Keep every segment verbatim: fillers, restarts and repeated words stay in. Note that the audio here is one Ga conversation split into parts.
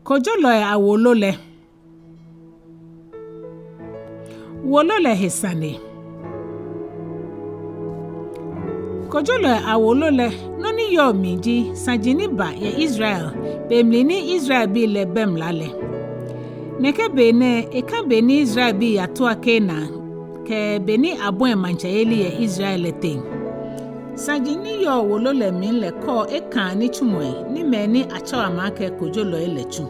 Kojolɔi awolo lɛ. Wolo lɛ he sane. Kojolɔi awolo lɛ, nɔ ni yɔɔ mli ji saji ni ba yɛ Israel, be mli ni Israelbii lɛ bɛ mla lɛ. Nɛkɛ be nɛɛ, ekã be ni Israelbii yatua Kanaan, kɛ be ni abɔi maŋtsɛyeli yɛ Israel lɛ teŋ. Saji ni yɔɔ wolo lɛ mli lɛ kɔɔ ekãa nitsumɔi ni mɛi ni atsɛɔ amɛ akɛ kojolɔi lɛ tsu.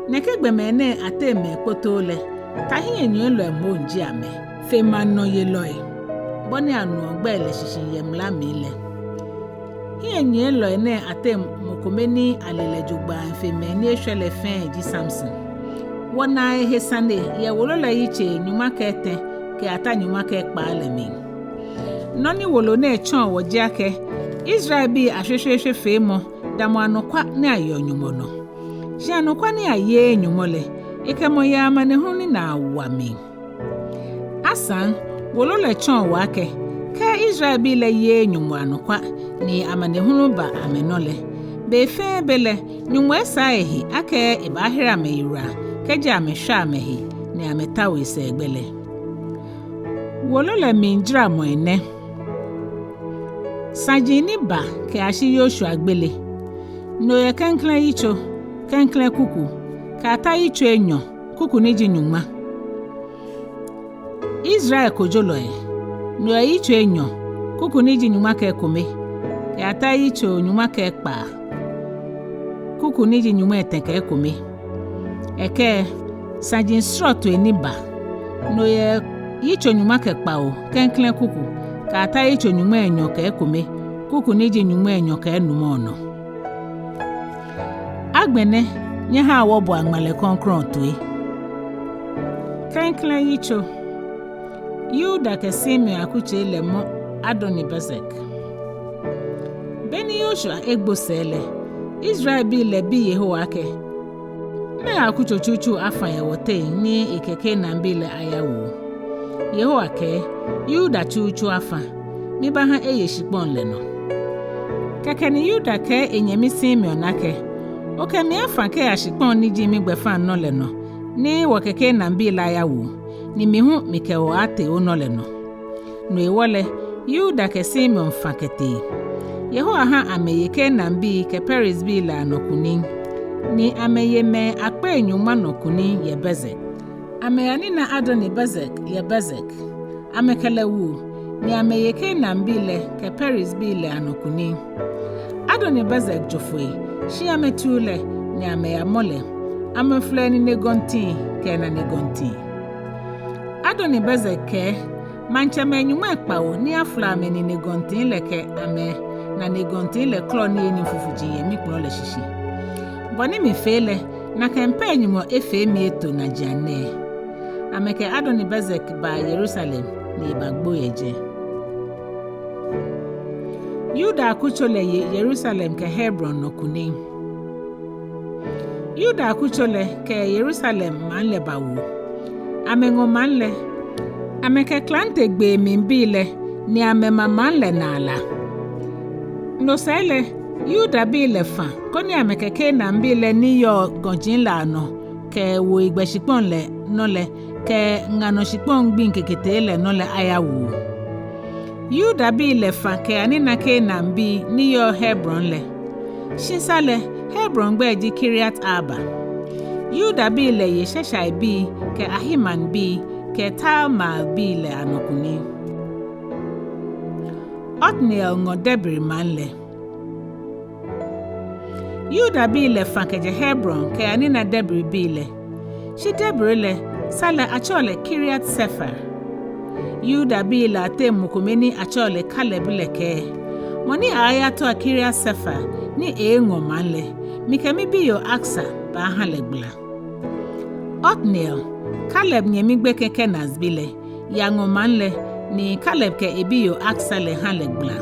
Nɛkɛ gbɔmɛi nɛɛ ateŋ mɛi kpotoo lɛ, ta hiɛnyiɛlɔi moŋ ji amɛ, fe maŋnɔyelɔi, bɔ ni anuɔ gbɛi lɛ shishi yɛ mla mli lɛ. Hiɛnyiɛlɔi nɛɛ ateŋ mɔ kome ni ale lɛ jogbaŋŋ fe mɛi ni eshwɛ lɛ fɛɛ ji Samson. Wɔnaa ehe sane yɛ wolo lɛ yitsei nyɔŋma kɛ etɛ kɛyata nyɔŋma kɛ ekpaa lɛ mli. Nɔ ni wolo nɛɛ tsɔɔ wɔ ji akɛ, Israelbii ashweshweeshwefeemɔ damɔ anɔkwa ni ayeɔ Nyɔŋmɔ nɔ. Shi anɔkwa ni ayeee Nyɔŋmɔ lɛ, ekɛ mɔ yaa amanehulu ni naa wa mli. Asaŋ, wolo lɛ tsɔɔ wɔ akɛ, kɛ Israelbii lɛ yeee Nyɔŋmɔ anɔkwa, ni amanehulu ba amɛnɔ lɛ, be fɛɛ be lɛ, Nyɔŋmɔ esaa ehe akɛ ebaahere amɛyiwala, kɛji amɛshwa amɛhe ni amɛtao esɛɛgbɛ lɛ. Wolo lɛ mlijaramɔi nɛ. Saji ni ba kɛyashi Yoshua gbele. No yɛ klɛŋklɛŋ yitso, klɛŋklɛŋ kuku, kɛyata yitso enyɔ, kuku ni ji nyɔŋma. Israel kojolɔi. No yɛ yitso enyɔ, kuku ni ji nyɔŋma kɛ ekome, kɛyata yitso nyɔŋma kɛ ekpaa, kuku ni ji nyɔŋmai etɛ kɛ ekome. Ekɛ saji srɔtoi ni ba. No yɛ yitso nyɔŋma kɛ kpawo, klɛŋklɛŋ kuku, kɛyata yitso nyɔŋmai enyɔ kɛ ekome, kuku ni ji nyɔŋmai enyɔ kɛ enumɔ nɔ. Agbɛnɛ, nyɛhaa wɔboa ŋmalɛ krɔŋkrɔŋ toi. Klɛŋklɛŋ yitso. Yuda kɛ Simeon akutsei lɛ mɔ Adoni-Bezek. Beni Yoshua egbo sɛɛ lɛ, Israelbii lɛ bi Yehowa akɛ, mɛɛ akutso tsutsu afã yɛ wɔteŋ ni ekɛ Kanaanbii lɛ ayawu? Yehowa kɛɛ, Yuda tsutsu afã, mibaaha eye shikpɔŋ lɛ nɔ. Kɛkɛ ni Yuda kɛɛ enyɛmi Simeon akɛ, okɛ mi afã kɛya shikpɔŋ ni ji migbɛfaŋnɔ lɛ nɔ, ni wɔkɛ Kanaanbii lɛ ayawu, ni mi hu mikɛ bo aatee onɔ lɛ nɔ. No hewɔ lɛ, Yuda kɛ Simeon fã kɛtee. Yehowa ha amɛye Kanaanbii kɛ Perizbii lɛ anɔ kunim, ni amɛye mɛi akpei nyɔŋma nɔ kunim yɛ Bezek. Amɛyanina Adoni-Bezek yɛ Bezek. Amɛkɛ lɛ wu, ni amɛye Kanaanbii lɛ kɛ Perizbii lɛ anɔ kunim. Adoni-Bezek jo foi, shi amɛtuu lɛ, ni amɛyamɔ lɛ. Amɛfolɔ enine gɔnti kɛ enane gɔnti. Adoni-Bezek kɛɛ, maŋtsɛmɛi nyɔŋmai kpawo ni afolɔ amɛnine gɔnti lɛ kɛ amɛnane gɔnti lɛ klɔ niyenii fufuji yɛ mikpɔlɔ lɛ shishi. Bɔ ni mifee lɛ, nakai pɛ Nyɔŋmɔ efee mi eto najiaŋ nɛɛ. Amɛkɛ Adoni-Bezek ba Yerusalem ni ebagbo yɛ jɛi. Yuda akutso lɛ ye Yerusalem kɛ Hebron nɔ kunim. Yuda akutso lɛ kɛ Yerusalem maŋ lɛ bawu. Amɛŋɔ maŋ lɛ. Amɛkɛ klante gbee mli bii lɛ, ni amɛma maŋ lɛ naa la. No sɛɛ lɛ, Yudabii lɛ fã, koni amɛkɛ Kanaanbii lɛ ni yɔɔ gɔji lɛ anɔ, kɛ wuoyigbɛ shikpɔŋ lɛ nɔ lɛ, kɛ ŋa nɔ shikpɔŋ gbiŋ keketee lɛ nɔ lɛ ayawu. Yudabii lɛ fã kɛyanina Kanaanbii ni yɔɔ Hebron lɛ. Shi sa lɛ, Hebron gbɛi ji Kiriat-Arba. Yudabii lɛ ye Sheshaibii kɛ Ahimanbii kɛ Talmaibii lɛ anɔ kunim. Otniel ŋɔ Debir maŋ lɛ. Yudabii lɛ fã kɛjɛ Hebron kɛyanina Debirbii lɛ. Shi Debir lɛ, sa lɛ atsɛɔ lɛ Kiriat-Sefer. Yudabii lɛ ateŋ mɔ kome ni atsɛɔ lɛ Kaleb lɛ kɛɛ, mɔ ni aaayatua Kiriat-Sefer ni eeeŋɔ maŋ lɛ, mikɛ mibiyoo Aksa baaha lɛ gbala. Otniel, Kaleb nyɛmi gbekɛ Kenaz bi lɛ, yaŋɔ maŋ lɛ, ni Kaleb kɛ ebiyoo Aksa lɛ ha lɛ gbala.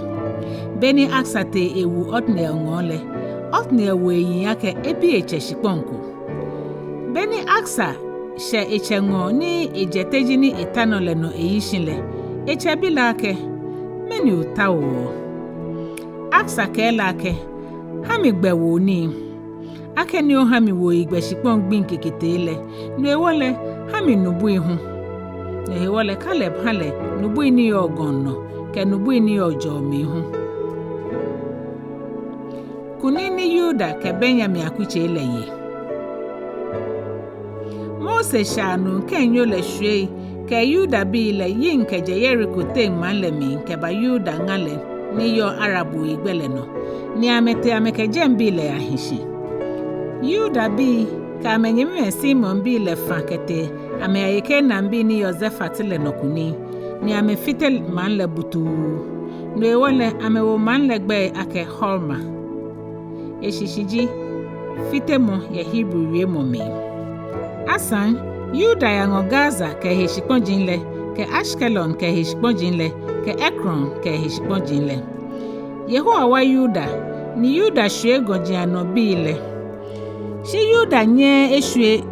Beni Aksa tee ewu Otniel ŋɔɔ lɛ, Otniel wo eyiŋ akɛ ebi etsɛ shikpɔŋ ko. Beni Aksa shɛ etsɛ ŋɔɔ ni ejɛ teji ni eta nɔ lɛ nɔ eyi shi lɛ, etsɛ bi lɛ akɛ, mɛni otaoɔ? Aksa kɛɛ lɛ akɛ, ha mi gbɛwoo nii. akɛni oha miwo yigbɛ shikpɔŋ gbiŋ keketee lɛ, no hewɔ lɛ, ha mi nubui hu. No hewɔ lɛ, Kaleb ha lɛ nubui ni yɔɔ gɔŋ nɔ kɛ nubui ni yɔɔ jɔɔ mli hu. Kunim ni Yuda kɛ Benyamin akutsei lɛ ye. Mose shaa nuu kɛnyo lɛ shwiei kɛ Yudabii lɛ yiŋ kɛjɛ Yeriko teŋ maŋ lɛ mli kɛba Yuda ŋa lɛ ni yɔɔ Arabuu yigbɛ lɛ nɔ, ni amɛtee amɛkɛ jɛŋbii lɛ yahi shi. Yudabii kɛ amɛnyɛmimɛi Simeonbii lɛ fã kɛtee amɛyaye Kanaanbii ni yɔɔ Zefat lɛ nɔ kunim, ni amɛfite maŋ lɛ butuu. No hewɔ lɛ, amɛwo maŋ lɛ gbɛi akɛ Horma. Eshishi ji fitemɔ yɛ Hebri wiemɔ mli. Asaŋ, Yuda yaŋɔ Gaza kɛ ehe shikpɔji lɛ, kɛ Ashkelon kɛ ehe shikpɔji lɛ, kɛ Ekron kɛ ehe shikpɔji lɛ. Yehowa wa Yuda, ni Yuda shwie gɔji anɔ bii lɛ. Shi Yuda nyɛɛɛ eshwie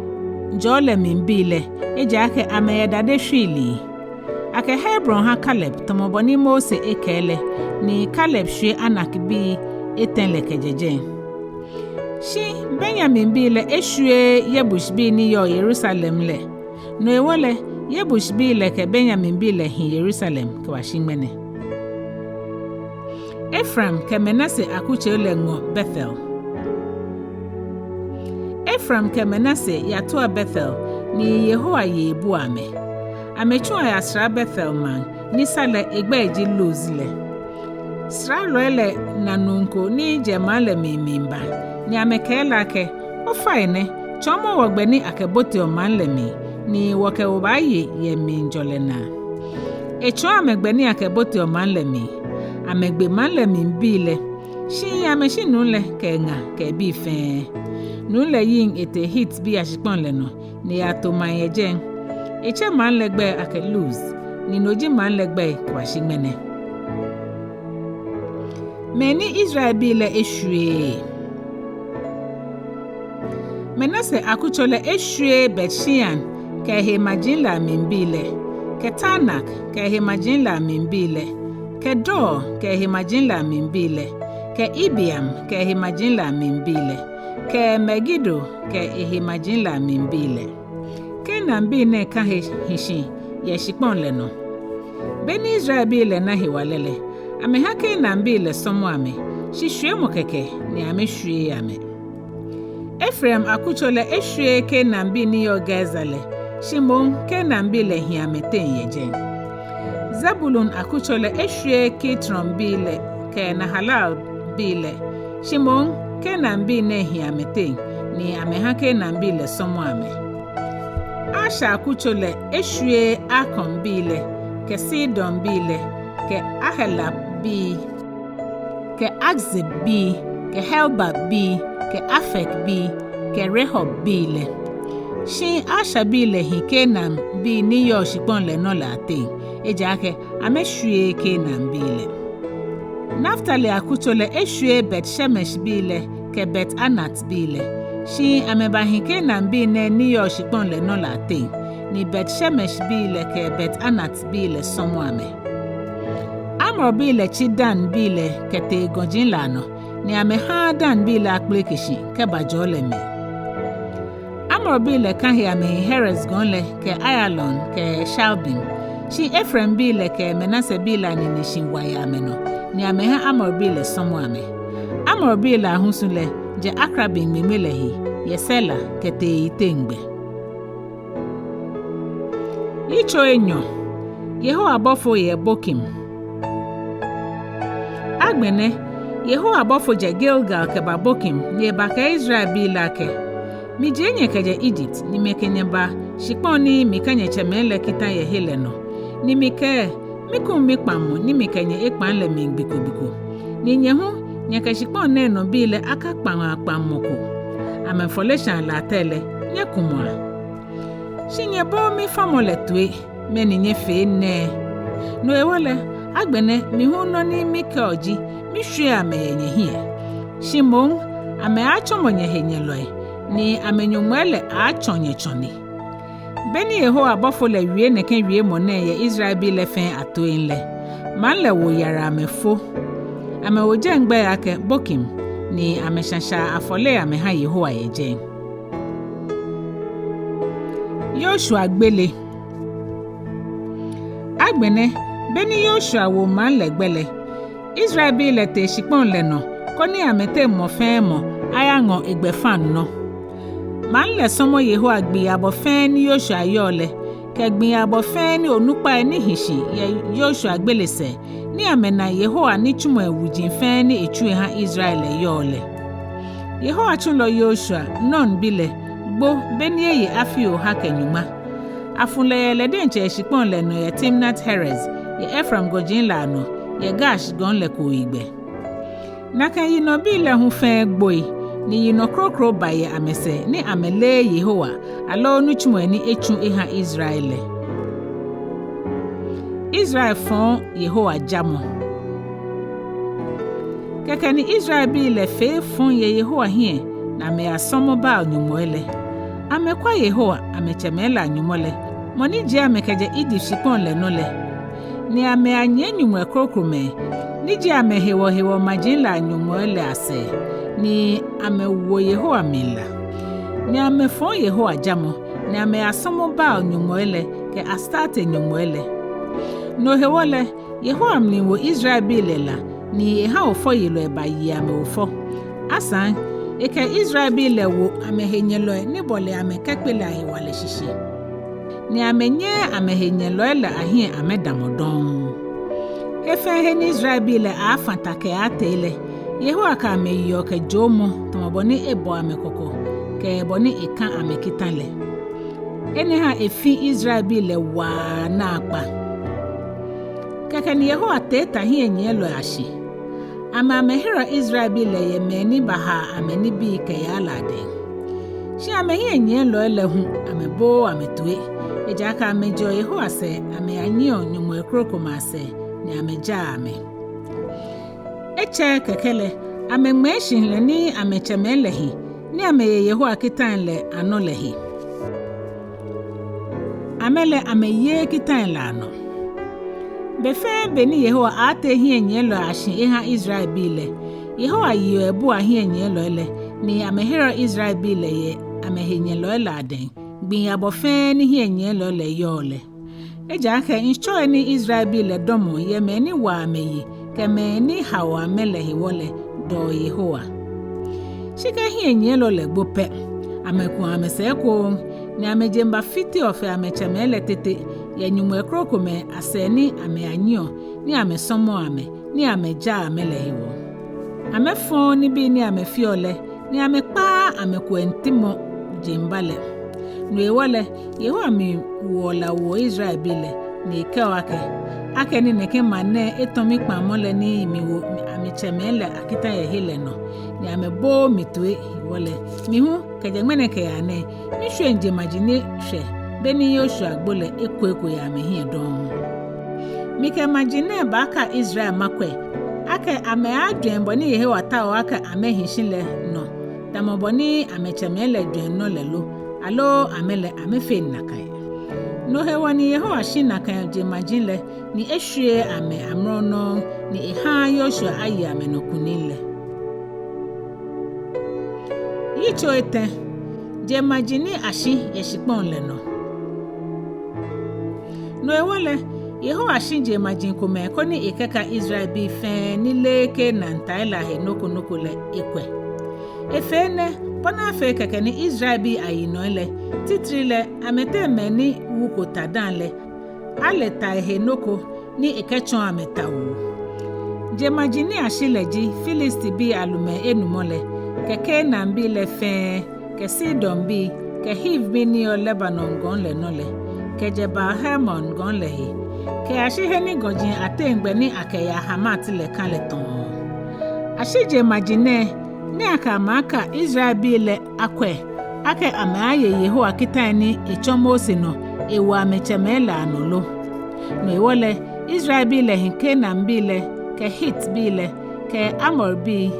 jɔɔ lɛ mli bii lɛ, ejaakɛ amɛyɛ dade shwiilii. Akɛ Hebron ha Kaleb, tamɔ bɔ ni Mose ekɛɛ lɛ, ni Kaleb shwie Anak bii etɛ lɛ kɛjɛ jɛi. Shi Benyamin bii lɛ eshwieee Yebus bii ni yɔɔ Yerusalem lɛ. No hewɔ lɛ, Yebus bii lɛ kɛ Benyamin bii lɛ hi Yerusalem kɛbashi ŋmɛnɛ. Efraim kɛ Manase akutsei lɛ ŋɔ Betel. Efraim kɛ Manase yatua Betel, ni Yehowa ye ebua amɛ. Amɛtsua yasra Betel maŋ, ni sa lɛ egbɛi ji Luz lɛ. Sralɔi lɛ na nuu ko ni jɛ maŋ lɛ mli miiba, ni amɛkɛɛ lɛ akɛ, ofainɛ, tsɔɔmɔ wɔ gbɛ ni akɛboteɔ maŋ lɛ mli, ni wɔkɛ bo baaye yɛ mlijɔlɛ naa. Etsɔɔ amɛ gbɛ ni akɛboteɔ maŋ lɛ mli. Amɛgbe maŋ lɛ mli bii lɛ, shi amɛshi nuu lɛ kɛ eŋa kɛ ebii fɛɛ. Nuu lɛ yiŋ etee Hitbii ashikpɔŋ lɛ nɔ, ni eyato maŋ yɛ jɛi. Etsɛ maŋ lɛ gbɛi akɛ Luz, ni no ji maŋ lɛ gbɛi kɛbashi ŋmɛnɛ. Mɛi ni Israelbii lɛ eshwieee. Manase akutso lɛ eshwieee Bet-Shean kɛ ehe maji lɛ amlibii lɛ, kɛ Taanak kɛ ehe maji lɛ amlibii lɛ, kɛ Dor kɛ ehe maji lɛ amlibii lɛ, kɛ Ibleam kɛ ehe maji lɛ amlibii lɛ, kɛ Megido kɛ ehe maji lɛ amlibii lɛ. Kanaanbii nɛɛ ka he hi shi yɛ shikpɔŋ lɛ nɔ. Beni Israelbii lɛ na hewalɛ lɛ, amɛha Kanaanbii lɛ sɔmɔ amɛ, shi shwiemɔ kɛkɛ ni amɛshwieee amɛ. Efraim akutso lɛ eshwieee Kanaanbii ni yɔɔ Gezer lɛ, shi moŋ Kanaanbii lɛ hi amɛteŋ yɛ jɛi. Zebulon akutso lɛ eshwieee Kitronbii lɛ kɛ Nahalal bii lɛ, shi moŋ Kanaanbii nɛɛ hi amɛteŋ, ni amɛha Kanaanbii lɛ sɔmɔ amɛ. Asher akutso lɛ eshwieee Akonbii lɛ, kɛ Sidonbii lɛ, kɛ Ahelabbii, kɛ Akzibbii, kɛ Helbabii, kɛ Afekbii, kɛ Rehobbii lɛ. Shi Asherbii lɛ hi Kanaanbii ni yɔɔ shikpɔŋ lɛ nɔ lɛ ateŋ, ejaakɛ amɛshwieee Kanaanbii lɛ. Naftali akutso lɛ eshwieee Bet-Shemeshbii lɛ kɛ Bet-Anatbii lɛ, shi amɛbahi Kanaanbii nɛɛ ni yɔɔ shikpɔŋ lɛ nɔ lɛ ateŋ, ni Bet-Shemeshbii lɛ kɛ Bet-Anatbii lɛ sɔmɔ amɛ. Amorbii lɛ tsi Danbii lɛ kɛtee gɔji lɛ anɔ, ni amɛhaaa Danbii lɛ akpeleke shi kɛba jɔɔ lɛ mli. Amorbii lɛ ka he amɛhi Hezrons gɔŋ lɛ kɛ Aiyalon kɛ Shaalbim. Shi Efraimbii lɛ kɛ Manasebii lɛ anine shi wa yɛ amɛnɔ, ni amɛha Amorbii lɛ sɔmɔ amɛ. Amorbii lɛ ahusu lɛ jɛ Akrabim ŋmiŋmi lɛ he, yɛ Sela kɛtee eyiteŋ gbɛ. Yitso enyɔ. Yehowa bɔfo yɛ Bokim. Agbɛnɛ, Yehowa bɔfo jɛ Gilgal kɛba Bokim, ni ebakɛɛ Israelbii lɛ akɛ, mijie nyɛ kɛjɛ Egypt, ni mikɛ nyɛ ba shikpɔŋ ni mikɛ nyɛtsɛmɛi lɛ kita yɛ he lɛ nɔ, ni mikɛɛ, mikuŋ mikpaŋmɔ ni mikɛ nyɛ ekpaŋ lɛ mli gbi ko gbi ko. Ni nyɛ hu, nyɛkɛ shikpɔŋ nɛɛ nɔ bii lɛ akakpaŋ akpaŋmɔ ko. Amɛfɔleshaa latɛ lɛ, nyɛkumɔa. Shi nyɛbooo mifamɔ lɛ toi, mɛni nyɛfee nɛɛ? No hewɔ lɛ, agbɛnɛ mi hu nɔ ni mikɛɔ ji, mishwieŋ amɛ yɛ nyɛhiɛ. Shi moŋ, amɛaatsɔmɔ nyɛhenyɛlɔi, ni amɛnyɔŋmɔi lɛ aatsɔ nyɛ tsɔne. Beni Yehowa bɔfo lɛ wie nɛkɛ wiemɔ nɛɛ yɛ Israelbii lɛ fɛɛ atoiŋ lɛ, maŋ lɛ wo yara amɛfo. Amɛwo jɛi gbɛi akɛ Bokim, ni amɛshashaa afɔle amɛha Yehowa yɛ jɛi. Yoshua gbele. Agbɛnɛ, beni Yoshua wo maŋ lɛ gbɛ lɛ, Israelbii lɛ tee shikpɔŋ lɛ nɔ, koni amɛteŋ mɔ fɛɛ mɔ ayaŋɔ egbɛfaŋnɔ. Maŋ lɛ sɔmɔ Yehowa gbii abɔ fɛɛ ni Yoshua yɔɔ lɛ, kɛ gbii abɔ fɛɛ ni onukpai ni hi shi yɛ Yoshua gbele sɛɛ, ni amɛna Yehowa nitsumɔi wuji fɛɛ ni etsu eha Israel lɛ yɔɔ lɛ. Yehowa tsulɔ Yoshua, Nun bi lɛ, gbo beni eye afii oha kɛ nyɔŋma. Afu lɛ yɛ lɛ diɛŋtsɛ shikpɔŋ lɛ nɔ yɛ Timnat Heres, yɛ Efraim gɔji lɛ anɔ, yɛ Gash gɔŋ lɛ kooyigbɛ. Nakai yinɔbii lɛ hu fɛɛ gboi, ni yinɔ kroko ba yɛ amɛsɛɛ ni amɛleee Yehowa aloo nitsumɔi ni etsu eha Israel lɛ. Israel fɔɔ Yehowa jamɔ. Kɛkɛ ni Israelbii lɛ fee efɔŋ yɛ Yehowa hiɛ, ni amɛyasɔmɔ Baal nyɔŋmɔi lɛ. Amɛkwa Yehowa, amɛtsɛmɛi lɛ aNyɔŋmɔ lɛ, mɔ ni jie amɛ kɛjɛ Egypt shikpɔŋ lɛ nɔ lɛ, ni amɛyanyiɛ nyɔŋmɔi krokomɛi ni ji amɛhewɔ hewɔ maji lɛ anyɔŋmɔi lɛ asɛɛ, ni amɛwo Yehowa mli la. Ni amɛfɔɔ Yehowa jamɔ, ni amɛyasɔmɔ Baal nyɔŋmɔi lɛ kɛ Astarte nyɔŋmɔi lɛ. No hewɔ lɛ, Yehowa mli wo Israelbii lɛ la, ni eha ofɔyelɔi baye amɛ ofɔ. Asaŋ, ekɛ Israelbii lɛ wo amɛhenyɛlɔi ni bɔle amɛ kɛkpe lɛ ahewalɛ shishi, ni amɛnyɛɛɛ amɛhenyɛlɔi lɛ ahiɛ amɛdamɔ dɔŋŋ. He fɛɛ he ni Israelbii lɛ aafã ta kɛaatee lɛ, Yehowa kɛ amɛ yeɔ kɛ joomɔ, tamɔ bɔ ni ebɔ amɛ kɔkɔ, kɛ bɔ ni ekã amɛ kita lɛ. Enɛ ha efi Israelbii lɛ waa naakpa. Kɛkɛ ni Yehowa tee ta hiɛnyiɛlɔi ashi. Amɛ amɛherɔ Israelbii lɛ yɛ mɛi ni bahaa amɛ nibii kɛyaa lɛ adɛŋ. Shi amɛhiɛnyiɛlɔi lɛ hu amɛbooo amɛ toi. Ejaakɛ amɛjɛɔ Yehowa sɛɛ amɛyanyiɛɔ nyɔŋmɔi krokomɛi asɛɛ, ni amɛjaa amɛ. Etsɛɛɛ kɛkɛ lɛ, amɛŋmɛɛ shihilɛ ni amɛtsɛmɛi lɛ hi, ni amɛye Yehowa kitai lɛ anɔ lɛ he. Amɛ lɛ amɛyeee kitai lɛ anɔ. Be fɛɛ be ni Yehowa aatee hiɛnyiɛlɔi ashi eha Israelbii lɛ, Yehowa yeɔ ebuaa hiɛnyiɛlɔi lɛ, ni amɛherɛɔ Israelbii lɛ yɛ amɛhenyɛlɔi lɛ adɛŋ, gbii abɔ fɛɛ ni hiɛnyiɛlɔi lɛ yɔɔ lɛ. Ejaakɛ ŋshɔi ni Israelbii lɛ dɔmɔɔ yɛ mɛi ni waa amɛ yi kɛ mɛi ni haoɔ amɛ lɛ hewɔ lɛ dɔɔ Yehowa. Shi kɛ hiɛnyiɛlɔi lɛ gbo pɛ, amɛkuɔ amɛsɛɛ ekoŋŋ, ni amɛjeŋba fiteɔ fe amɛtsɛmɛi lɛ tete yɛ nyɔŋmɔi krokomɛi asɛɛ ni amɛyanyiɛɔ, ni amɛsɔmɔɔ amɛ, ni amɛjaa amɛ lɛ hewɔ. Amɛfɔɔ nibii ni amɛfeɔ lɛ, ni amɛkpaaa amɛkuɛŋtimɔ jeŋba lɛ. No hewɔ lɛ, Yehowa mli woɔ la woɔ Israelbii lɛ, ni ekɛɔ akɛ, akɛni nɛkɛ maŋ nɛɛ etɔ̃ mikpãŋmɔ lɛ ni miwo amɛtsɛmɛi lɛ akitã yɛ he lɛ nɔ, ni amɛbooo mi toi hewɔ lɛ, mi hu, kɛjɛ ŋmɛnɛ kɛyaa nɛɛ, mishwieŋ jeŋmaji ni shwɛ beni Yoshua gbo lɛ eko eko yɛ amɛhiɛ dɔŋŋ. Mikɛ maji nɛɛ baaka Israel makwɛ, akɛ amɛaajwɛŋ bɔ ni Yehowa taoɔ akɛ amɛhi shi lɛ nɔ, tamɔ bɔ ni amɛtsɛmɛi lɛ jwɛŋ nɔ lɛ lo, aloo amɛ lɛ amɛfeŋ nakai. No hewɔ ni Yehowa shi nakai jeŋmaji lɛ, ni eshwieee amɛ amrɔ nɔŋŋ, ni ehaaa Yoshua aye amɛnɔ kunim lɛ. Yitso etɛ. Jeŋmaji ni ashi yɛ shikpɔŋ lɛ nɔ. No hewɔ lɛ, Yehowa shi jeŋmaji komɛi koni ekɛka Israelbii fɛɛ ni leee Kanaan tai lɛ ahe nɔ ko nɔ ko lɛ ekwɛ. Efee enɛ, bɔ ni afee kɛkɛ ni Israelbii ayinɔi lɛ, titri lɛ amɛteŋ mɛi ni wuko ta dã lɛ, ale tai he nɔ ko ni ekɛtsɔɔ amɛ tawuu. Jeŋmaji ni ashi lɛ ji Filistibii alumɛi enumɔ lɛ, kɛ Kanaanbii lɛ fɛɛ, kɛ Sidonbii, kɛ Hivbii ni yɔɔ Lebanon gɔŋ lɛ nɔ lɛ, kɛjɛ Baal-Hermon gɔŋ lɛ he, kɛyashi he ni gɔji ateŋ gbɛ ni akɛyaa Hamat lɛ kã lɛ tɔ̃ɔ. Ashi jeŋmaji nɛɛ, ni akɛ amɛ aka Israelbii lɛ akwɛ, akɛ amɛaaye Yehowa kitai ni etsɔ Mose nɔ ewo amɛtsɛmɛi lɛ anɔ lo. No hewɔ lɛ, Israelbii lɛ hi Kanaanbii lɛ, kɛ Hitbii lɛ, kɛ Amorbii,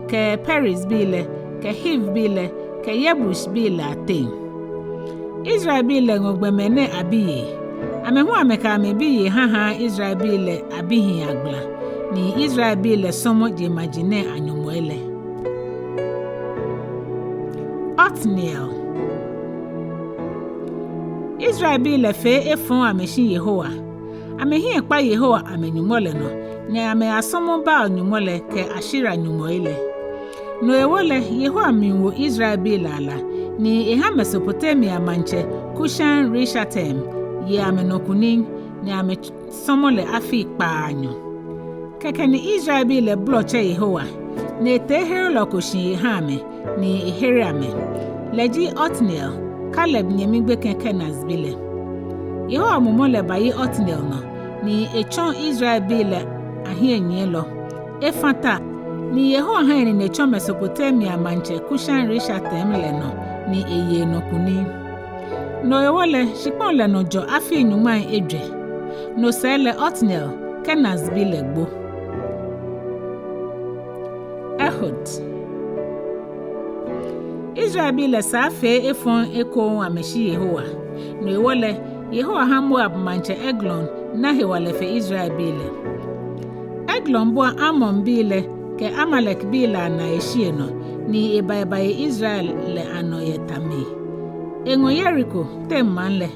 kɛ Perizbii lɛ, kɛ Hivbii lɛ, kɛ Yebusbii lɛ ateŋ. Israelbii lɛ ŋɔ gbɔmɛi nɛɛ abiyei. Amɛ hu amɛkɛ amɛbiyei hahaa Israelbii lɛ abihii agbala, ni Israelbii lɛ sɔmɔ jeŋmaji nɛɛ anyɔŋmɔi lɛ. Otniel. Israelbii lɛ fee efɔŋ amɛshi Yehowa. Amɛhiɛ kpa Yehowa amɛ-Nyɔŋmɔ lɛ nɔ, ni amɛyasɔmɔ Baal nyɔŋmɔ lɛ kɛ Ashera nyɔŋmɔi lɛ. No hewɔ lɛ, Yehowa mli wo Israelbii lɛ ala, ni eha Mesopotamia maŋtsɛ Kushan-Rishatayim ye amɛnɔ kunim, ni amɛsɔmɔ lɛ afii kpaanyɔ. Kɛkɛ ni Israelbii lɛ bolɔ tsɛ Yehowa, ni etee herelɔ ko shi eha amɛ, ni ehere amɛ. Lɛ ji Otniel, Kaleb nyɛmi gbekɛ Kenaz bi lɛ. Yehowa mumɔ lɛ bayi Otniel nɔ, ni etsɔ Israelbii lɛ ahiɛnyiɛlɔ, efã ta, ni Yehowa ha enine tsɔ Mesopotamia maŋtsɛ Kushan-Rishatayim lɛ nɔ, ni eye enɔ kunim. No hewɔ lɛ, shikpɔŋ lɛ nɔ jɔ afii nyɔŋmai ejwɛ. No sɛɛ lɛ Otniel, Kenaz bi lɛ gbo. Ehud. Israelbii lɛ saa fee efɔŋ ekoŋŋ amɛshi Yehowa. No hewɔ lɛ, Yehowa ha Moab maŋtsɛ Eglon na hewalɛ fe Israelbii lɛ. Eglon bua Amonbii lɛ kɛ Amalekbii lɛ anaa eshi enɔ, ni eba ebaye Israel lɛ anɔ yɛ ta mli. Eŋɔ Yeriko, teŋ maŋ lɛ.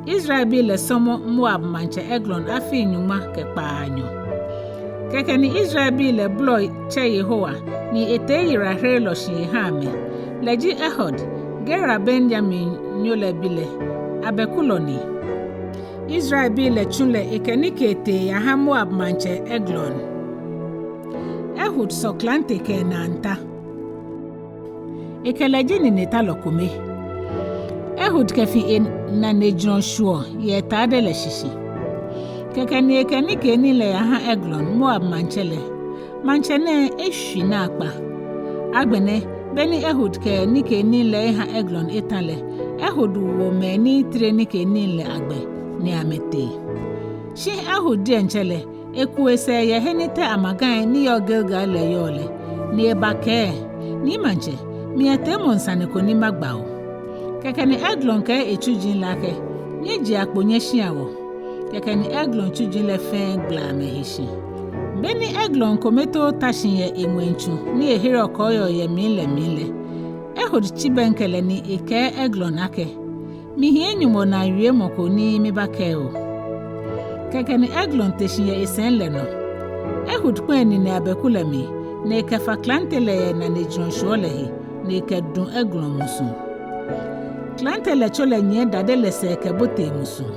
Israelbii lɛ sɔmɔ Moab maŋtsɛ Eglon afii nyɔŋma kɛ kpaanyɔ. Kɛkɛ ni Israelbii lɛ bolɔ tsɛ Yehowa, ni etee yaraherelɔ shi eha amɛ. Lɛ ji Ehud, Gera Benyaminyo lɛ bi lɛ, abɛkulɔ ni. Israelbii lɛ tsu lɛ ekɛ nikee tee yaha Moab maŋtsɛ Eglon. Ehud sɔ klante kɛ enaa nta. Ekɛ lɛ ji ninetalɔ kome. Ehud kɛfi enanejurɔ shwuɔ yɛ etaade lɛ shishi. Kɛkɛ ni ekɛ nikeenii lɛ yaha Eglon, Moab maŋtsɛ lɛ. Maŋtsɛ nɛɛ eshwi naakpa. Agbɛnɛ, beni Ehud kɛ nikeenii lɛ eha Eglon etã lɛ, Ehud wo mɛi ni tere nikeenii lɛ agbɛ ni amɛtee. Shi Ehud diɛŋtsɛ lɛ, eku esɛɛ yɛ he ni tɛ amagai ni yɔɔ Gilgal lɛ yɔɔ lɛ, ni ebakɛɛ, Nii maŋtsɛ, miyɛ teemɔŋ sane ko ni magba o. Kɛkɛ ni Eglon kɛɛ etsuji lɛ akɛ, Nyɛjea kpo nyɛshia wɔ. Kɛkɛ ni Eglon tsuji lɛ fɛɛ gbala amɛhe shi. Beni Eglon kometoo ta shi yɛ eŋwɛi tsu ni ehereɔ kɔɔyɔɔ yɛ mli lɛ mli lɛ, Ehud tsi bɛŋkɛ lɛ ni ekɛɛ Eglon akɛ, Mihiɛ Nyɔŋmɔ naa wiemɔ ko ni mibakɛɛ o. Kɛkɛ ni Eglon te shi yɛ esɛi lɛ nɔ. Ehud kpã enine abɛku lɛ mli, ni ekɛfa klante lɛ yɛ enanejurɔ shwuɔ lɛ he, ni ekɛdu Eglon musuŋ. Klante lɛ tso lɛ nyiɛ dade lɛ sɛɛ kɛbote emusuŋ.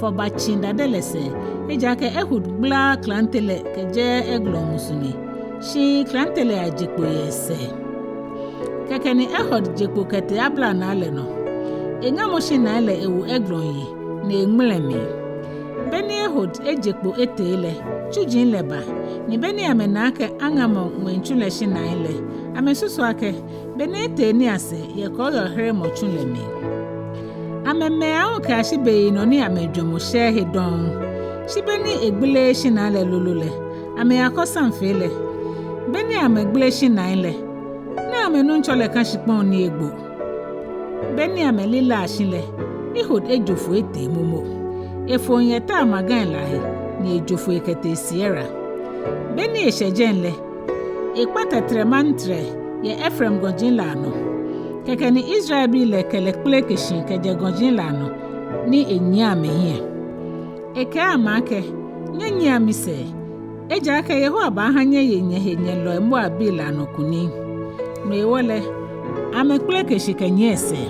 Fɔ batsi dade lɛ sɛɛ, ejaakɛ Ehud gbalaaa klante lɛ kɛjɛɛɛ Eglon musuŋ mli, shi klante lɛ yaje kpo yɛ esɛɛ. Kɛkɛ ni Ehud je kpo kɛtee ablanaa lɛ nɔ. Eŋamɔ shinai lɛ ewo Eglon yi, ni eŋmɛlɛ mli. Beni Ehud eje kpo etee lɛ, tsuji lɛ ba, ni beni amɛna akɛ aŋamɔ ŋwɛitsu lɛ shinai lɛ, amɛsusu akɛ, Beni etee nii asɛɛ yɛ kɔɔyɔɔheremɔ tsu lɛ mli. Amɛmɛɛ aahu kɛyashi beyinɔ ni amɛjwɛŋmɔ shɛɛɛ he dɔŋŋ. Shi beni egbeleee shinai lɛ lolo lɛ, amɛyakɔ samfee lɛ. Beni amɛgbele shinai lɛ, ni amɛnuŋtsɔ lɛ kã shikpɔŋ ni egbo. Beni amɛlilaa shi lɛ, Ehud ejo foi etee momo. Efo yɛ tɛ amagai lɛ ahe, ni ejo foi kɛtee Seira. Beni eshɛ jɛi lɛ, ekpã tɛtrɛmantrɛ yɛ Efraim gɔji lɛ anɔ. Kɛkɛ ni Israelbii lɛ kɛ lɛ kpeleke shi kɛjɛ gɔji lɛ anɔ, ni enyiɛ amɛhiɛ. Ekɛɛ amɛ akɛ, Nyɛnyiɛa misɛɛ, ejaakɛ Yehowa baaha nyɛye nyɛhenyɛlɔi Moabbii lɛ anɔ kunim. No hewɔ lɛ, amɛkpeleke shi kɛnyiɛ esɛɛ.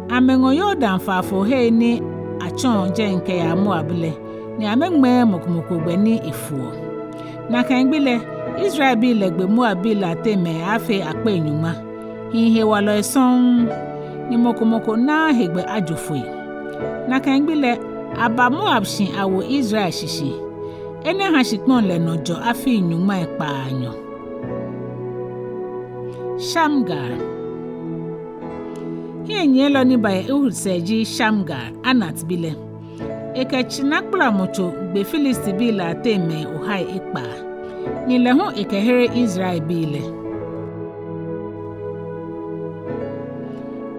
Amɛŋɔ Yordan faafoohei ni atsɔɔ jɛi kɛyaa Moab lɛ, ni amɛŋmɛɛɛ mɔ ko mɔ ko gbɛ ni efoɔ. Nakai gbi lɛ, Israelbii lɛ gbe Moabbii lɛ ateŋ mɛi aaafee akpei nyɔŋma, hii hewalɔi sɔŋŋ, ni mɔ ko mɔ ko naaa hegbɛ ajo foi. Nakai gbi lɛ, aba Moab shi awo Israel shishi. Enɛ ha shikpɔŋ lɛ nɔ jɔ afii nyɔŋmai kpaanyɔ. Shamgar. Hiɛnyiɛlɔ ni ba yɛ Ehud sɛɛ ji Shamgar, Anat bi lɛ. Ekɛ tsinakpalamɔtso gbe Filistibii lɛ ateŋ mɛi ohai ekpaa. Ni lɛ hu ekɛhere Israelbii lɛ.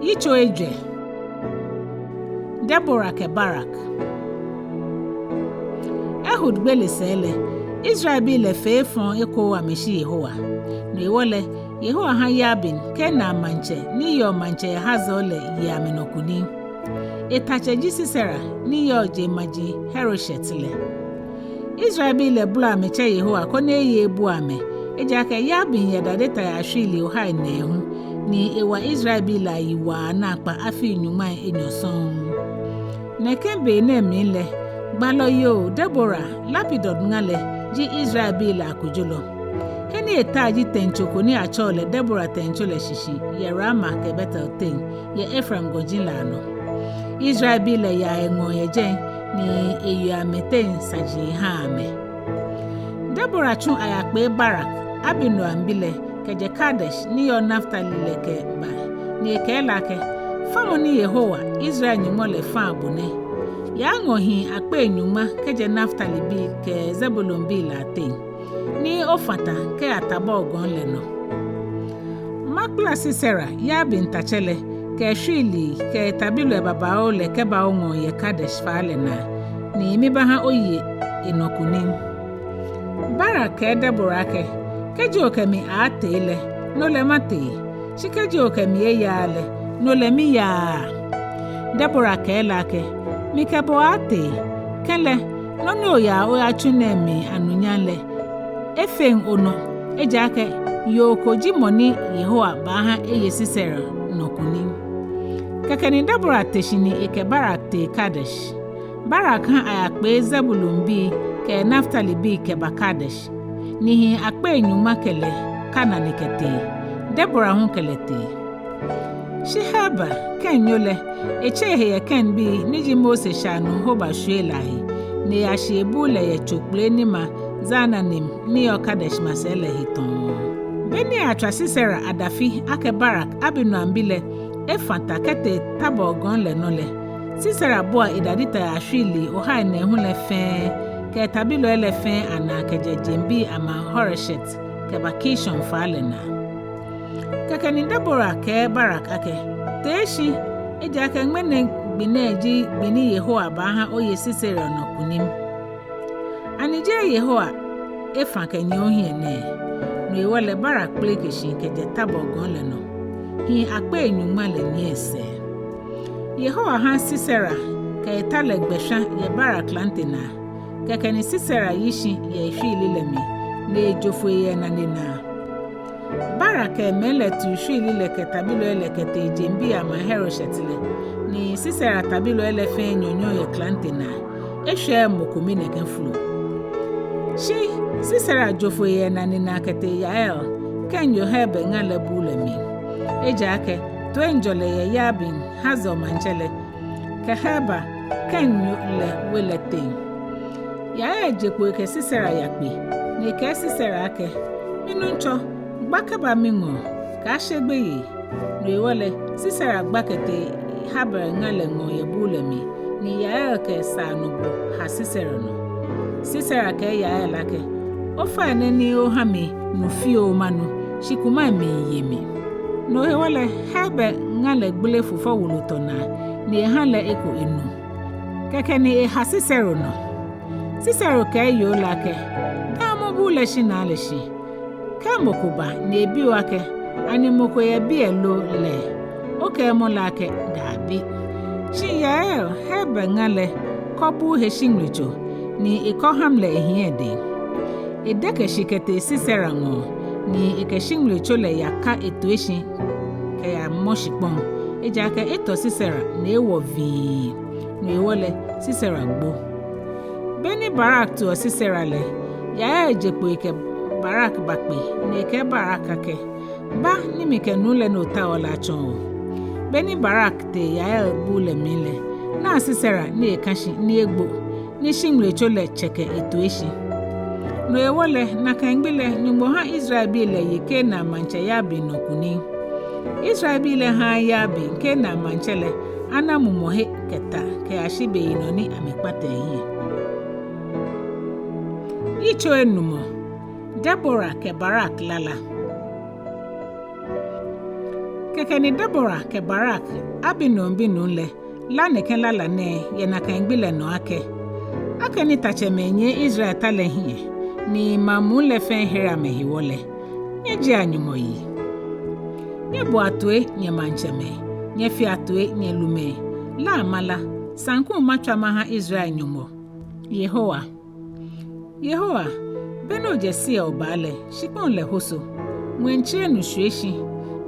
Yitso ejwɛ. Debora kɛ Barak. Ehud gbele sɛɛ lɛ, Israelbii lɛ fee efɔŋ ekoŋŋ amɛshi Yehowa. No hewɔ lɛ, Yehowa hã Yabin, Karnaim maŋtsɛ ni yɔɔ maŋtsɛ yɛ Hazor lɛ, ye amɛnɔ kunim. Etatsɛ ji Sisera ni yɔɔ jeŋmaji Harosheth lɛ. Israelbii lɛ bolɔ amɛtsɛ Yehowa koni eye ebua amɛ, ejaakɛ Yabin yɛ dade tai ashwiilii ohai nɛɛhu, ni ewa Israelbii lɛ ayi waa naakpa afii nyɔŋmai enyɔ sɔŋŋ. Nɛkɛ be nɛɛ mli lɛ, gbalɔ yoo Debora, Lapidot ŋa lɛ, ji Israelbii lɛ akojolɔ. He ni etaa ji tɛŋtso ko ni atsɛɔ lɛ Debora Tɛŋtso lɛ shishi yɛ Rama kɛ Betel teŋ yɛ Efraim gɔji lɛ anɔ. Israelbii lɛ yaa eŋɔɔ yɛ jɛi ni eyeɔ amɛteŋ saji ehaa amɛ. Debora tsu ayakpee Barak, Abinoam bi lɛ, kɛjɛ Kadesh ni yɔɔ Naftali lɛ kɛba, ni ekɛɛ lɛ akɛ, Famɔ ni Yehowa, Israel Nyɔŋmɔ lɛ faa bo nɛ: Yaaŋɔ hii akpei nyɔŋma kɛjɛ Naftalibii kɛ Zebulonbii lɛ ateŋ, ni ofã ta kɛya Tabor gɔŋ lɛ nɔ. Makpala Sisera, Yabin tatsɛ lɛ, kɛ eshwiilii kɛ etabilɔi babaoo lɛ kɛba oŋɔɔ yɛ Kadesh faa lɛ naa, ni mibahã oye enɔ kunim. Barak kɛɛ Debora akɛ, Kɛji okɛ mi aaatee lɛ, no lɛ matee, shi kɛji okɛ mi eyaaa lɛ, no lɛ miyaaa. Debora kɛɛ lɛ akɛ, Mikɛ bo aaatee, kɛlɛ, nɔ ni oyaa oyatsu nɛɛ mli anunyam lɛ efeŋ onɔ, ejaakɛ yoo ko ji mɔ ni Yehowa baahã eye Sisera nɔ kunim. Kɛkɛ ni Debora te shi ni ekɛ Barak tee Kadesh. Barak hã ayakpee Zebulonbii kɛ Naftalibii kɛba Kadesh, ni hii akpei nyɔŋma kɛ lɛ ka nane kɛtee. Debora hu kɛ lɛ tee. Shi Heber, Kenyo lɛ, etse ehe yɛ Kenbii ni ji Mose shaanuu Hobah shwiei lɛ ahe, ni eyashi ebuu lɛ yɛ tso kpele ni ma Zaanannim ni yɔɔ Kadesh masɛi lɛ he tɔ̃ɔ. Be ni atswa Sisera adafi akɛ Barak, Abinoam bi lɛ, efã ta kɛtee Tabor gɔŋ lɛ nɔ lɛ, Sisera bua edade tai ashwiilii ohai nɛɛhu lɛ fɛɛ kɛ etabilɔi lɛ fɛɛ anaa kɛjɛ jeŋbii amaŋ Harosheth kɛba Kishon faa lɛ naa. Kɛkɛ ni Debora kɛɛ Barak akɛ, Tee shi, ejaakɛ ŋmɛnɛ gbi nɛɛ ji gbi ni Yehowa baahã oye Sisera nɔ kunim. Ani jeee Yehowa efã kɛnyiɛ ohiɛ nɛɛ? No hewɔ lɛ Barak kpeleke shi kɛjɛ Tabor gɔŋ lɛ nɔ. Hii akpei nyɔŋma lɛ nyiɛ esɛɛ. Yehowa hã Sisera kɛ eta lɛ gbɛ shwã yɛ Barak klante naa. Kɛkɛ ni Sisera yi shi yɛ eshwiili lɛ mli, ni ejo foi yɛ enane naa. Barak kɛ emɛi lɛ tu eshwiili lɛ kɛ etabilɔi lɛ kɛtee jeŋbii amaŋ Harosheth lɛ, ni Sisera tabilɔi lɛ fɛɛ nyɔnyɔɔ yɛ klante naa, eshwɛɛɛ mɔ kome nɛkɛ folo. Shi Sisera jo foi yɛ enane naa kɛtee Yael, Kenyo Heber ŋa lɛ buu lɛ mli. Ejaakɛ toiŋjɔlɛ yɛ Yabin, Hazor maŋtsɛ lɛ, kɛ Heber, Kenyo lɛ we lɛ teŋ. Yael je kpo ekɛ Sisera yakpe, ni ekɛɛ Sisera akɛ, Minuŋtsɔ, gba kɛba miŋɔɔ, kaashe gbeyei. No hewɔ lɛ, Sisera gba kɛtee Heber ŋa lɛ ŋɔɔ yɛ buu lɛ mli, ni Yael kɛ saanɔ bo ha Sisera nɔ. Sisera kɛɛ Yael akɛ, Ofainɛ ni ohã mi nu fioo manu, shi kumai miiye mi. No hewɔ lɛ, Heber ŋa lɛ gbele fufɔ wolo tɔ naa, ni ehã lɛ eko enu. Kɛkɛ ni eha Sisera nɔ. Sisera kɛɛ yoo lɛ akɛ, Damɔ buu lɛ shinaa lɛ shi. Kɛ mɔ ko ba ni ebi bo akɛ, Ani mɔ ko yɛ biɛ lo? Lɛ, okɛɛmɔ lɛ akɛ, Dabi. Shi Yael, Heber ŋa lɛ, kɔ buu he shiŋmlitso, ni ekɔ hamle ehiɛ edɛŋ. Edɛkɛ shi kɛtee Sisera ŋɔɔ, ni ekɛ shiŋmlitso lɛ yaka etoishi kɛyamɔ shikpɔŋ, ejaakɛ etɔ Sisera ni ewɔ vii. No hewɔ lɛ, Sisera gbo. Be ni Barak toɔ Sisera lɛ, Yael je kpo ekɛ Barak bakpe, ni ekɛɛ Barak akɛ, Ba ni mikɛ nuu lɛ ni otaoɔ lɛ atsɔɔ bo. Be ni Barak tee Yael buu lɛ mli lɛ, naa Sisera ni ekã shi ni egbo, ni shiŋmlitso lɛ tsɛkɛ etoishi. No hewɔ lɛ, nakai gbi lɛ, Nyɔŋmɔ hã Israelbii lɛ ye Karnaim maŋtsɛ Yabin nɔ kunim. Israelbii lɛ hãaa Yabin, Karnaim maŋtsɛ lɛ, ana mumɔ he kɛ ta kɛyashi beyinɔ ni amɛkpãtã ehiɛ. Yitso enumɔ. Debora kɛ Barak lala. Kɛkɛ ni Debora kɛ Barak, Abinoam binuu lɛ, la nɛkɛ lala nɛɛ yɛ nakai gbi lɛ nɔ akɛ, Akɛni tatsɛmɛi nyiɛ Israel ta lɛ hiɛ, ni maŋ muu lɛ fɛɛ here amɛ hewɔ lɛ, nyɛjiea Nyɔŋmɔ yi. Nyɛboa toi, nyɛ maŋtsɛmɛi, nyɛfea toi, nyɛ lumɛi. La mala, saŋku matswa maha Israel Nyɔŋmɔ, Yehowa. Yehowa, be ni ojɛ Seir obaa lɛ, shikpɔŋ lɛ hoso. Ŋwɛi tsere nu shwie shi,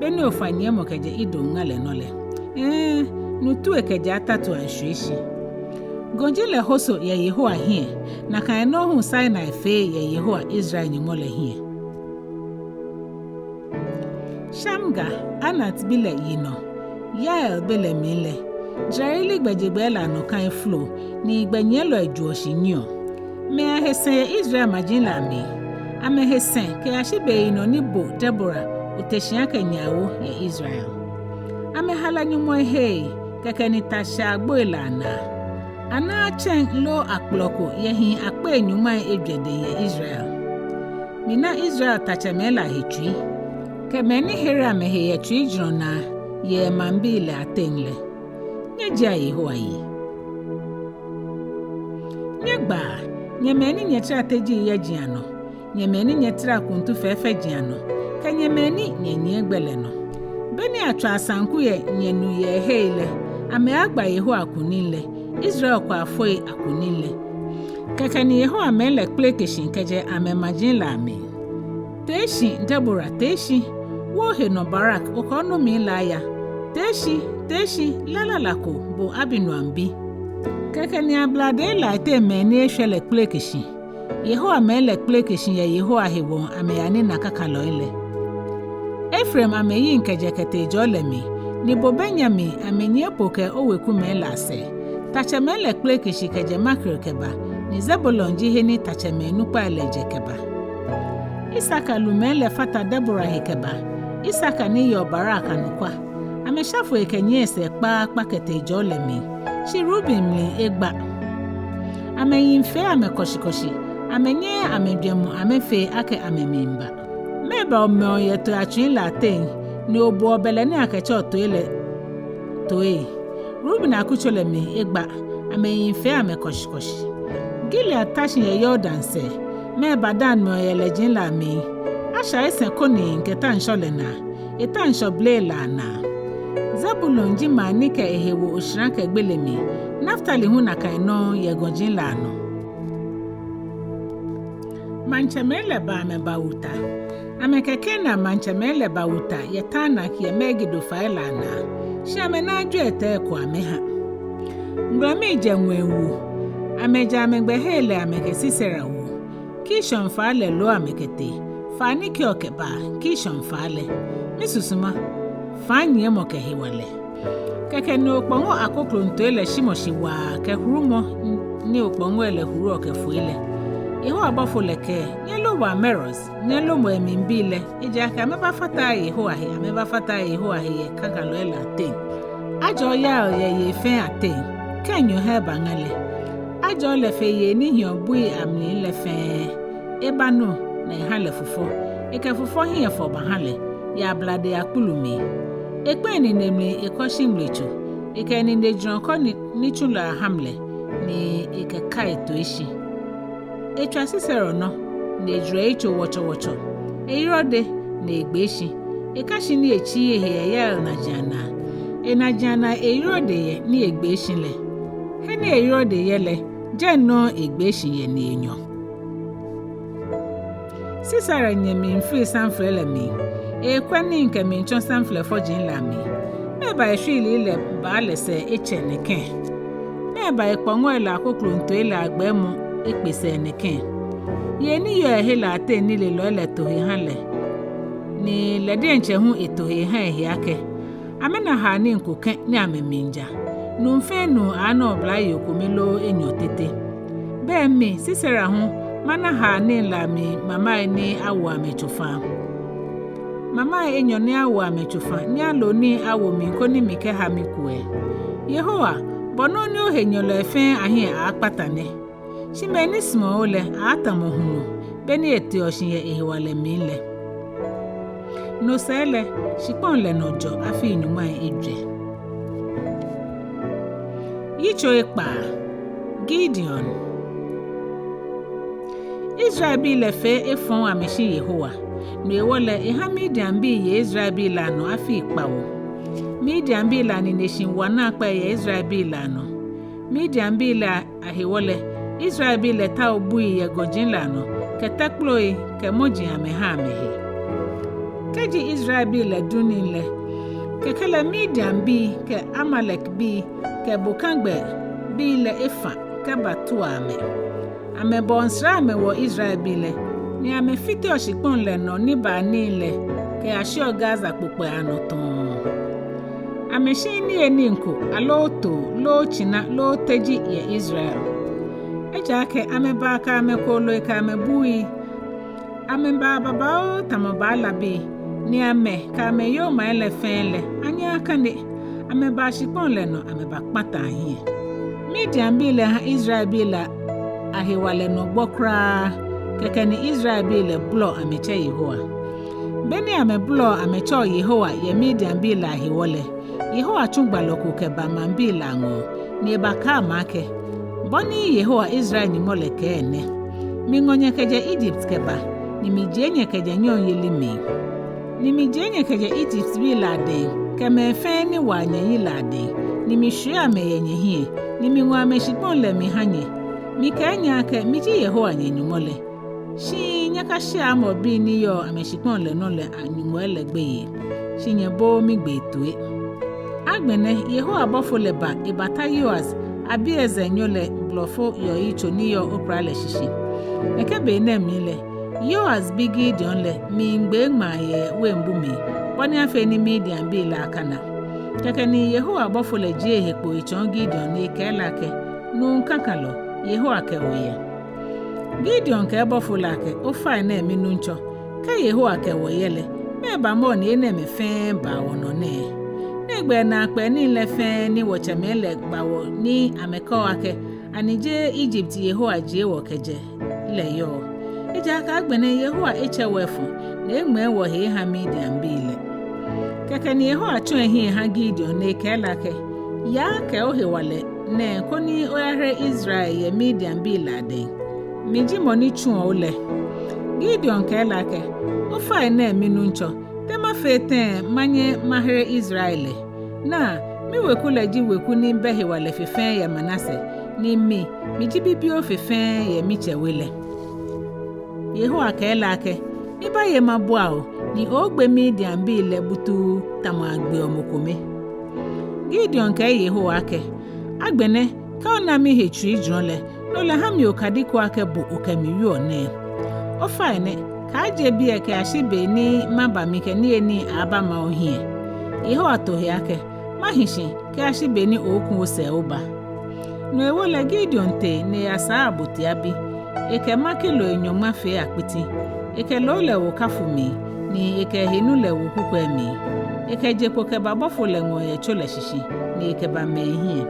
be ni ofa nyiɛmɔ kɛjɛ Edom ŋa lɛ nɔ lɛ. Hɛɛ, nu tue kɛjɛ atatuaŋ shwie shi. Gɔji lɛ hoso yɛ Yehowa hiɛ, nakai nɔŋŋ hu Sinai fee yɛ Yehowa, Israel Nyɔŋmɔ lɛ hiɛ. Shamgar, Anath bi lɛ yinɔ, Yair be lɛ mli lɛ, jarayeli gbɛjegbɛi lɛ anɔ kai folo, ni gbɛnyiɛlɔi joɔ shi nyiɛɔ. Mɛi ahe sɛɛ yɛ Israel maji lɛ amli. Amɛhe sɛɛ kɛyashi beyinɔ ni bo Debora ote shi akɛ nyɛ awo yɛ Israel. Amɛhala nyɔŋmɔi hei, kɛkɛ ni ta shɛ agboi lɛ anaa. Anaaa tsɛŋ loo akplɔ ko yɛ hii akpei nyɔŋmai ejwɛ dɛŋ yɛ Israel. Mina Israel tatsɛmɛi lɛ ahe tsui, kɛ mɛi ni here amɛhe yɛ tsuijurɔ naa yɛ maŋbii lɛ ateŋ lɛ. Nyɛjiea Yehowa yi. Nyɛgbaa, nyɛ mɛi ni nyɛtara teji yɛ ji anɔ, nyɛ mɛi ni nyɛtara kuntu fɛfɛji anɔ, kɛ nyɛ mɛi ni nyɛnyiɛ gbɛ lɛ nɔ. Be ni atswa asaŋku yɛ nyɛnu yɛ hei lɛ, amɛaagba Yehowa kunim lɛ, Israel kwaafoji akunim lɛ. Kɛkɛ ni Yehowa mɛi lɛ kpeleke shi kɛjɛ amɛmaji lɛ amli. Tee shi, Debora, tee shi. Wo ohe nɔ, Barak, okɛ onomii lɛ aya. Tee shi, tee shi, la lala ko, bo Abinoam bi. Kɛkɛ ni abladei lɛ ateŋ mɛi ni eshwɛ lɛ kpeleke shi. Yehowa mɛi lɛ kpeleke shi yɛ Yehowa hewɔ amɛyanina kakalɔi lɛ. Efraim amɛyiŋ kɛjɛ kɛtee jɔɔ lɛ mli, ni bo Benyamin amɛnyiɛ po kɛ owekumɛi lɛ asɛɛ. Tatsɛmɛi lɛ kpeleke shi kɛjɛ Makir kɛba, ni Zebulon ji he ni tatsɛmɛi nukpai lɛ jɛ kɛba. Isakar lumɛi lɛ fata Debora he kɛba, Isakar ni yeɔ Barak anɔkwa. Amɛsha foi kɛnyiɛ esɛɛ kpaakpa kɛtee jɔɔ lɛ mli, shi Ruben mli egba. Amɛyiŋ fee amɛ kɔshikɔshi, amɛnyɛɛɛ amɛjwɛŋmɔ amɛfee akɛ amɛmiiba. Mɛɛba omɛɔ yɛ toiatsui lɛ ateŋ, ni oboɔ bɛlɛ ni akɛtsɛɔ toi lɛ toi? Ruben akutso lɛ mli egba, amɛyiŋ fee amɛ kɔshikɔshi. Gilead ta shi yɛ Yordan sɛɛ, mɛɛba Dan mɛɔ yɛ lɛji lɛ amli? Asher esɛŋ koni kɛta ŋshɔ lɛ naa, eta ŋshɔ blei lɛ anaa. Zebulon ji maŋ ni kɛ ehe wo oshara kɛ gbele mli, Naftali hu nakai nɔŋŋ yɛ gɔji lɛ anɔ. Maŋtsɛmɛi lɛ ba amɛbawu ta. Amɛkɛ Kanaan maŋtsɛmɛi lɛ bawu ta yɛ Taanak yɛ Megido fai lɛ anaa, shi amɛnaaa jwiɛtɛi ko amɛha. Ŋulami jɛ ŋwɛi wu, amɛjɛ amɛgbɛhei lɛ amɛkɛ Sisera wu. Kishon faa lɛ lo amɛ kɛtee, faa ni kɛɔ kɛbaa Kishon faa lɛ. Misusuma, faa nyiɛmɔ kɛ hewalɛ. Kɛkɛ ni okpɔŋɔ akoklontoi lɛ shimɔ shi waa kɛ hurumɔ ni okpɔŋɔi lɛ huruɔ kɛ foi lɛ. Yehowa bɔfo lɛ kɛɛ, nyɛlomɔa Meroz, nyɛlomɔa emlibii lɛ, ejaakɛ amɛbafataaa Yehowa he, amɛbafataaa Yehowa he yɛ kakalɔi lɛ ateŋ. Ajɔɔ Yael yɛ yei fɛɛ ateŋ, kɛ enyɔ ha ebaŋa lɛ. Ajɔɔ lɛ fe yei ni hiɔ bui amli lɛ fɛɛ. Eba nu ni eha lɛ fufɔ. Ekɛ fufɔ hiɛ fɔ baha lɛ, yɛ abladei akpulu mli. Ekpɛ enine mli ekɔ shi ŋmlɛtso. Ekɛ eninejurɔ kɔ ni, nitsulɔi ahamle, ni ekɛ kai toi shi. Etswa Sisera nɔ, ni ejurɔ etso wɔtsɔwɔtsɔ. Eyrɔ odɛŋ, ni egbee shi. Eka shi ni etsiii ehe yɛ Yael najiaŋ naa. Enajiaŋ naa eyrɔ odɛŋ yɛ ni egbee shi lɛ. He ni eyrɔ odɛŋ yɛ lɛ, jɛi nɔŋŋ egbee shi yɛ ni enyɔ. Sisera nyɛmi miifili samflɛ lɛ mli. Ekwɛ nii kɛmiitsɔ samflɛ fɔji lɛ amli. Mɛɛba eshwiilii lɛ baa lɛ sɛɛ etsɛ nɛkɛ? Mɛɛba ekpɔŋɔi lɛ akoklontoi lɛ agbɛɛmɔ ekpe sɛɛ nɛkɛ? Yei ni yɔɔ ehe lɛ ateŋ nilelɔi lɛ to he ha lɛ, ni lɛ diɛŋtsɛ hu eto he eha ehe akɛ, amɛna haanii ko kɛ̃ ni amɛmiija. Nuu fɛɛ nuu aaana oblayoo kome loo enyɔ tete. Bɛ mi, Sisera hu, mana haanii lɛ amli mamai ni awo amɛ tsofa. Mamai enyɔ ni awo amɛ tsofa, ni alo nii awo mli koni mikɛha mikuɛ. Yehowa, bɔ nɔŋŋ ni ohenyɛlɔi fɛɛ ahiɛ aaakpata nɛ. Shi mɛi ni sumɔɔ bo lɛ, aaatamɔ hulu, be ni eteɔ shi yɛ ehewalɛ mli lɛ. No sɛɛ lɛ, shikpɔŋ lɛ nɔ jɔ afii nyɔŋmai ejwɛ. Yitso ekpaa. Gideon. Israelbii lɛ fee efɔŋ amɛshi Yehowa. No hewɔ lɛ, eha Midianbii ye Israelbii lɛ anɔ afii kpawo. Midianbii lɛ anine shi wa naakpɛɛ yɛ Israelbii lɛ anɔ. Midianbii lɛ ahewɔ lɛ, Israelbii lɛ tao bui yɛ gɔji lɛ anɔ, kɛ tɛkploi, kɛ mɔji amɛha amɛhe. Kɛji Israelbii lɛ du nii lɛ, kɛkɛ lɛ Midianbii kɛ Amalekbii kɛ bokagbɛbii lɛ efa kɛbatua amɛ. Amɛbɔɔ nsra amɛwo Israelbii lɛ, ni amɛfiteɔ shikpɔŋ lɛ nɔ nibaanii lɛ kɛyashiɔ Gaza kpokpaa nɔ tɔɔ. Amɛshiii niyenii ko, aloo too, loo tsina, loo teji yɛ Israel. Ejaakɛ amɛbaa kɛ amɛkooloi kɛ amɛbui. Amɛbaa babaoo tamɔ baalabii, ni amɛ kɛ amɛyomai lɛ fɛɛ lɛ, anyɛɛɛ akane. Amɛbaa shikpɔŋ lɛ nɔ amɛbakpata ahiɛ. Midianbii lɛ ha Israelbii lɛ ahewalɛ nɔ gbɔ kwraa, kɛkɛ ni Israelbii lɛ bolɔ amɛtsɛ Yehowa. Beni amɛbolɔɔ amɛtsɛɔ Yehowa yɛ Midianbii lɛ ahewɔ lɛ, Yehowa tsu gbalɔ ko kɛba maŋbii lɛ aŋɔɔ, ni ebakɛɛ amɛ akɛ: Bɔ ni Yehowa, Israel Nyɔŋmɔ lɛ kɛɛ nɛ: Miŋɔ nyɛ kɛjɛ Egypt kɛba, ni mijie nyɛ kɛjɛ nyɔŋyeli mli. Ni mijie nyɛ kɛjɛ Egyptbii lɛ adɛŋ, kɛ mɛi fɛɛ ni waa nyɛyi lɛ adɛŋ, ni mishwie amɛ yɛ nyɛhiɛ, ni miŋɔ amɛshikpɔŋ lɛ miha nyɛ. Mikɛɛ nyɛ akɛ miji Yehowa nyɛ Nyɔŋmɔ lɛ. Shi nyɛkashea Amorbii ni yɔɔ amɛshikpɔŋ lɛ nɔ lɛ anyɔŋmɔi lɛ gbeyei, shi nyɛbooo migbee toi. Agbɛnɛ Yehowa bɔfo lɛ ba ebata Yoas, Abiezer nyo lɛ, blɔfo yɔyitso ni yɔɔ Ofra lɛ shishi. Nɛkɛ be nɛɛ mli lɛ, Yoas bi Gideon lɛ miigbee ŋmaa yɛ wein bu mli, bɔ ni afee ni Midianbii lɛ akana. Kɛkɛ ni Yehowa bɔfo lɛ jie ehe kpo etsɔɔ Gideon ni ekɛɛ lɛ akɛ: Nuu kakalɔ, Yehowa kɛ bo yɛ. Gideon kɛɛ bɔfo lɛ akɛ: Ofainɛ minuŋtsɔ, kɛ Yehowa kɛ wɔ yɛ lɛ, mɛɛba mɔ ni enɛɛmɛi fɛɛ baa wɔnɔ nɛɛ? Nɛgbɛ naakpɛɛ nii lɛ fɛɛ ni wɔtsɛmɛi lɛ gba wɔ ni amɛkɛɔ akɛ ani jeee Egypt Yehowa jie wɔ kɛjɛ lɛ yɔɔ? Ejaakɛ agbɛnɛ Yehowa etsɛ wɔ efɔ, ni eŋmɛɛ wɔhe eha Midianbii lɛ. Kɛkɛ ni Yehowa tsɔ ehiɛ eha Gideon ni ekɛɛ lɛ akɛ: Yaa kɛ ohewalɛ nɛɛ koni oyahere Israel yɛ Midianbii lɛ adɛŋ. Miji mɔ ni tsuɔ o lɛ. Gideon kɛɛ lɛ akɛ: Ofainɛ minuŋtsɔ, te mafee tɛŋŋ manyɛ mahere Israel lɛ? Naa, miweku lɛ ji weku ni bɛ hewalɛ fe fɛɛ yɛ Manase, ni mi, miji bibioo fe fɛɛ yɛ mitsɛ we lɛ. Yehowa kɛɛ lɛ akɛ: Mibaye mabua o, ni oogbe Midianbii lɛ butuu tamɔ agbeɔ mɔ kome. Gideon kɛɛ Yehowa akɛ: Agbɛnɛ, kɛ ona mihe tsuijurɔ lɛ, no lɛ ha mi okadi ko akɛ bo okɛ mi wieɔ nɛɛ. Ofainɛ, kaajɛ biɛ kɛyashi be ni maba mikɛ niyenii aabama ohiɛ. Yehowa to he akɛ: Mahi shi kɛyashi be ni ooku osɛɛ oba. No hewɔ lɛ Gideon tee ni eyasaa abotia bi. Ekɛ makiloi nyɔŋma fee akpiti. Ekɛ loo lɛ wo kafu mli, ni ekɛ ehenuu lɛ wo kukwɛi mli. Ekɛ je kpo kɛba bɔfo lɛ ŋɔɔ yɛ tso lɛ shishi, ni ekɛbamɛ ehiɛ.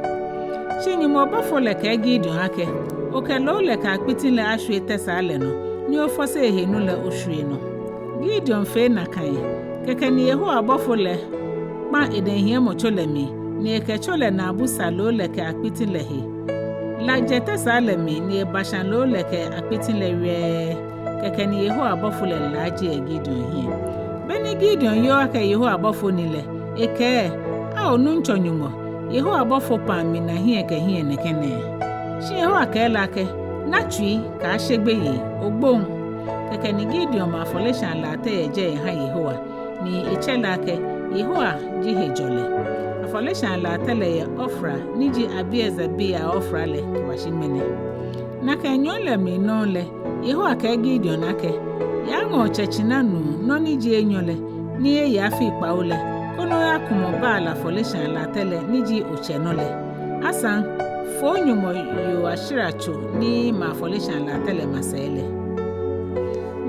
Shi Nyɔŋmɔ bɔfo lɛ kɛɛ Gideon akɛ: Okɛ loo lɛ kɛ akpiti lɛ ashwie tɛsaa lɛ nɔ, ni ofɔse ehenuu lɛ oshwie nɔ. Gideon fee nakai. Kɛkɛ ni Yehowa bɔfo lɛ kpa edɛhiɛmɔtso lɛ mli, ni ekɛ tso lɛ naabu sa loo lɛ kɛ akpiti lɛ he. La jɛ tɛsaa lɛ mli, ni eba shã loo lɛ kɛ akpiti lɛ wɛɛ. Kɛkɛ ni Yehowa bɔfo lɛ laaje yɛ Gideon hiɛ. Beni Gideon yeɔ akɛ Yehowa bɔfo ni lɛ, ekɛɛ: Ao, Nuŋtsɔ Nyɔŋmɔ, Yehowa bɔfo pam mina hiɛ kɛ hiɛ nɛkɛ nɛɛ. Shi Yehowa kɛɛ lɛ akɛ: Na tsui, kaashe gbeyei, ogboŋ. Kɛkɛ ni Gideon ma afɔleshaa latɛ yɛ jɛi eha Yehowa, ni etsɛ lɛ akɛ Yehowa ji hejɔlɛ. Afɔleshaa latɛ lɛ yɛ Ofra, ni ji Abiezer bi a Ofra lɛ, kɛbashi ŋmɛnɛ. Nakai nyɔɔŋ lɛ mli nɔŋŋ lɛ, Yehowa kɛɛ Gideon akɛ: Yaa ŋɔ otsɛ tsina nuu nɔ ni ji enyɔ lɛ, ni eye afii kpawo lɛ, koni oyakumɔ Baal afɔleshaa latɛ lɛ ni ji otsɛ nɔ lɛ. Asaŋ, fo onyɔŋmɔ yoo ashiratso ni ma afɔleshaa latɛ lɛ masɛi lɛ.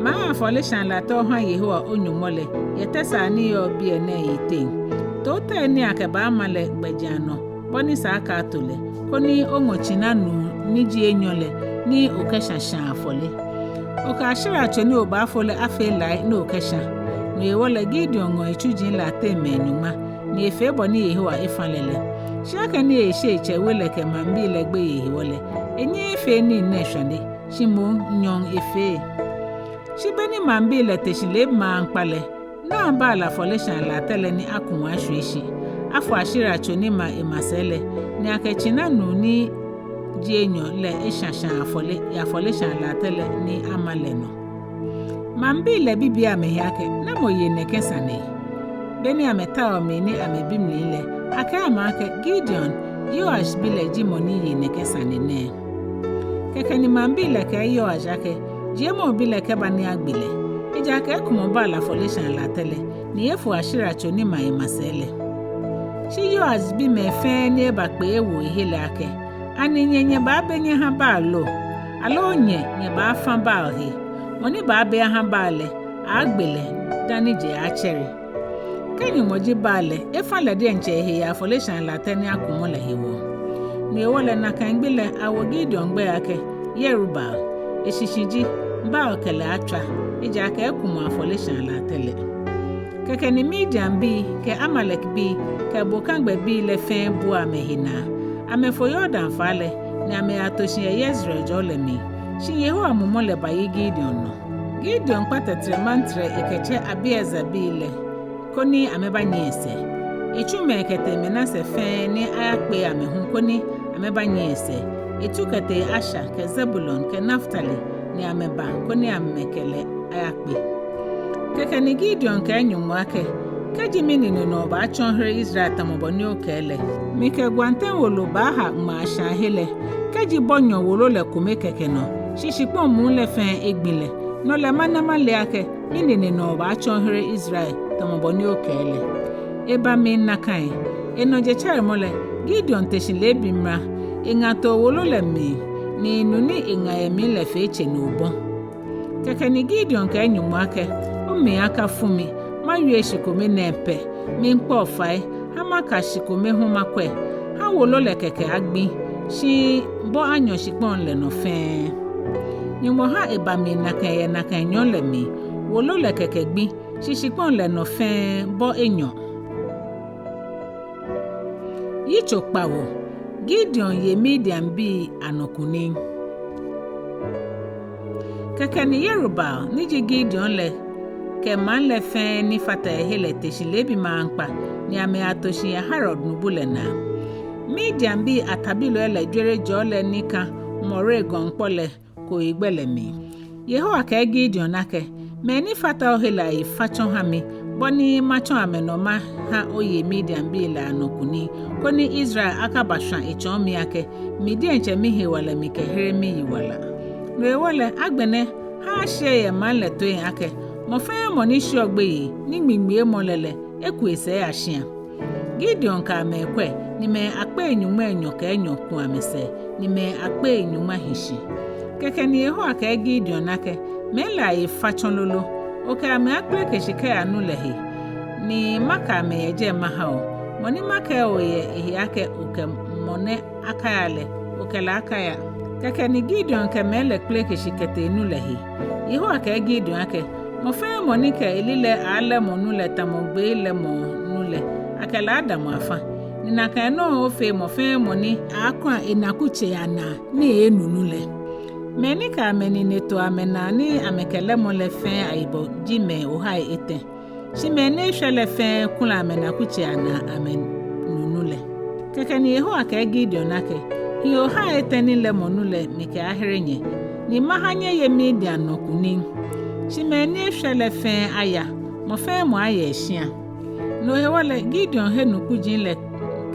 Maa afɔleshaa latɛ oha Yehowa o-Nyɔŋmɔ lɛ yɛ tɛsaa ni yɔɔ biɛ nɛɛ yiteŋ. Too tɛi ni akɛbaama lɛ gbɛjianɔ, bɔ ni sa akɛ ato lɛ, koni oŋɔ tsina nuu ni ji enyɔ lɛ ni okɛshã shãa afɔle. Okɛ ashiratso ni obaafo lɛ afee lai ni okɛshã. No hewɔ lɛ Gideon ŋɔ etsuji lɛ ateŋ mɛi nyɔŋma, ni efee bɔ ni Yehowa efã lɛ lɛ. Shi akɛni eeshe etsɛ we lɛ kɛ maŋbii lɛ gbeyei hewɔ lɛ, enyɛɛɛ efee nii nɛɛ shwane, shi moŋ nyɔɔŋ efee. Shi be ni maŋbii lɛ te shi leebi maŋkpa lɛ, naa Baal afɔleshaa latɛ lɛ ni akumɔ ashwie shi, afo Ashera tso ni ma ema sɛɛ lɛ, ni akɛ tsina nuu ni ji enyɔ lɛ eshã shãa afɔle yɛ afɔleshaa latɛ lɛ ni ama lɛ nɔ. Maŋbii lɛ bibii amɛhe akɛ, namɔ ye nɛkɛ sane? Be ni amɛtaoɔ mli ni amɛbi mli lɛ, akɛɛ amɛ akɛ, Gideon, Yoash bi lɛ ji mɔ ni ye nɛkɛ sane nɛɛ. Kɛkɛ ni maŋbii lɛ kɛɛ Yoash akɛ, jiemɔ obi lɛ kɛba ni agbe lɛ, ejaakɛ ekumɔ Baal afɔleshaa latɛ lɛ, ni efo Ashera tso ni ma ema sɛɛ lɛ. Shi Yoash bi mɛi fɛɛ ni eba kpe ewo ehe lɛ akɛ, ani nyɛ nyɛbaabe nyɛhã Baal lo? Aloo nyɛ nyɛbaafã Baal he? Mɔ ni baabe ahã Baal lɛ, agbe lɛ dani je atsɛre. Kɛ Nyɔŋmɔ ji Baal lɛ, efã lɛ diɛŋtsɛ ehe yɛ afɔleshaa latɛ ni akumɔ lɛ hewɔ. No hewɔ lɛ nakai gbi lɛ awo Gideon gbɛi akɛ Yerubaal, eshishi ji Baal kɛ lɛ atswa, ejaakɛ ekumɔ afɔleshaa latɛ lɛ. Kɛkɛ ni Midianbii kɛ Amalekbii kɛ bokagbɛbii lɛ fɛɛ bua amɛhe naa. Amɛfo Yordan faa lɛ, ni amɛyato shi yɛ Yezreel jɔɔ lɛ mli. Shi Yehowa mumɔ lɛ bayi Gideon nɔ. Gideon kpa tɛtrɛmantrɛ ekɛtsɛ Abiezer bii lɛ koni amɛbanyiɛ esɛɛ. Etsu mɛi kɛtee Manase fɛɛ ni ayakpee amɛ hu koni amɛbanyiɛ esɛɛ. Etsu kɛtee Asher kɛ Zebulon kɛ Naftali ni amɛba koni amɛkɛ lɛ ayakpe. Kɛkɛ ni Gideon kɛɛ Nyɔŋmɔ akɛ, kɛji minine nɔ obaatsɔ ohere Israel tamɔ bɔ ni okɛɛ lɛ, mikɛ gwantɛŋ wolo baaha ŋmaa shãahe lɛ, kɛji bɔ nyɔ wolo lɛ kome kɛkɛ nɔ, shi shikpɔŋ muu lɛ fɛɛ egbi lɛ, no lɛ mana male akɛ minine nɔ obaatsɔ ohere Israel tamɔ bɔ ni okɛɛ lɛ. Eba mli nakai. Enɔ jetsɛremɔ lɛ, Gideon te shi leebi mra, eŋa too wolo lɛ mli, ni nu ni eŋa yɛ mli lɛ fee tsenuu bɔ. Kɛkɛ ni Gideon kɛɛ Nyɔŋmɔ akɛ, omli akafu mi, mawie shikome nɛɛ pɛ, miikpa bo fai, hã maka shikome hu makwɛ, hã wolo lɛ kɛkɛ agbi, shi bɔ anyɔ shikpɔŋ lɛ nɔ fɛɛ. Nyɔŋmɔ hã eba mli nakai yɛ nakai nyɔɔŋ lɛ mli, wolo lɛ kɛkɛ gbi, shi shikpɔŋ lɛ nɔ fɛɛ bɔ enyɔ. Yitso kpawo. Gideon ye Midianbii anɔ kunim. Kɛkɛ ni Yerubaal, ni ji Gideon lɛ, kɛ maŋ lɛ fɛɛ ni fata ehe lɛ te shi leebi maŋkpa, ni amɛyato shi yɛ Harod nubu lɛ naa. Midianbii atabilɔi lɛ jwere jɔɔ lɛ ni kã More gɔŋkpɔ lɛ kooyigbɛ lɛ mli. Yehowa kɛɛ Gideon akɛ, mɛi ni fata ohe lɛ ayi fa tsɔ hã mi, bɔ ni matsɔ amɛnɔ mahã oye Midianbii lɛ anɔ kunim, koni Israel akabashwã etsɔɔ mi akɛ, mi diɛŋtsɛ mihewalɛ mikɛhere miyiwala. No hewɔ lɛ, agbɛnɛ, hã ashiɛ yɛ maŋ lɛ toiiaŋ akɛ, mɔ fɛɛ mɔ ni sheɔ gbeyei, ni ŋmiŋmiemɔ lɛ lɛ, eku esɛɛ eya shĩa. Gideon kɛ amɛ kwɛ, ni mɛi akpei nyɔŋmai enyɔ kɛ enyɔ ku amɛsɛɛ, ni mɛi akpei nyɔŋma hi shi. Kɛkɛ ni Yehowa kɛɛ Gideon akɛ, mɛi lɛ ayi fa tsɔ lolo, okɛ amɛ akpeleke shi kɛya nu lɛ he, ni makɛ amɛ yɛ jɛi mahã o. Mɔ ni makɛɛ o yɛ ehe akɛ okɛ mɔ nɛ akaya lɛ, okɛ lɛ akaya. Kɛkɛ ni Gideon kɛ mɛi lɛ kpeleke shi kɛtee nu lɛ he. Yehowa kɛɛ Gideon akɛ, mɔ fɛɛ mɔ ni kɛ elilɛi aalɛmɔ nu lɛ tamɔ gbee lɛmɔ nu lɛ, akɛ lɛ adamɔ afã. Ni nakai nɔŋŋ ofee mɔ fɛɛ mɔ ni aakura enakutsei anaa ni eenu nu lɛ. Mɛi ni kɛ amɛnine to amɛnaa ni amɛkɛ lɛmɔ lɛ fɛɛ ayibɔ ji mɛi ohai etɛ. Shi mɛi ni eshwɛ lɛ fɛɛ kula amɛnakutsei anaa amɛnu nu lɛ. Kɛkɛ ni Yehowa kɛɛ Gideon akɛ, hii ohai etɛ ni lɛmɔ nu lɛ mikɛaahere nyɛ, ni mahã nyɛye Midian nɔ kunim. Shi mɛi ni eshwɛ lɛ fɛɛ aya, mɔ fɛɛ mɔ aya eshĩa. No hewɔ lɛ Gideon he nukuji lɛ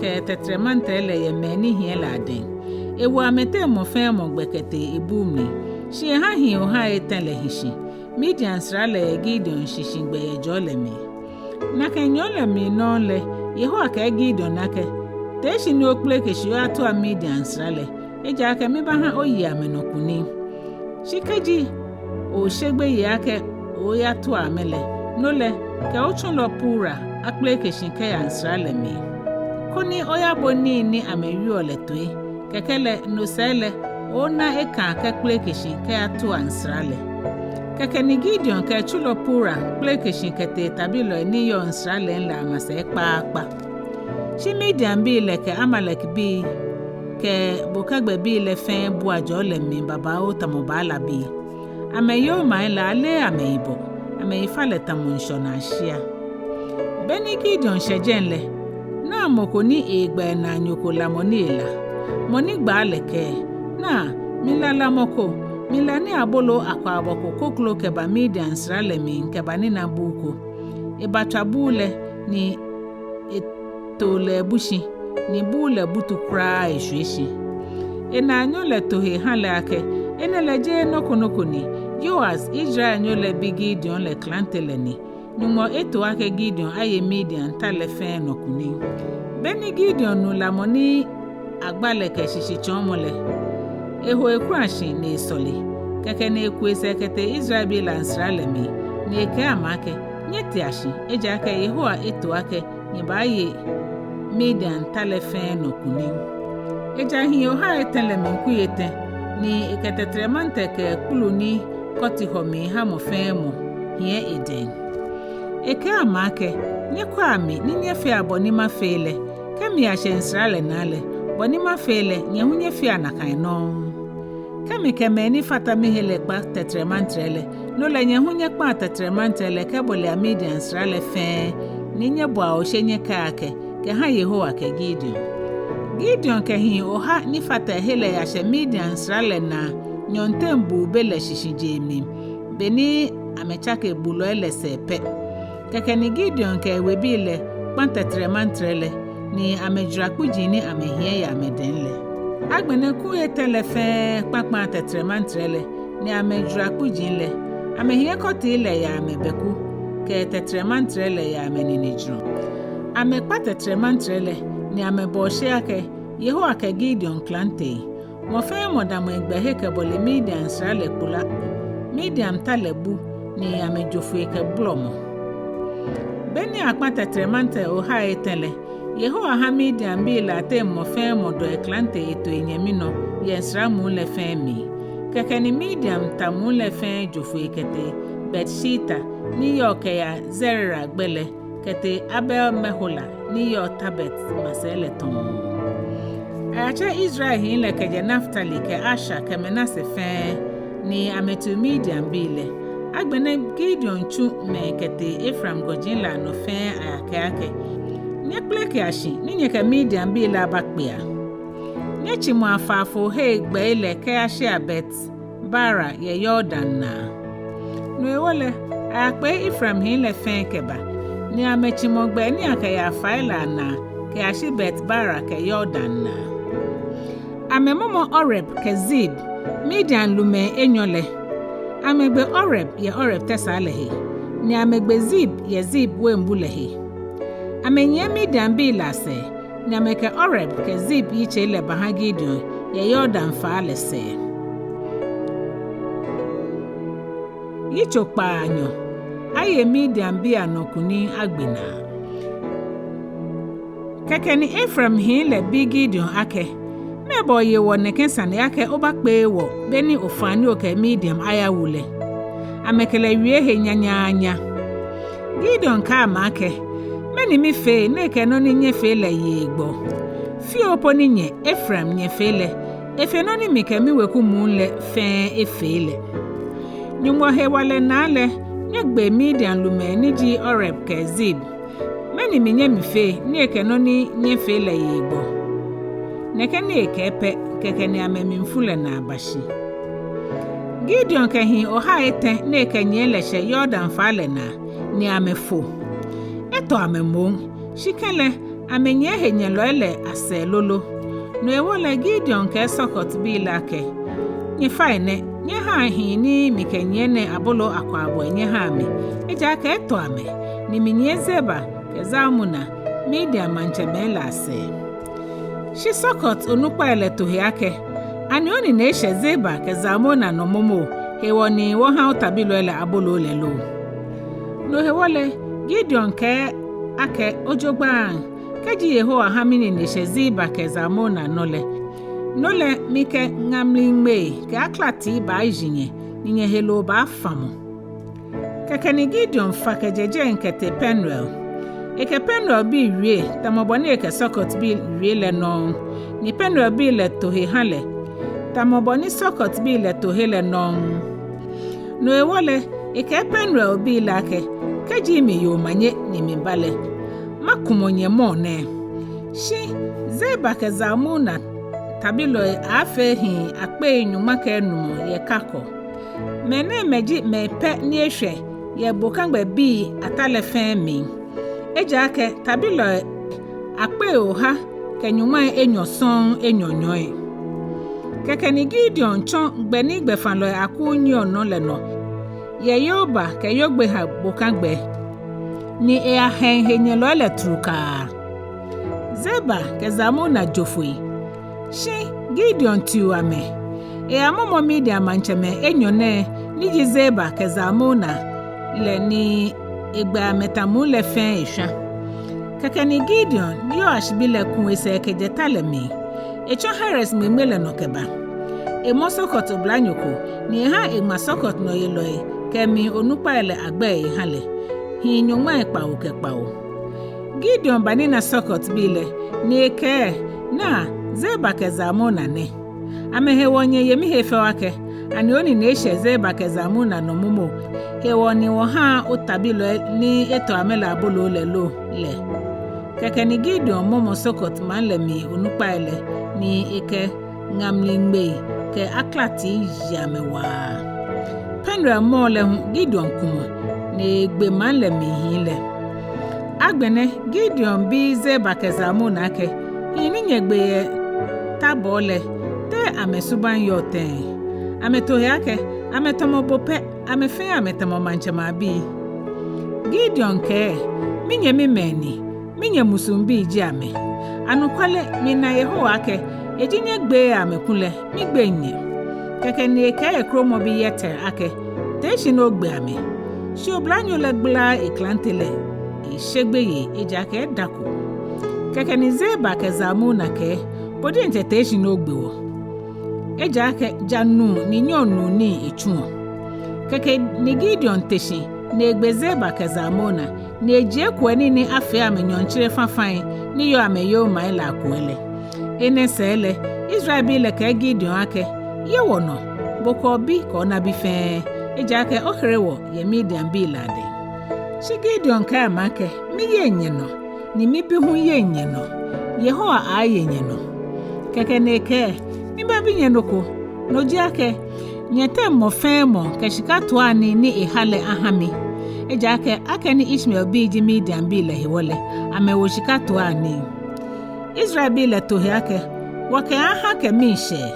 kɛ tɛtrɛmantrɛ lɛ yɛ mɛi ni hiɛ lɛ adɛŋ. Ewo amɛteŋ mɔ fɛɛ mɔ gbɛ kɛtee ebuu mli. Shi ehã hii ohai etɛ lɛ hi shi. Midian sra lɛ yɛ Gideon shishigbɛ yɛ jɔɔ lɛ mli. Nakai nyɔɔŋ lɛ mli nɔŋŋ lɛ, Yehowa kɛɛ Gideon akɛ, tee shi ni okpeleke shi oyatua Midian sra lɛ, ejaakɛ mibahã oye amɛnɔ kunim. Shi kɛji oshe gbeyei akɛ oyatua amɛ lɛ, no lɛ, kɛ otsulɔ Pura akpeleke shi kɛya nsra lɛ mli, koni oyabo nii ni amɛwieɔ lɛ toi. Kɛkɛ lɛ, no sɛɛ lɛ, ona ekãa kɛkpeleke shi kɛyatua nsra lɛ. Kɛkɛ ni Gideon kɛ etsulɔ Pura kpeleke shi kɛtee tabilɔi ni yɔɔ nsra lɛŋ lɛ amasɛi kpaakpa. Shi Midianbii lɛ kɛ Amalekbii kɛ bokagbɛbii lɛ fɛɛ bua jɔɔ lɛ mli babaoo tamɔ baalabii. Amɛyomai lɛ aleee amɛyibɔ, amɛyifalɛ tamɔ ŋshɔnaa shia. Beni Gideon shɛ jɛi lɛ, naa mɔ ko ni eegba enaanyo ko lamɔ ni ela. Mɔ ni gbaa lɛ kɛɛ, naa, mila lamɔ ko, mila nii aboloo akwaabɔ ko koklo kɛba Midian sra lɛ mli kɛbanina buu ko. Ebatswa buu lɛ ni eto lɛ ebu shi, ni buu lɛ butu kwraa eshwie shi. Enaanyo lɛ to he ha lɛ akɛ, enɛ lɛ jeee nɔ ko nɔ ko ni, Yoas, Israelnyo lɛ bi Gideon lɛ klante lɛ ni. Nyɔŋmɔ eto akɛ Gideon aye Midian ta lɛ fɛɛ nɔ kunim. Beni Gideon nu lamɔ ni agba lɛ kɛ shishitsɔɔmɔ lɛ, eho ekula shi ni esɔle. Kɛkɛ ni eku esɛɛ kɛtee Israelbii lɛ asra lɛ mli, ni ekɛɛ amɛ akɛ, nyɛtea shi, ejaakɛ Yehowa eto akɛ nyɛbaaye Midian ta lɛ fɛɛ nɔ kunim. Eja hii ohai etɛ lɛ mli kui etɛ, ni ekɛ tɛtrɛmantɛrɛ kɛ kpulu ni kɔti hɔ mli ha mɔ fɛɛ mɔ hiɛ edɛŋ. Ekɛɛ amɛ akɛ, nyɛkwɛa mi ni nyɛfea bɔ ni mafee lɛ, kɛ miyashɛ misra lɛ naa lɛ, bɔ ni mafee lɛ, nyɛ hu nyɛfea nakai nɔŋŋ. Kɛ mikɛ mɛi ni fata mihe lɛ kpa tɛtrɛmantɛrɛ lɛ, no lɛ nyɛ hu nyɛkpaa tɛtrɛmantɛrɛ lɛ kɛbɔlea Midian sra lɛ fɛɛ, ni nyɛbɔa oshe nyɛkɛa akɛ, kɛha Yehowa kɛ Gideon. Gideon kɛ hii oha ni fata ehe lɛ yashɛ Midian sra lɛ naa nyɔɔŋteŋ buu be lɛ shishijee mli, beni amɛtsake bulɔi lɛ sɛɛ pɛ. Kɛkɛ ni Gideon kɛ ewebii lɛ kpa tɛtrɛmantɛrɛ lɛ, ni amɛjwara kpuji ni amɛhiɛ yɛ amɛdɛŋ lɛ. Agbɛnɛ kui etɛ lɛ fɛɛ kpakpaa tɛtrɛmantɛrɛ lɛ, ni amɛjwara kpuji lɛ, amɛhiɛ kɔti lɛ yɛ amɛbɛku, kɛ tɛtrɛmantɛrɛ lɛ yɛ amɛninejurɔ. Amɛkpa tɛtrɛmantɛrɛ lɛ, ni amɛbɔ oshe akɛ, Yehowa kɛ Gideon klante, mɔ fɛɛ mɔ damɔ egbɛhe kɛbɔle Midian sra lɛ kpula, Midian ta lɛ bu, ni amɛjo foi kɛ bolɔmɔ. Beni akpa tɛtrɛmantɛrɛ ohai etɛ lɛ, Yehowa ha Midianbii lɛ ateŋ mɔ fɛɛ mɔ dɔ eklante eto enyɛmi nɔ yɛ sra muu lɛ fɛɛ mli. Kɛkɛ ni Midian ta muu lɛ fɛɛ jo foi kɛtee Bet-Shitta, ni yɔɔ kɛyaa Zerera gbɛ lɛ, kɛtee Abel-Mehola, ni yɔɔ Tebez masɛi lɛ tɔŋŋ. Ayatsɛ Israel hii lɛ kɛjɛ Naftali kɛ Asher kɛ Manase fɛɛ, ni amɛtiu Midianbii lɛ. Agbɛnɛ Gideon tsu mɛi kɛtee Efraim gɔji lɛ anɔ fɛɛ ayakɛɛ akɛ, nyɛkpelekea shi ni nyɛkɛ Midianbii lɛ abakpea. Nyɛtsimɔ afaafo hei gbɛi lɛ kɛyashea Bet-Bara yɛ Yordan naa. No hewɔ lɛ, ayakpee Efraim hii lɛ fɛɛ kɛba, ni amɛtsimɔ gbɛi ni akɛyaa fai lɛ anaa kɛyashi Bet-Bara kɛ Yordan naa. Amɛmɔmɔ Oreb kɛ Zeeb, Midian lumɛi enyɔ lɛ. Amɛgbe Oreb yɛ Oreb tɛsaa lɛ he, ni amɛgbe Zeeb yɛ Zeeb wein bu lɛ he. Amɛnyiɛ Midianbii lɛ asɛɛ, ni amɛkɛ Oreb kɛ Zeeb yitsei lɛ baha Gideon yɛ Yordan faa lɛ sɛɛ. Yitso kpaanyɔ. Aye Midianbii anɔ kunim agbe naa. Kɛkɛ ni Efraim hii lɛ bi Gideon akɛ, mɛɛba oye wɔ nɛkɛ sane akɛ obakpee wɔ beni ofainɛ okɛ Midian ayawu lɛ? Amɛkɛ lɛ wie he nyanyaanya. Gideon kɛɛ amɛ akɛ, mɛni mifee ni ekɛ nɔ ni nyɛfee lɛ ye hegbɔ? Fioo po ni nyɛ, Efraim, nyɛfee lɛ, efe nɔ ni mikɛ miweku muu lɛ fɛɛ efee lɛ. Nyɔŋmɔ hewalɛ naa lɛ, nyɛgbe Midian lumɛi ni ji Oreb kɛ Zeeb. Mɛni minyɛ mifee ni ekɛ nɔ ni nyɛfee lɛ ye hegbɔ? Nɛkɛ ni ekɛɛ pɛ, kɛkɛ ni amɛmlifu lɛ naa ba shi. Gideon kɛ hii ohai etɛ ni ekɛnyiɛ lɛ shɛ Yordan faa lɛ naa, ni amɛfo. Etɔ amɛ moŋ, shi kɛlɛ, amɛnyiɛ henyɛlɔi lɛ asɛɛ lolo. No hewɔ lɛ Gideon kɛɛ Sukotbii lɛ akɛ, nyɛfai nɛ, nyɛhaa hii ni mikɛnyiɛ nɛɛ aboloo akwaabɔi nyɛhaa mi, ejaakɛ etɔ amɛ, ni minyiɛ Zeba kɛ Zalmuna, Midian maŋtsɛmɛi lɛ asɛɛ. Shi Sukot onukpai lɛ to he akɛ, ani onine eshɛ Zeba kɛ Zalmuna nɔ momo, hewɔ ni wɔha otabilɔi lɛ aboloo lɛ lo? No hewɔ lɛ Gideon kɛɛ akɛ, ojogbaŋŋ, kɛji Yehowa ha minine shɛ Zeba kɛ Zalmuna nɔ lɛ, no lɛ mikɛ ŋa mli ŋmei kɛ aklati baayi nyɛ, ni nyɛheloo baafamɔ. Kɛkɛ ni Gideon fa kɛjɛ jɛi kɛtee Penuel. Ekɛ Penuelbii wie, tamɔ bɔ ni ekɛ Sukotbii wie lɛ nɔŋŋ, ni Penuelbii lɛ to he ha lɛ, tamɔ bɔ ni Sukotbii lɛ to he lɛ nɔŋŋ. No hewɔ lɛ, ekɛɛ Penuel bii lɛ akɛ, kɛji miye omanye ni miba lɛ, makumɔ nyɛ mɔɔ nɛɛ. Shi Zeba kɛ Zalmuna tabilɔi aaafee hii akpei nyɔŋma kɛ enumɔ yɛ Karkor. Mɛnɛɛmɛi ji mɛi pɛ ni eshwɛ yɛ bokagbɛ bii ata lɛ fɛɛ mli. Ejaakɛ tabilɔi akpei oha kɛ nyɔŋmai enyɔ sɔŋŋ enyɔnyɔi. Kɛkɛ ni Gideon tsɔ gbɛ ni gbɛfalɔi akuu nyiɛɔ nɔ lɛ nɔ yɛ Yoba kɛ Yogbeha bokagbɛ, ni eyahɛ ehenyɛlɔi lɛ trukaa. Zeba kɛ Zalmuna jo foi. Shi Gideon tiu amɛ. Eyamɔmɔ Midian maŋtsɛmɛi enyɔ nɛɛ ni ji Zeba kɛ Zalmuna lɛ ni egbɛ amɛta muu lɛ fɛɛ eshwa. Kɛkɛ ni Gideon, Yoash bi lɛ, ku esɛɛ kɛjɛ ta lɛ mli. Etsɔ Heres ŋmiŋmi lɛ nɔ kɛba. Emɔ Sukot oblanyo ko, ni eha eŋma Sukot nɔyelɔi kɛ emli onukpai lɛ agbɛi eha lɛ, hii nyɔŋmai kpawo kɛ kpawo. Gideon banina Sukot bii lɛ, ni ekɛɛ, naa, Zeba kɛ Zalmuna nɛ. Amɛhewɔ nyɛye mihe fɛo akɛ, ani onine eshɛ Zeba kɛ Zalmuna nɔ momo hewɔ ni wɔha otabilɔi ni etɔ amɛ lɛ aboloo lɛ lo lɛ? Kɛkɛ ni Gideon mɔmɔ Sukot maŋ lɛ mli onukpai lɛ, ni ekɛ ŋa mli ŋmei kɛ aklati yi amɛ waa. Penuel mɔɔ lɛ hu Gideon kumɔ, ni egbe maŋ lɛ mli hii lɛ. Agbɛnɛ Gideon bi Zeba kɛ Zalmuna akɛ, hii ni nyɛgbe yɛ Tabor lɛ, te amɛsubaŋ yɔɔ tɛŋŋ? Amɛto he akɛ, amɛtamɔ bo pɛ, amɛ fɛɛ amɛtamɔ maŋtsɛmɛi abii. Gideon kɛɛ, minyɛmimɛi ni, minyɛ musuŋbii ji amɛ. Anɔkwale, mina Yehowa akɛ, eji nyɛgbeee amɛ kulɛ, migbeŋ nyɛ. Kɛkɛ ni ekɛɛ ekromɔbi Yeter akɛ, tee shi ni ogbe amɛ. Shi oblanyo lɛ gbalaaa eklante lɛ, eshe gbeyei, ejaakɛ edako. Kɛkɛ ni Zeba kɛ Zalmuna kɛɛ, bo diɛŋtsɛ tee shi ni ogbe wɔ. Ejaakɛ ja nuu ni nyɔɔ nuu nii etsuɔ. Kɛkɛ ni Gideon te shi ni egbe Zeba kɛ Zalmuna, ni ejie kuɛnii ni afee amɛ nyɔɔŋtsere fafai ni yɔɔ amɛyomai lɛ akuɛ lɛ. Enɛ sɛɛ lɛ, Israelbii lɛ kɛɛ Gideon akɛ, ye wɔnɔ, bo kɛ obi kɛ onabi fɛɛ, ejaakɛ ohere wɔ yɛ Midianbii lɛ adɛŋ. Shi Gideon kɛɛ amɛ akɛ, miyeŋ nyɛnɔ, ni mibi hu yeŋ nyɛnɔ, Yehowa aaaye nyɛnɔ. Kɛkɛ ni ekɛɛ, mibabi nyɛ nɔ ko, no ji akɛ, nyɛteŋ mɔ fɛɛ mɔ kɛ shika toianii ni eha lɛ aha mi. Ejaakɛ akɛni Ishmaelbii ji Midianbii lɛ hewɔ lɛ, amɛwo shika toianii. Israelbii lɛ to he akɛ, wɔkɛaaha kɛ miishɛɛ.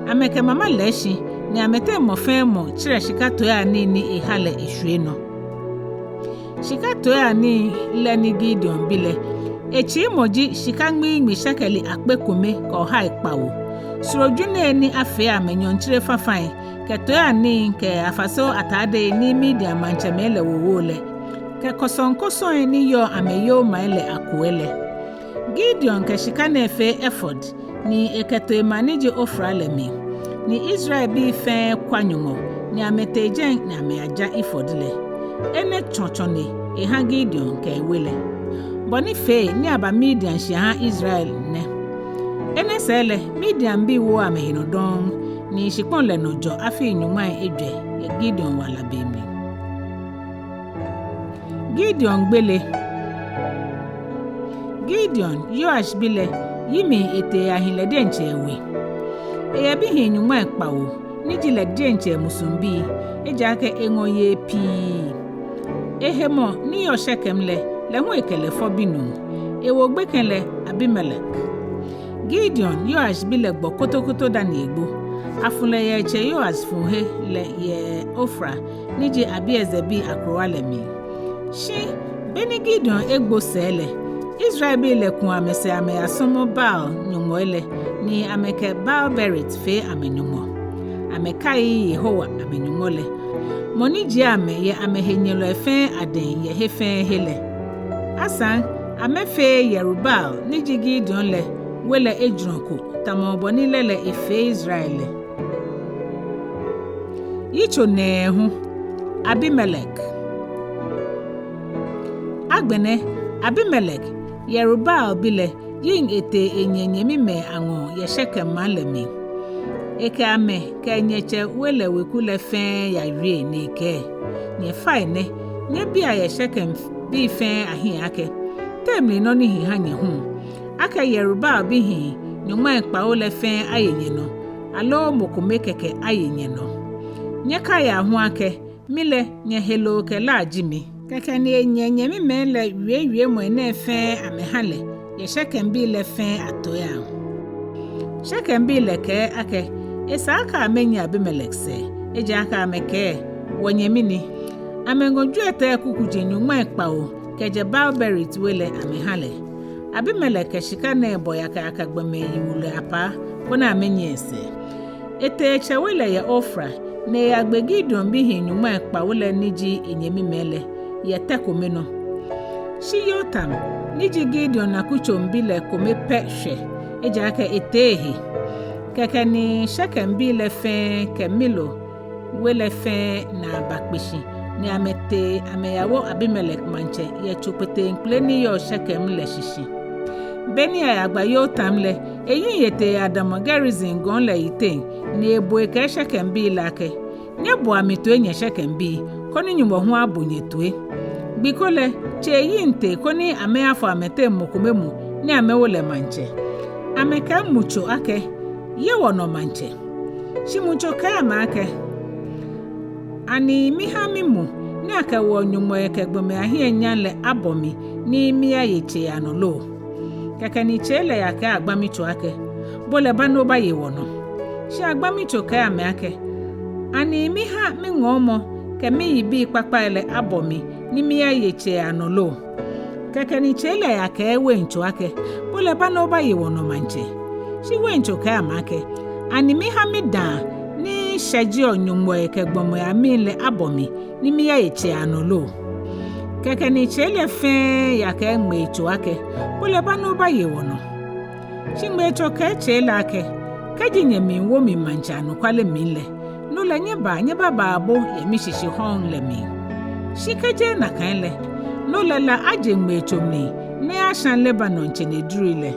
Amɛkɛ mama lɛ shi, ni amɛteŋ mɔ fɛɛ mɔ tserɛ shika toianii ni eha lɛ eshwie nɔ. Shika toianii lɛ ni Gideon bi lɛ, etsiimɔ ji shika ŋmiiŋmi shekeli akpe kome kɛ ohai kpawo. Srojunei ni afee amɛ nyɔɔŋtsere fafai, kɛ toianii kɛ afaseo atadei ni Midian maŋtsɛmɛi lɛ wowo lɛ, kɛ kɔsɔŋkɔsɔi ni yɔɔ amɛyomai lɛ akuɛ lɛ. Gideon kɛ shika nɛɛ fee efod, ni ekɛto emaŋ ni ji Ofra lɛ mli. Ni Israelbii fɛɛ kwa Nyɔŋmɔ, ni amɛtee jɛi ni amɛyaja efod lɛ. Enɛ tsɔtsɔ ni eha Gideon kɛ ewe lɛ. Bɔ ni fee ni aba Midian shi aha Israel nɛ. Enɛ sɛɛ lɛ, Midianbii wo amɛhe nɔ dɔŋŋ, ni shikpɔŋ lɛ nɔ jɔ afii nyɔŋmai ejwɛ yɛ Gideon wala be mli. Gideon gbele. Gideon, Yoash bi lɛ, yi mli etee eyahi lɛ diɛŋtsɛ ewe. Eyɛ bihii nyɔŋmai kpawo, ni ji lɛ diɛŋtsɛ emusuŋbii, ejaakɛ eŋɔ yei pii. Ehemɔ ni yɔɔ Shekem lɛ, lɛ hu ekɛ lɛ fɔ binuu. Ewo gbekɛ lɛ Abimelek. Gideon, Yoash bi lɛ, gbɔ kotokoto dani egbo. Afu lɛ yɛ etsɛ Yoas fuhe lɛ yɛ Ofra, ni ji Abiezer bii akrowa lɛ mli. Shi be ni Gideon egbo sɛɛ lɛ, Israelbii lɛ ku amɛsɛɛ amɛyasɔmɔ Baal nyɔŋmɔi lɛ, ni amɛkɛ Baal-Berit fee amɛnyɔŋmɔ. Amɛkaiii Yehowa amɛNyɔŋmɔ lɛ, mɔ ni jie amɛ yɛ amɛhenyɛlɔi fɛɛ adɛŋ yɛ he fɛɛ he lɛ. Asaŋ, amɛfeee Yerubaal ni ji Gideon lɛ we lɛ ejurɔ ko, tamɔ bɔ ni lɛ lɛ efee Israel lɛ. Yitso nɛɛhu. Abimelek. Agbɛnɛ, Abimelek, Yerubaal bi lɛ, yiŋ etee enyɛ nyɛmimɛi aŋɔɔ yɛ Shekem maŋ lɛ mli. Ekɛ amɛ kɛ nyɛtsɛ we lɛ weku lɛ fɛɛ yawie ni ekɛɛ: Nyɛfainɛ, nyɛbia yɛ Shekembii fɛɛ ahiɛ akɛ, te mli nɔ ni hi ha nyɛ hu, akɛ Yerubaal bihii nyɔŋmai kpawo lɛ fɛɛ aye nyɛnɔ, aloo mɔ kome kɛkɛ aye nyɛnɔ? Nyɛkaia hu akɛ mi lɛ nyɛheloo kɛ la ji mi. Kɛkɛ ni enyɛ enyɛmimɛi lɛ wie wiemɔi nɛɛ fɛɛ amɛha lɛ yɛ Shekembii lɛ fɛɛ atoiiaŋ. Shekembii lɛ kɛɛ akɛ esa akɛ amɛnyiɛ Abimelek sɛɛ, ejaakɛ amɛkɛɛ: Wɔnyɛmi ni. Amɛŋɔ jwiɛtɛi kukuji nyɔŋmai kpawo kɛjɛ Baal-Berit we lɛ amɛha lɛ. Abimelek kɛ shika nɛɛ bɔ yakayaka gbɔmɛi yiwulɔi apaa koni amɛnyiɛ esɛɛ. Etee etsɛ we lɛ yɛ Ofra, ni eyagbe Gideon bihii nyɔŋmai kpawo lɛ ni ji enyɛmimɛi lɛ yɛ tɛ kome nɔ. Shi Yotam, ni ji Gideon akutsoŋbi lɛ kome pɛ shwɛ, ejaakɛ etee ehe. Kɛkɛ ni Shekembii lɛ fɛɛ kɛ Milo we lɛ fɛɛ naa bakpe shi, ni amɛtee amɛyawo Abimelek maŋtsɛ yɛ tso kpeteŋkpele ni yɔɔ Shekem lɛ shishi. Beni ayagba Yotam lɛ, eyiŋ etee eyadamɔ Gerizim gɔŋ lɛ yiteŋ, ni ebo ekɛɛ Shekembii lɛ akɛ: Nyɛboa mi toi, nyɛ Shekembii, koni Nyɔŋmɔ hu abo nyɛ toi. Gbi ko lɛ, tsei yiŋ tee koni amɛyafɔ amɛteŋ mɔ kome mu ni amɛwo lɛ maŋtsɛ. Amɛkɛɛ mutso akɛ: Ye wɔnɔ, maŋtsɛ. Shi mutso kɛɛ amɛ akɛ: Ani miha mimu ni akɛwoɔ nyɔŋmɔi kɛ gbɔmɛi ahiɛ nyam lɛ abɔ mi ni miyaye tsei anɔ lo? Kɛkɛ ni tsei lɛ yakɛɛ agbamitso akɛ: Bo lɛ ba ni obaye wɔnɔ. Shi agbamitso kɛɛ amɛ akɛ: Ani miha miŋɔɔmɔ kɛ miyibii kpakpai lɛ abɔ mi ni miyaye tsei anɔ lo? Kɛkɛ ni tsei lɛ yakɛɛ waintso akɛ: Bo lɛ ba ni obaye wɔnɔ, maŋtsɛ. Shi waintso kɛɛ amɛ akɛ: Ani miha midãa ni shɛjeɔ nyɔŋmɔi kɛ gbɔmɛi amim lɛ abɔ mi ni miyaye tsei anɔ lo? Kɛkɛ ni tsei lɛ fɛɛ yakɛɛ ŋmeitso akɛ: Bo lɛ ba ni obaye wɔnɔ. Shi ŋmeitso kɛɛ tsei lɛ akɛ: Kɛji nyɛmiiwo mi maŋtsɛ anɔkwale mli lɛ, no lɛ nyɛbaa, nyɛbabaa abo yɛ mishishi hɔɔŋ lɛ mli. Shi kɛjeee nakai lɛ, no lɛ la aje ŋmeitso mli ni eyasha Lebanon tsenedrui lɛ.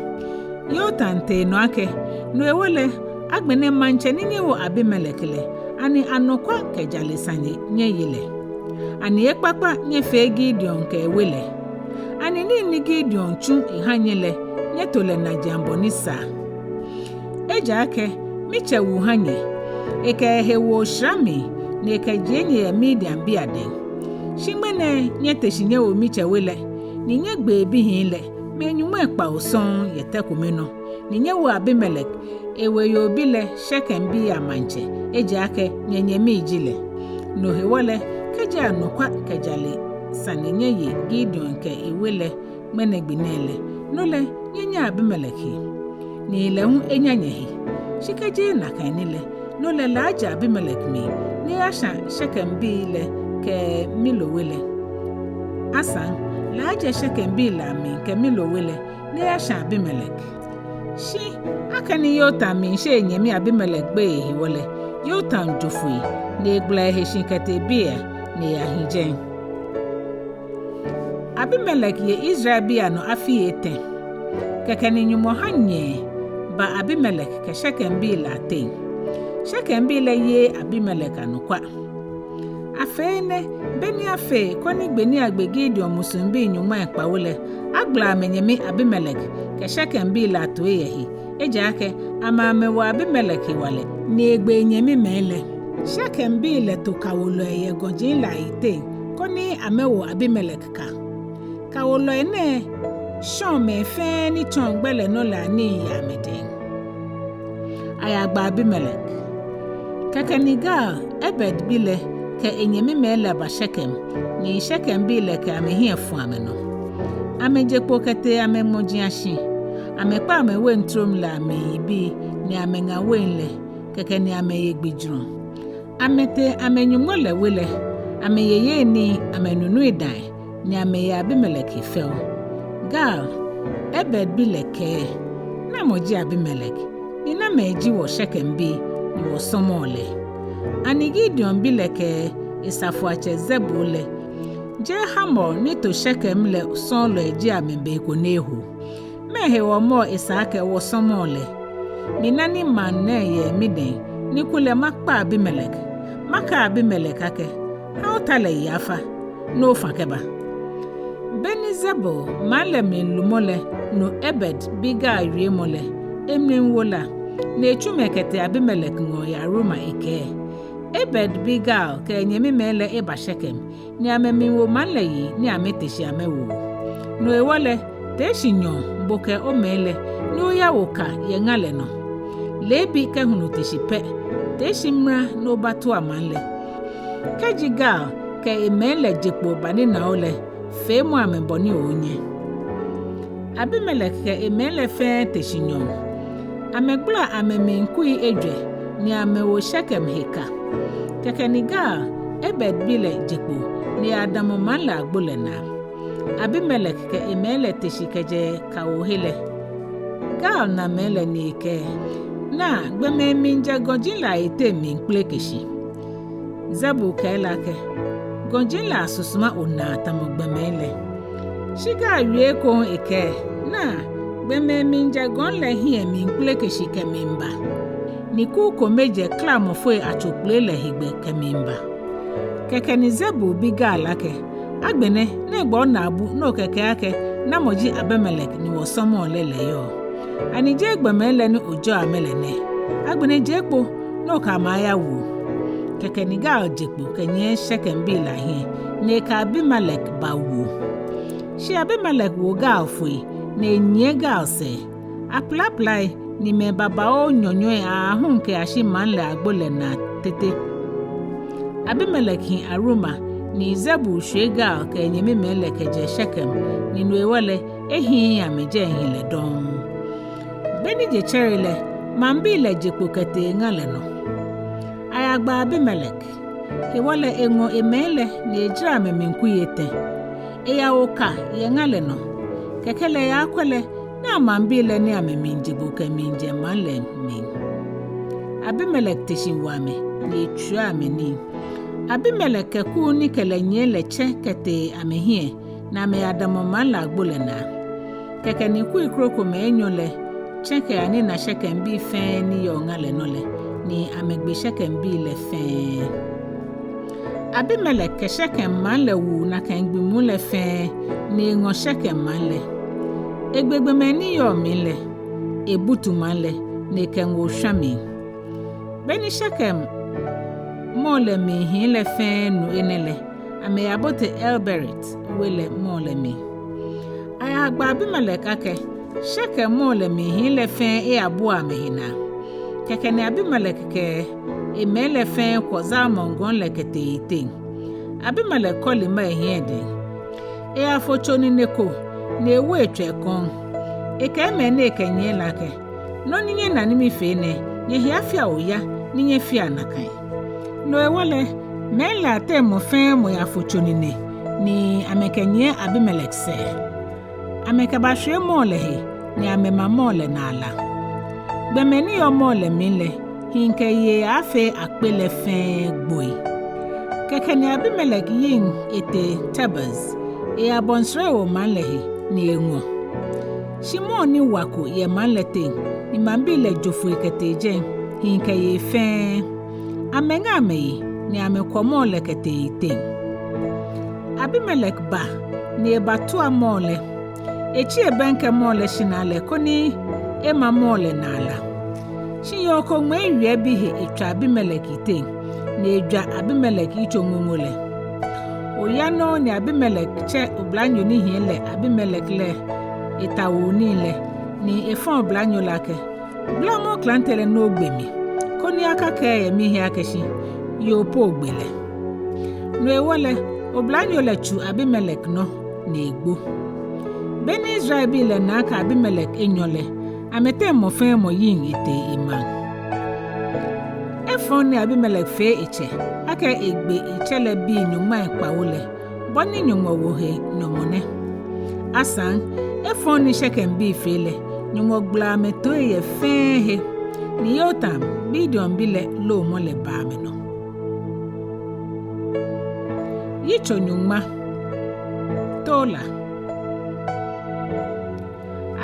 Yotam tee nɔ akɛ: No hewɔ lɛ, agbɛnɛ maŋtsɛ ni nyɛwo Abimelek lɛ, ani anɔkwa kɛ jalɛ sane nyɛye lɛ? Ani ekpakpa nyɛfee Gideon kɛ ewe lɛ? Ani nii ni Gideon tsu eha nyɛ lɛ, nyɛto lɛ najiaŋ bɔ ni sa? Ejaakɛ mitsɛ wu ha nyɛ, ekɛ ehewoo shra mi, ni ekɛjie nyɛ yɛ Midianbii adɛŋ. Shi ŋmɛnɛ nyɛte shi nyɛwo mitsɛ we lɛ, ni nyɛgbe ebihii lɛ, mɛi nyɔŋmai kpawo sɔŋŋ yɛ tɛ kome nɔ, ni nyɛwo Abimelek, eweyoo bi lɛ, Shekembii amaŋtsɛ, ejaakɛ nyɛnyɛmi ji lɛ. No hewɔ lɛ, kɛji anɔkwa kɛ jalɛ sane nyɛye Gideon kɛ ewe lɛ ŋmɛnɛ gbi nɛɛ lɛ, no lɛ nyɛnya Abimelek he, ni lɛ hu enya nyɛhe. Shi kɛjeee nakai ni lɛ, no lɛ la aje Abimelek mli ni eyasha Shekembii lɛ kɛ Milo we lɛ. Asaŋ, la aje Shekembii lɛ amli kɛ Milo we lɛ ni eyasha Abimelek. Shi akɛni Yotam miishe enyɛmi Abimelek gbeyei hewɔ lɛ, Yotam jo foi, ni egbala ehe shi kɛtee Beer, ni eyahi jɛi. Abimelek ye Israelbii anɔ afii etɛ. Kɛkɛ ni Nyɔŋmɔ ha nyɛɛ ba Abimelek kɛ Shekembii lɛ ateŋ. Shekembii lɛ yeee Abimelek anɔkwa. Afee enɛ, beni afee koni gbe ni agbe Gideon musuŋbii nyɔŋmai kpawo lɛ, agbala amɛnyɛmi Abimelek kɛ Shekembii lɛ atoi yɛ he, ejaakɛ amɛ amɛwo Abimelek hewalɛ, ni egbe enyɛmimɛi lɛ. Shekembii lɛ to kawolɔi yɛ gɔji lɛ ayiteŋ koni amɛwo Abimelek ka. Kawolɔi nɛɛ shɔɔ mɛi fɛɛ ni tsɔɔ gbɛ lɛ nɔ lɛ anii yɛ amɛdɛŋ. Ayagba Abimelek. Kɛkɛ ni Gaal, Ebed bi lɛ, kɛ enyɛmimɛi lɛ ba Shekem, ni Shekembii lɛ kɛ amɛhiɛ fu amɛnɔ. Amɛje kpo kɛtee amɛŋmɔji ashi. Amɛkpa amɛwein trom lɛ amli yibii, ni amɛŋa wein lɛ, kɛkɛ ni amɛye gbijurɔ. Amɛtee amɛnyɔŋmɔ lɛ we lɛ, amɛyeyee nii, amɛnunui dãa, ni amɛye Abimelek he fɛo. Gaal, Ebed bi lɛ, kɛɛ: Namɔ ji Abimelek, ni namɛi ji wɔ Shekembii ni wɔsɔmɔɔ lɛ? Ani Gideon bi lɛ kɛ esafoiatsɛ Zebul lɛ, jeee Hamor ni to Shekem lɛ sɔɔlɔi ji amɛ be ko ni eho? Mɛɛ hewɔ mɔ esa akɛ wɔsɔmɔɔ lɛ? Mina ni maŋ nɛɛ yɛ midɛŋ, ni kulɛ makpa Abimelek. Makɛɛ Abimelek akɛ, ha ota lɛ yi afa, ni ofa kɛba. Beni Zebul, maŋ lɛ mli lumɔ lɛ, nu Ebed bi Gaal wiemɔ lɛ, emli wo la, ni etsu mɛi kɛtee Abimelek ŋɔɔ yɛ Aruma ekɛɛ, Ebed bi Gaal kɛ enyɛmimɛi lɛ eba Shekem, ni amɛmiiwo maŋ lɛ yi ni amɛte shi amɛwo. No hewɔ lɛ, tee shi nyɔɔŋ, bo kɛ omɛi lɛ, ni oyawo ka yɛ ŋa lɛ nɔ. Leebi kɛ hulu te shi pɛ, tee shi mra ni obatua maŋ lɛ. Kɛji Gaal kɛ emɛi lɛ je kpo banina o lɛ, feemɔ amɛ bɔ ni ooonyɛ. Abimelek kɛ emɛi lɛ fɛɛ te shi nyɔɔŋ. Amɛgbala amɛmli kui ejwɛ, ni amɛwo Shekem he ka. Kɛkɛ ni Gaal, Ebed bi lɛ, je kpo, ni eyadamɔ maŋ lɛ agbo lɛ naa. Abimelek kɛ emɛi lɛ te shi kɛjɛ kawohe lɛ. Gaal na mɛi lɛ ni ekɛɛ, naa, gbɔmɛi miijɛ gɔji lɛ ayiteŋ miikpeleke shi. Zebul kɛɛ lɛ akɛ, gɔji lɛ asusuma onaa tamɔ gbɔmɛi lɛ. Shi Gaal wie ekoŋŋ ekɛɛ, naa, gbɔmɛi miijɛ gɔŋ lɛ hiɛ miikpeleke shi kɛmiiba, ni kuu kome jɛ klamɔfoi atsokpele lɛ hegbɛ kɛmiiba. Kɛkɛ ni Zebul bi Gaal akɛ, agbɛnɛ, nɛgbɛ onaabu ni okɛkɛɛ akɛ, namɔ ji Abimelek ni wɔsɔmɔɔ lɛ lɛ yɔɔ? Ani jeee gbɔmɛi lɛ ni ojɛɔ amɛ lɛ nɛ? Agbɛnɛ je kpo ni okɛ amɛ ayawu. Kɛkɛ ni Gaal je kpo kɛnyiɛ Shekembii lɛ ahiɛ, ni ekɛ Abimelek bawu. Shi Abimelek wo Gaal foi, ni enyiɛ Gaal sɛɛ. Aplapla e, ni mɛi babaoo nyɔnyɔi aahu kɛyashi maŋ lɛ agbo lɛ naa tete. Abimelek hi Aruma, ni Zebul shwie Gaal kɛ enyɛmimɛi lɛ kɛjɛ Shekem, ni no hewɔ lɛ, ehiii amɛ jɛi hi lɛ dɔŋŋ. Beni je tsɛre lɛ, maŋbii lɛ je kpo kɛtee ŋa lɛ nɔ. Ayagba Abimelek. Hewɔ lɛ eŋɔ emɛi lɛ ni ejara amɛmli kui etɛ. Eyawo ka yɛ ŋa lɛ nɔ. Kɛkɛ lɛ eyakwɛ lɛ, naa maŋbii lɛ ni amɛmiije kpo kɛmiijɛ maŋ lɛ mli. Abimelek te shi wo amɛ, ni etswia amɛ nii. Abimelek kɛ kuu ni kɛ lɛ nyiɛ lɛ tsɛ kɛtee amɛhiɛ, ni amɛyadamɔ maŋ lɛ agbo lɛ naa. Kɛkɛ ni kui krokomɛi enyɔ lɛ tsɛ kɛyanina Shekembii fɛɛ ni yɔɔ ŋa lɛ nɔ lɛ, ni amɛgbe Shekembii lɛ fɛɛ. Abimelek kɛ Shekem maŋ lɛ wu nakai gbi muu lɛ fɛɛ, ni eŋɔ Shekem maŋ lɛ. Egbe gbɔmɛi ni yɔɔ mli lɛ, ebutu maŋ lɛ, ni ekɛŋɔ oshwa mli. Beni Shekem mɔɔ lɛ mli hii lɛ fɛɛ nu enɛ lɛ, amɛyabote El-Berit we lɛ mɔɔ lɛ mli. Ayagba Abimelek akɛ, Shekem mɔɔ lɛ mli hii lɛ fɛɛ eyabua amɛhe naa. Kɛkɛ ni Abimelek kɛ emɛi lɛ fɛɛ kwɔ Zalmon gɔŋ lɛ kɛtee eyiteŋ. Abimelek kɔle ma ehiɛ dɛŋ. Eyafo tso nine ko, ni ewo etsɔ ekɔŋ. Ekɛɛ mɛi ni ekɛnyiɛ lɛ akɛ, nɔ ni nyɛna ni mifee nɛ, nyɛhe afia oya, ni nyɛfea nakai. No hewɔ lɛ, mɛi lɛ ateŋ mɔ fɛɛ mɔ yafo tso nine, ni amɛkɛnyiɛ Abimelek sɛɛ. Amɛkɛbashwie mɔɔ lɛ he, ni amɛma mɔɔ lɛ naa la. Gbɔmɛi ni yɔɔ mɔɔ lɛ mli lɛ, hii kɛ yei aaafee akpe lɛ fɛɛ gboi. Kɛkɛ ni Abimelek yiŋ etee Tebez, eyabɔi srɛ ewo maŋ lɛ he, ni eŋɔ. Shi mɔɔ ni wa ko yɛ maŋ lɛ teŋ, ni maŋbii lɛ jo foi kɛtee jɛi, hii kɛ yei fɛɛ. Amɛŋa amɛyi, ni amɛkwɔ mɔɔ lɛ kɛtee eyiteŋ. Abimelek ba, ni ebatua mɔɔ lɛ. Etsi ebɛŋkɛ mɔɔ lɛ shinaa lɛ koni ema mɔɔ lɛ naa la. Shi yoo ko ŋmɛ ewiɛ bi he etswa Abimelek yiteŋ, ni ejwa Abimelek yitso ŋoŋo lɛ. Oya nɔŋŋ ni Abimelek tsɛ oblanyo ni hiɛ lɛ Abimelek lɛ etawuu nii lɛ, ni efɔ oblanyo lɛ akɛ, blamɔ oklante lɛ ni ogbe mi, koni akakɛɛ yɛ mihe akɛ shi yoo po ogbe lɛ. No hewɔ lɛ, oblanyo lɛ tsu Abimelek nɔ ni egbo. Beni Israelbii lɛ na akɛ Abimelek enyɔ lɛ, amɛteŋ mɔ fɛɛ mɔ yiŋ etee emaŋ. Efɔŋ ni Abimelek fee etsɛ, akɛ egbe etsɛ lɛ bii nyɔŋmai kpawo lɛ, bɔ ni Nyɔŋmɔ wo he nyɔmɔ nɛ. Asaŋ, efɔŋ ni Shekembii fee lɛ, Nyɔŋmɔ gbala amɛtoi yɛ fɛɛ he, ni Yotam, Bedeon bi lɛ, loomɔ lɛ ba amɛnɔ. Yitso nyɔŋma. Tola.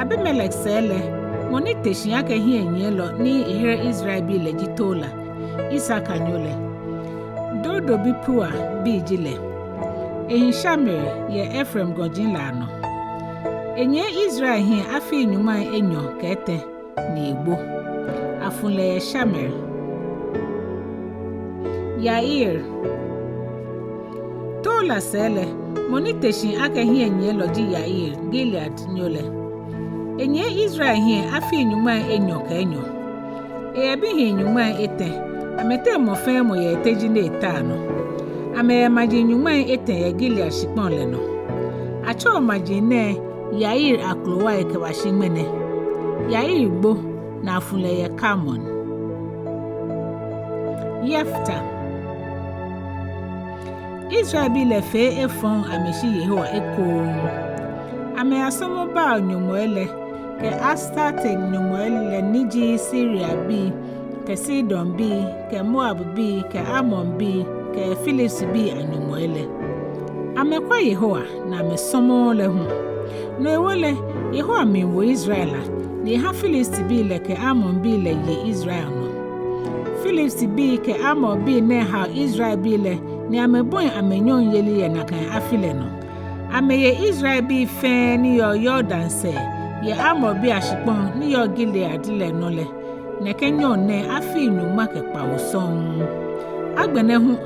Abimelek sɛɛ lɛ, mɔ ni te shi akɛ hiɛnyiɛlɔ ni ehere Israelbii lɛ ji Tola, Isakarnyo lɛ, Dodo bi Pua bi ji lɛ. Ehi Shamir yɛ Efraim gɔji lɛ anɔ. Enyiɛ Israel hiɛ afii nyɔŋmai enyɔ kɛ etɛ ni egbo. Afu lɛ yɛ Shamir. Yair. Tola sɛɛ lɛ, mɔ ni te shi akɛ hiɛnyiɛlɔ ji Yair, Gileadnyo lɛ. Enyiɛ Israel hiɛ afii nyɔŋmai enyɔ kɛ enyɔ. Eyɛ bihii nyɔŋmai etɛ, amɛteŋ mɔ fɛɛ mɔ yɛ eteji ni etaa nɔ. Amɛyɛ maji nyɔŋmai etɛ yɛ Gilead shikpɔŋ lɛ nɔ. Atsɛɔ maji nɛɛ Yair akrowai kɛbashi ŋmɛnɛ. Yair gbo, ni afu lɛ yɛ Kamon. Yefta. Israelbii lɛ fee efɔŋ amɛshi Yehowa ekoŋŋ. Amɛyasɔmɔ Baal nyɔŋmɔi lɛ, kɛ Astarte nyɔŋmɔi lɛ ni ji Siriabii, kɛ Sidonbii, kɛ Moabbii, kɛ Amonbii, kɛ Filistibii anyɔŋmɔi lɛ. Amɛkwa Yehowa, ni amɛsɔmɔɔɔ lɛ hu. No hewɔ lɛ, Yehowa miiwo Israel la, ni eha Filistibii lɛ kɛ Amonbii lɛ ye Israel nɔ. Filistibii kɛ Amonbii nɛɛ hao Israelbii lɛ, ni amɛbɔi amɛnyɔŋyeli yɛ nakai afi lɛ nɔ. Amɛye Israelbii fɛɛ ni yɔɔ Yordan sɛɛ, yɛ Amorbii ashikpɔŋ ni yɔɔ Gilead lɛ nɔ lɛ, nɛkɛ nyɔŋ nɛɛ afii nyɔŋma kɛ kpawo sɔŋŋ. Agbɛnɛ hu,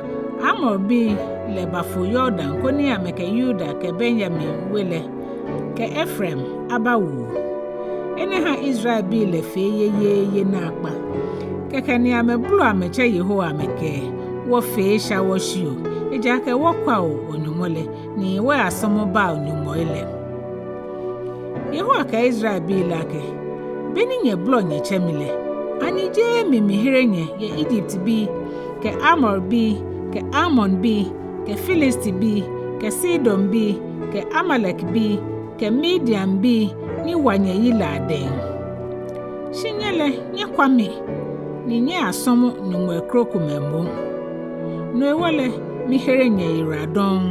Amorbii lɛ bafo Yordan koni amɛkɛ Yuda kɛ Benyamin we lɛ, kɛ Efraim abawu. Enɛ ha Israelbii lɛ fee yeyeeye naakpa. Kɛkɛ ni amɛbolɔ amɛtsɛ Yehowa amɛkɛɛ, wɔfee esha wɔshi o, ejaakɛ wɔkwa o Nyɔŋmɔ lɛ, ni wɔyasɔmɔ Baal nyɔŋmɔi lɛ. Yehowa kɛɛ Israelbii lɛ akɛ, be ni nyɛbolɔ nyɛtsɛ mi lɛ, ani jeee mi mihere nyɛ yɛ Egyptbii, kɛ Amorbii, kɛ Amonbii, kɛ Filistibii, kɛ Sidonbii, kɛ Amalekbii, kɛ Midianbii ni wa nyɛyi lɛ adɛŋ? Shi nyɛ lɛ, nyɛkwa mi, ni nyɛyasɔmɔ nyɔŋmɔi krokomɛi moŋ. No hewɔ lɛ, mihere nyɛyiwala dɔŋŋ.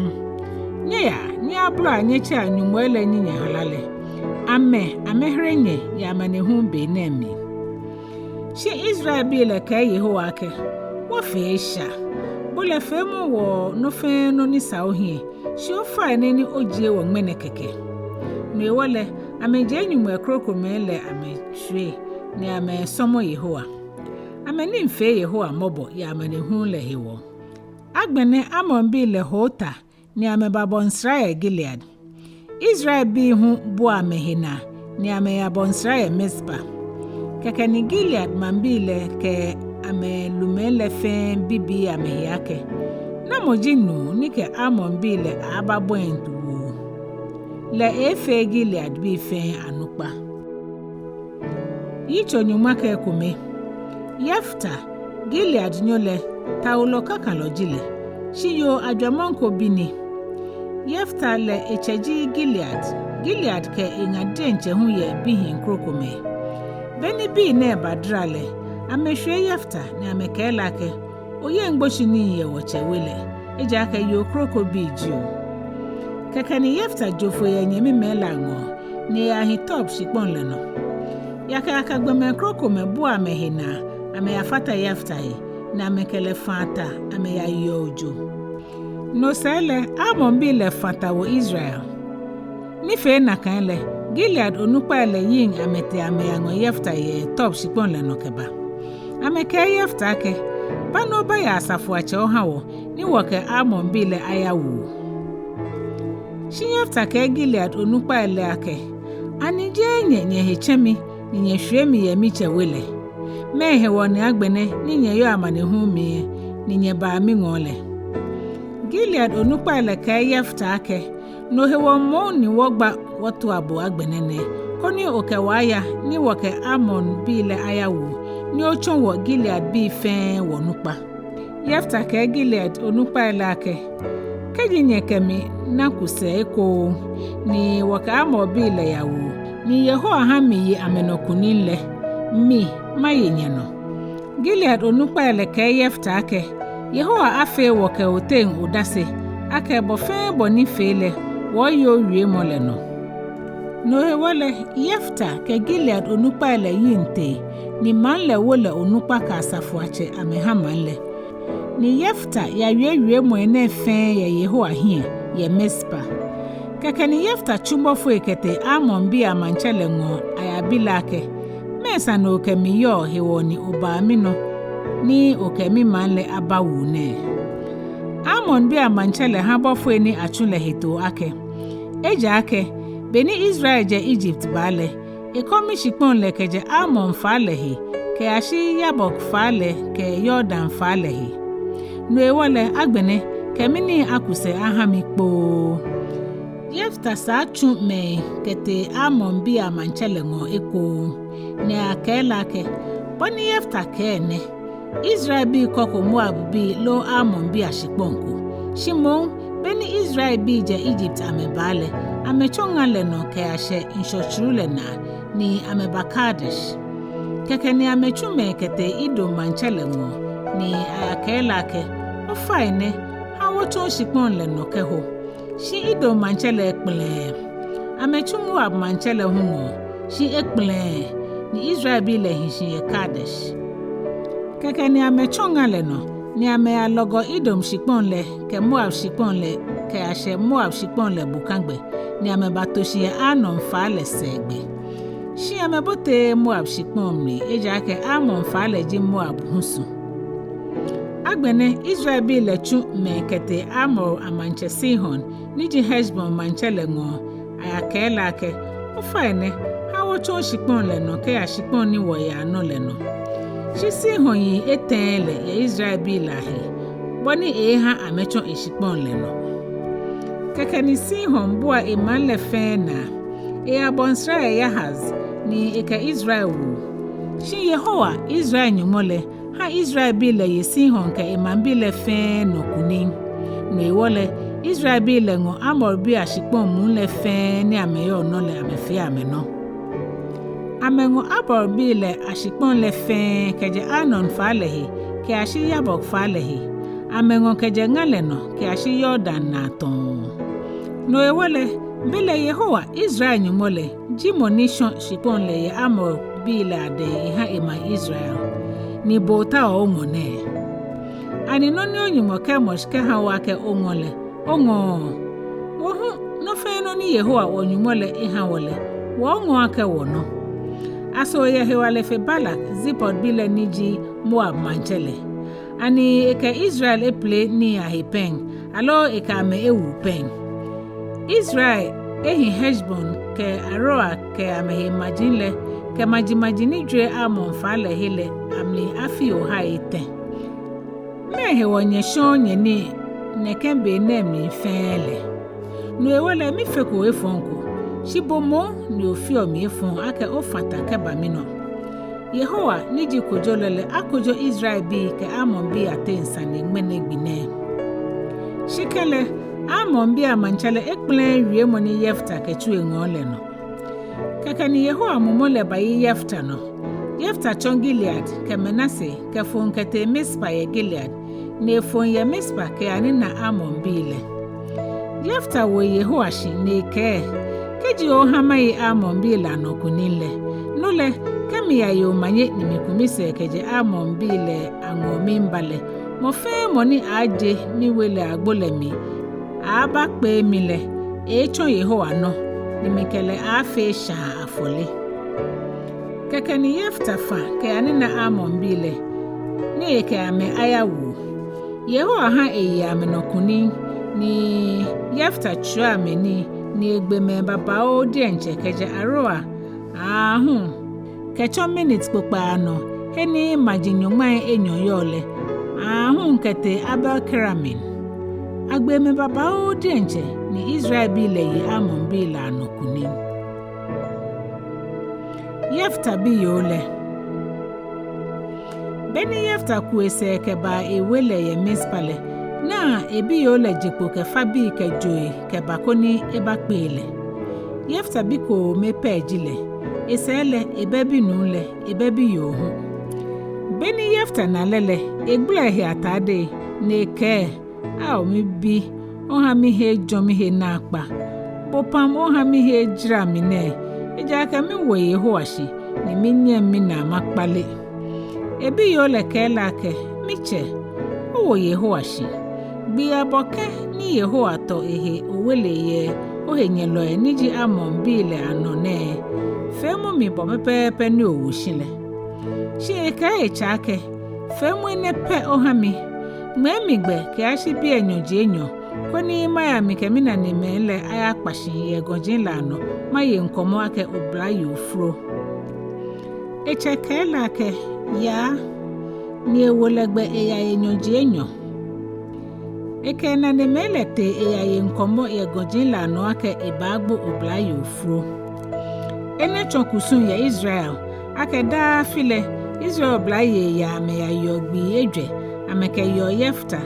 Nyɛyaa, nyɛyabolɔa nyɛtsɛa nyɔŋmɔi lɛ ni nyɛhala lɛ. Amɛ, amɛhere nyɛ yɛ amanehulu be nɛɛ mli. Shi Israelbii lɛ kɛɛ Yehowa akɛ, wɔfee esha. Bo lɛ feemɔ wɔ nɔ fɛɛ nɔ ni sa ohiɛ, shi ofainɛ ni ojie wɔ ŋmɛnɛ kɛkɛ. No hewɔ lɛ, amɛjie nyɔŋmɔi krokomɛi lɛ amɛshwie, ni amɛsɔmɔ Yehowa. Amɛnii fee Yehowa mɔbɔ yɛ amanehulu lɛ hewɔ. Agbɛnɛ Amonbii lɛ ho ota, ni amɛbabɔ nsra yɛ Gilead. Israelbii hu bua amɛhe naa, ni amɛyabɔ nsra yɛ Mizpa. Kɛkɛ ni Gilead maŋbii lɛ kɛ amɛlumɛi lɛ fɛɛ bibii amɛhe akɛ, namɔ ji nuu ni kɛ Amonbii lɛ abaabɔ eŋ tuwuu? Lɛ eefee Gileadbii fɛɛ onukpa. Yitso nyɔŋma kɛ ekome. Yefta, Gileadnyo lɛ, tawulɔ kakalɔ ji lɛ, shi yoo ajwamaŋ ko bi ni. Yefta lɛ etsɛ ji Gilead. Gilead kɛ eŋa diɛŋtsɛ hu yɛ bihii krokomɛi. Be ni bii nɛɛ badara lɛ, amɛshwie Yefta ni amɛkɛɛ lɛ akɛ, oyeŋ gboshinii yɛ wɔtsɛ we lɛ, ejaakɛ yoo kroko bi ji o. Kɛkɛ ni Yefta jo foi yɛ enyɛmimɛi lɛ aŋɔɔ, ni eyahi Tob shikpɔŋ lɛ nɔ. Yakayaka gbɔmɛi krokomɛi bua amɛhe naa amɛyafata Yefta he, ni amɛkɛ lɛ faa ta amɛyayeɔ ojo. No sɛɛ lɛ, Amonbii lɛ fã ta wo Israel. Ni fee nakai lɛ, Gilead onukpai lɛ yiŋ amɛtee amɛyaŋɔ Yefta yɛ Tob shikpɔŋ lɛ nɔ kɛba. Amɛkɛɛ Yefta akɛ, ba ni obaya asafoatsɛ oha wɔ, ni wɔkɛ Amonbii lɛ ayawu. Shi Yefta kɛɛ Gilead onukpai lɛ akɛ, ani jeee nyɛ nyɛhe tsɛ mi, ni nyɛshwie mi yɛ mitsɛ we lɛ? Mɛɛ hewɔ ni agbɛnɛ ni nyɛyɔɔ amanehulu mli, ni nyɛbaa miŋɔɔ lɛ? Gilead onukpai lɛ kɛɛ Yefta akɛ, no hewɔ moŋ ni wɔgba wɔtua bo agbɛnɛ nɛɛ, koni okɛ wɔ aya, ni wɔkɛ Amonbii lɛ ayawu, ni otsɔ wɔ Gileadbii fɛɛ wɔnukpa. Yefta kɛɛ Gilead onukpai lɛ akɛ, kɛji nyɛkɛ mi naku sɛɛ ekoŋŋ, ni wɔkɛ Amonbii lɛ yawu, ni Yehowa ha miye amɛnɔ kunim lɛ, mi maye nyɛnɔ. Gilead onukpai lɛ kɛɛ Yefta akɛ, Yehowa afee wɔ kɛ oteŋ odase, akɛ bɔ fɛɛ bɔ ni fee lɛ, wɔɔye owiemɔ lɛ nɔ. No hewɔ lɛ, Yefta kɛ Gilead onukpai lɛ yiŋ tee, ni maŋ lɛ wo lɛ onukpa kɛ asafoiatsɛ amɛha maŋ lɛ. Ni Yefta yawie wiemɔi nɛɛ fɛɛ yɛ Yehowa hiɛ yɛ Mizpa. Kɛkɛ ni Yefta tsu bɔfoi kɛtee Amonbii amaŋtsɛ lɛ ŋɔɔ ayabi lɛ akɛ: Mɛɛ sane okɛ mi yɔɔ hewɔ ni obaa minɔ ni okɛ mimaŋ lɛ abawu nɛɛ? Amonbii amaŋtsɛ lɛ ha bɔfoi ni atsu lɛ hetoo akɛ: Ejaakɛ be ni Israel jɛ Ijipt baa lɛ, ekɔ mishikpɔŋ lɛ kɛjɛ Arnon faa lɛ he kɛyashi Yabok faa lɛ kɛ Yordan faa lɛ he. No hewɔ lɛ, agbɛnɛ kɛ minii aku sɛɛ aha mi kpoo. Yefta saa tsu mɛi kɛtee Amonbii amaŋtsɛ lɛ ŋɔɔ ekoŋŋ, ni akɛɛ lɛ akɛ: Bɔ ni Yefta kɛɛ nɛ: Israelbii kɔko Moabbii loo Amonbii ashikpɔŋ ko. Shi moŋ, be ni Israelbii jɛ Ijipt amɛbaa lɛ, amɛtsɔ ŋa lɛ nɔ kɛyashɛ ŋshɔ tsuru lɛ naa, ni amɛba Kadesh. Kɛkɛ ni amɛtsu mɛi kɛtee Edom maŋtsɛ lɛ ŋɔɔ, ni ayakɛɛ lɛ akɛ: Ofainɛ, ha wɔtsɔ oshikpɔŋ lɛ nɔ kɛho. Shi Edom maŋtsɛ lɛ kpɛlɛɛɛ. Amɛtsu Moab maŋtsɛ lɛ hu ŋɔɔ, shi ekpɛlɛɛɛ, ni Israelbii lɛ hi shi yɛ Kadesh. Kɛkɛ ni amɛtsɔ ŋa lɛ nɔ, ni amɛyalɔgɔ Edom shikpɔŋ lɛ kɛ Moab shikpɔŋ lɛ kɛyashɛ Moab shikpɔŋ lɛ bokagbɛ, ni amɛbato shi yɛ Arnon faa lɛ sɛɛgbɛ. Shi amɛboteee Moab shikpɔŋ mli, ejaakɛ Arnon faa lɛ ji Moab husu. Agbɛnɛ Israelbii lɛ tsu mɛi kɛtee Amor amaŋtsɛ Sihon, ni ji Heshbon maŋtsɛ lɛ ŋɔɔ, ayakɛɛ lɛ akɛ: Ofainɛ, ha wɔtsɔ oshikpɔŋ lɛ nɔ kɛya shikpɔŋ ni wɔyaa nɔ lɛ nɔ. Shi Sihon yiŋ etɛɛɛ lɛ yɛ Israelbii lɛ ahe, bɔ ni eeeha amɛtsɔ eshikpɔŋ lɛ nɔ. Kɛkɛ ni Sihon bua emaŋ lɛ fɛɛ naa, eyabɔ nsra yɛ Yahaz, ni ekɛ Israel wu. Shi Yehowa, Israel Nyɔŋmɔ lɛ, ha Israelbii lɛ ye Sihon kɛ emaŋbii lɛ fɛɛ nɔ kunim. No hewɔ lɛ, Israelbii lɛ ŋɔ Amorbii ashikpɔŋ muu lɛ fɛɛ ni amɛyɔɔ nɔ lɛ amɛfee amɛnɔ. Amɛŋɔ Amorbii lɛ ashikpɔŋ lɛ fɛɛ kɛjɛ Arnon faa lɛ he kɛyashi Yabok faa lɛ he. Amɛŋɔ kɛjɛ ŋa lɛ nɔ kɛyashi Yordan naa tɔɔ. No hewɔ lɛ, belɛ Yehowa, Israel Nyɔŋmɔ lɛ, ji mɔ ni shɔ shikpɔŋ lɛ yɛ Amorbii lɛ adɛŋ eha emaŋ Israel, ni bo otaoɔ oŋɔ nɛɛ. Ani nɔ ni o-Nyɔŋmɔ Kemosh kɛha o akɛ oŋɔ lɛ, oŋɔɔɔ? Wɔ hu, nɔ fɛɛ nɔ ni Yehowa wɔ-Nyɔŋmɔ lɛ eha wɔ lɛ, wɔɔŋɔ akɛ wɔnɔ. Aso oyɛ hewalɛ fe Balak, Zipor bi lɛ ni ji Moab maŋtsɛ lɛ? Ani ekɛ Israel epile nii ahe pɛŋ, aloo ekɛ amɛ ewu pɛŋ? Israel ehi Heshbon kɛ Aroer kɛ amɛhe maji lɛ, kɛ majimaji ni jwere Arnon faa lɛ he lɛ amli afii ohai etɛ. Mɛɛ hewɔ nyɛshɔɔ nyɛnii nɛkɛ be nɛɛ mli fɛɛ lɛ? No hewɔ lɛ, mifeko efɔŋ ko, shi bo moŋ ni ofeɔ mi efɔŋ akɛ ofa ta kɛba minɔ. Yehowa ni ji kojolɔ lɛ akojo Israelbii kɛ Amorbii ateŋ sane ŋmɛnɛ gbi nɛɛ. Shi kɛlɛ, Amorbii amaŋtsɛ lɛ ekpɛlɛɛɛ wiemɔ ni Yefta kɛtsu eŋɔɔ lɛ nɔ. Kɛkɛ ni Yehowa mumɔ lɛ bayi Yefta nɔ. Yefta tsɔ Gilead kɛ Manase kɛfoŋ kɛtee Mizpa yɛ Gilead, ni efoŋ yɛ Mizpa kɛyanina Amorbii lɛ. Yefta wo Yehowa shi ni ekɛɛ: Kɛji oha maye Amorbii lɛ anɔ kunim lɛ, no lɛ, kɛ miyaye omanye ni miku misɛɛ kɛjɛ Amorbii lɛ aŋɔɔ miiba lɛ, mɔ fɛɛ mɔ ni aaje miwe lɛ agbo lɛ mli aabakpee mi lɛ, eeetsɔ Yehowa nɔ, ni mikɛ lɛ aaafee shaa afɔle. Kɛkɛ ni Yefta fa kɛyanina Amorbii lɛ, ni ekɛ amɛ ayawu. Yehowa ha eye amɛnɔ kunim, ni Yefta tswia amɛ nii, ni egbe mɛi babaoo diɛŋtsɛ kɛjɛ Aroer aahu kɛtsɔ Minit kpokpaa nɔ, he ni maji nyɔŋmai enyɔ yɔɔ lɛ, aahu kɛtee Abel-Keramin. Agbe mɛi babaoo diɛŋtsɛ, ni Israelbii lɛ ye Amorbii lɛ anɔ kunim. Yefta biyoo lɛ. Be ni Yefta ku esɛɛ kɛba ewe lɛ yɛ Mizpa lɛ, naa ebiyoo lɛ je kpo kɛfa bii kɛ joi kɛba koni ebakpee lɛ. Yefta bi koome pɛ ji lɛ, esɛɛ lɛ ebɛ binuu lɛ, ebɛ biyoo hu. Be ni Yefta na lɛ lɛ, egbala ehe atade, ni ekɛɛ: Ao mibi, oha mihe ejɔ mihe naakpa. Bo pam oha mihe ejara mi nɛɛ, ejaakɛ miwo Yehowa shi, ni minyɛŋ minaa makpale. Ebiyoo lɛ kɛɛ lɛ akɛ, Mitsɛ, owo Yehowa shi. Gbii abɔ kɛ̃ ni Yehowa tɔ ehe owele yɛ ohenyɛlɔi ni ji Amonbii lɛ anɔ nɛɛ, feemɔ mi bɔ pɛpɛɛpɛ ni owo shi lɛ. Shi ekɛɛ etsɛ akɛ, Feemɔ enɛ pɛ ohã mi. Ŋmɛɛ mi gbɛ kɛyashi biɛ nyɔji enyɔ, koni maya mikɛ minanemɛi lɛ ayakpa shi yɛ gɔji lɛ anɔ, maye ŋkɔmɔ akɛ oblayoo fro. Etsɛ kɛɛ lɛ akɛ, Yaa. Ni ewo lɛ gbɛ eyaye nyɔji enyɔ. Ekɛ enanemɛi lɛ tee eyaye ŋkɔmɔ yɛ gɔji lɛ anɔ akɛ ebaagbo oblayoo fro. Enɛ tsɔ kusum yɛ Israel, akɛ daa afi lɛ Israel oblayei yaa amɛyayeɔ gbii ejwɛ amɛkɛyeɔ Yefta,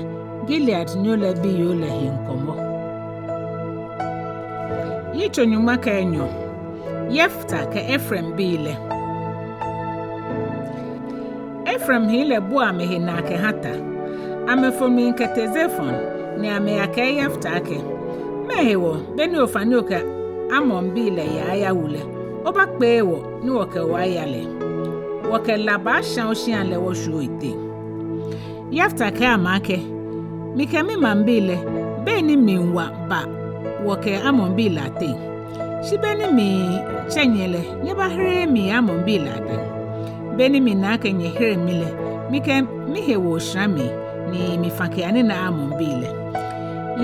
Gileadnyo lɛ biyoo lɛ he ŋkɔmɔ. Yitso nyɔŋma kɛ enyɔ. Yefta kɛ Efraimbii lɛ. Efraimhii lɛ bua amɛhe naa kɛhã ta. Amɛfo mli kɛtee Zafon, ni amɛyakɛɛ Yefta akɛ, Mɛɛ hewɔ be ni ofa ni okɛ Amonbii lɛ yaa ayawu lɛ, obakpeee wɔ ni wɔkɛ o aya lɛ? Wɔkɛ la baashã oshĩa lɛ wɔshwie oyiteŋ. Yefta kɛɛ amɛ akɛ, Mikɛ mimaŋbii lɛ, bei ni mli wa ba wɔkɛ Amonbii lɛ ateŋ. Shi be ni mitsɛ nyɛ lɛ, nyɛbahereee mi yɛ Amonbii lɛ adɛŋ. Be ni mina akɛ nyɛhere mi lɛ, mikɛ mihewoo shara mli, ni mifã kɛyanina Amonbii lɛ.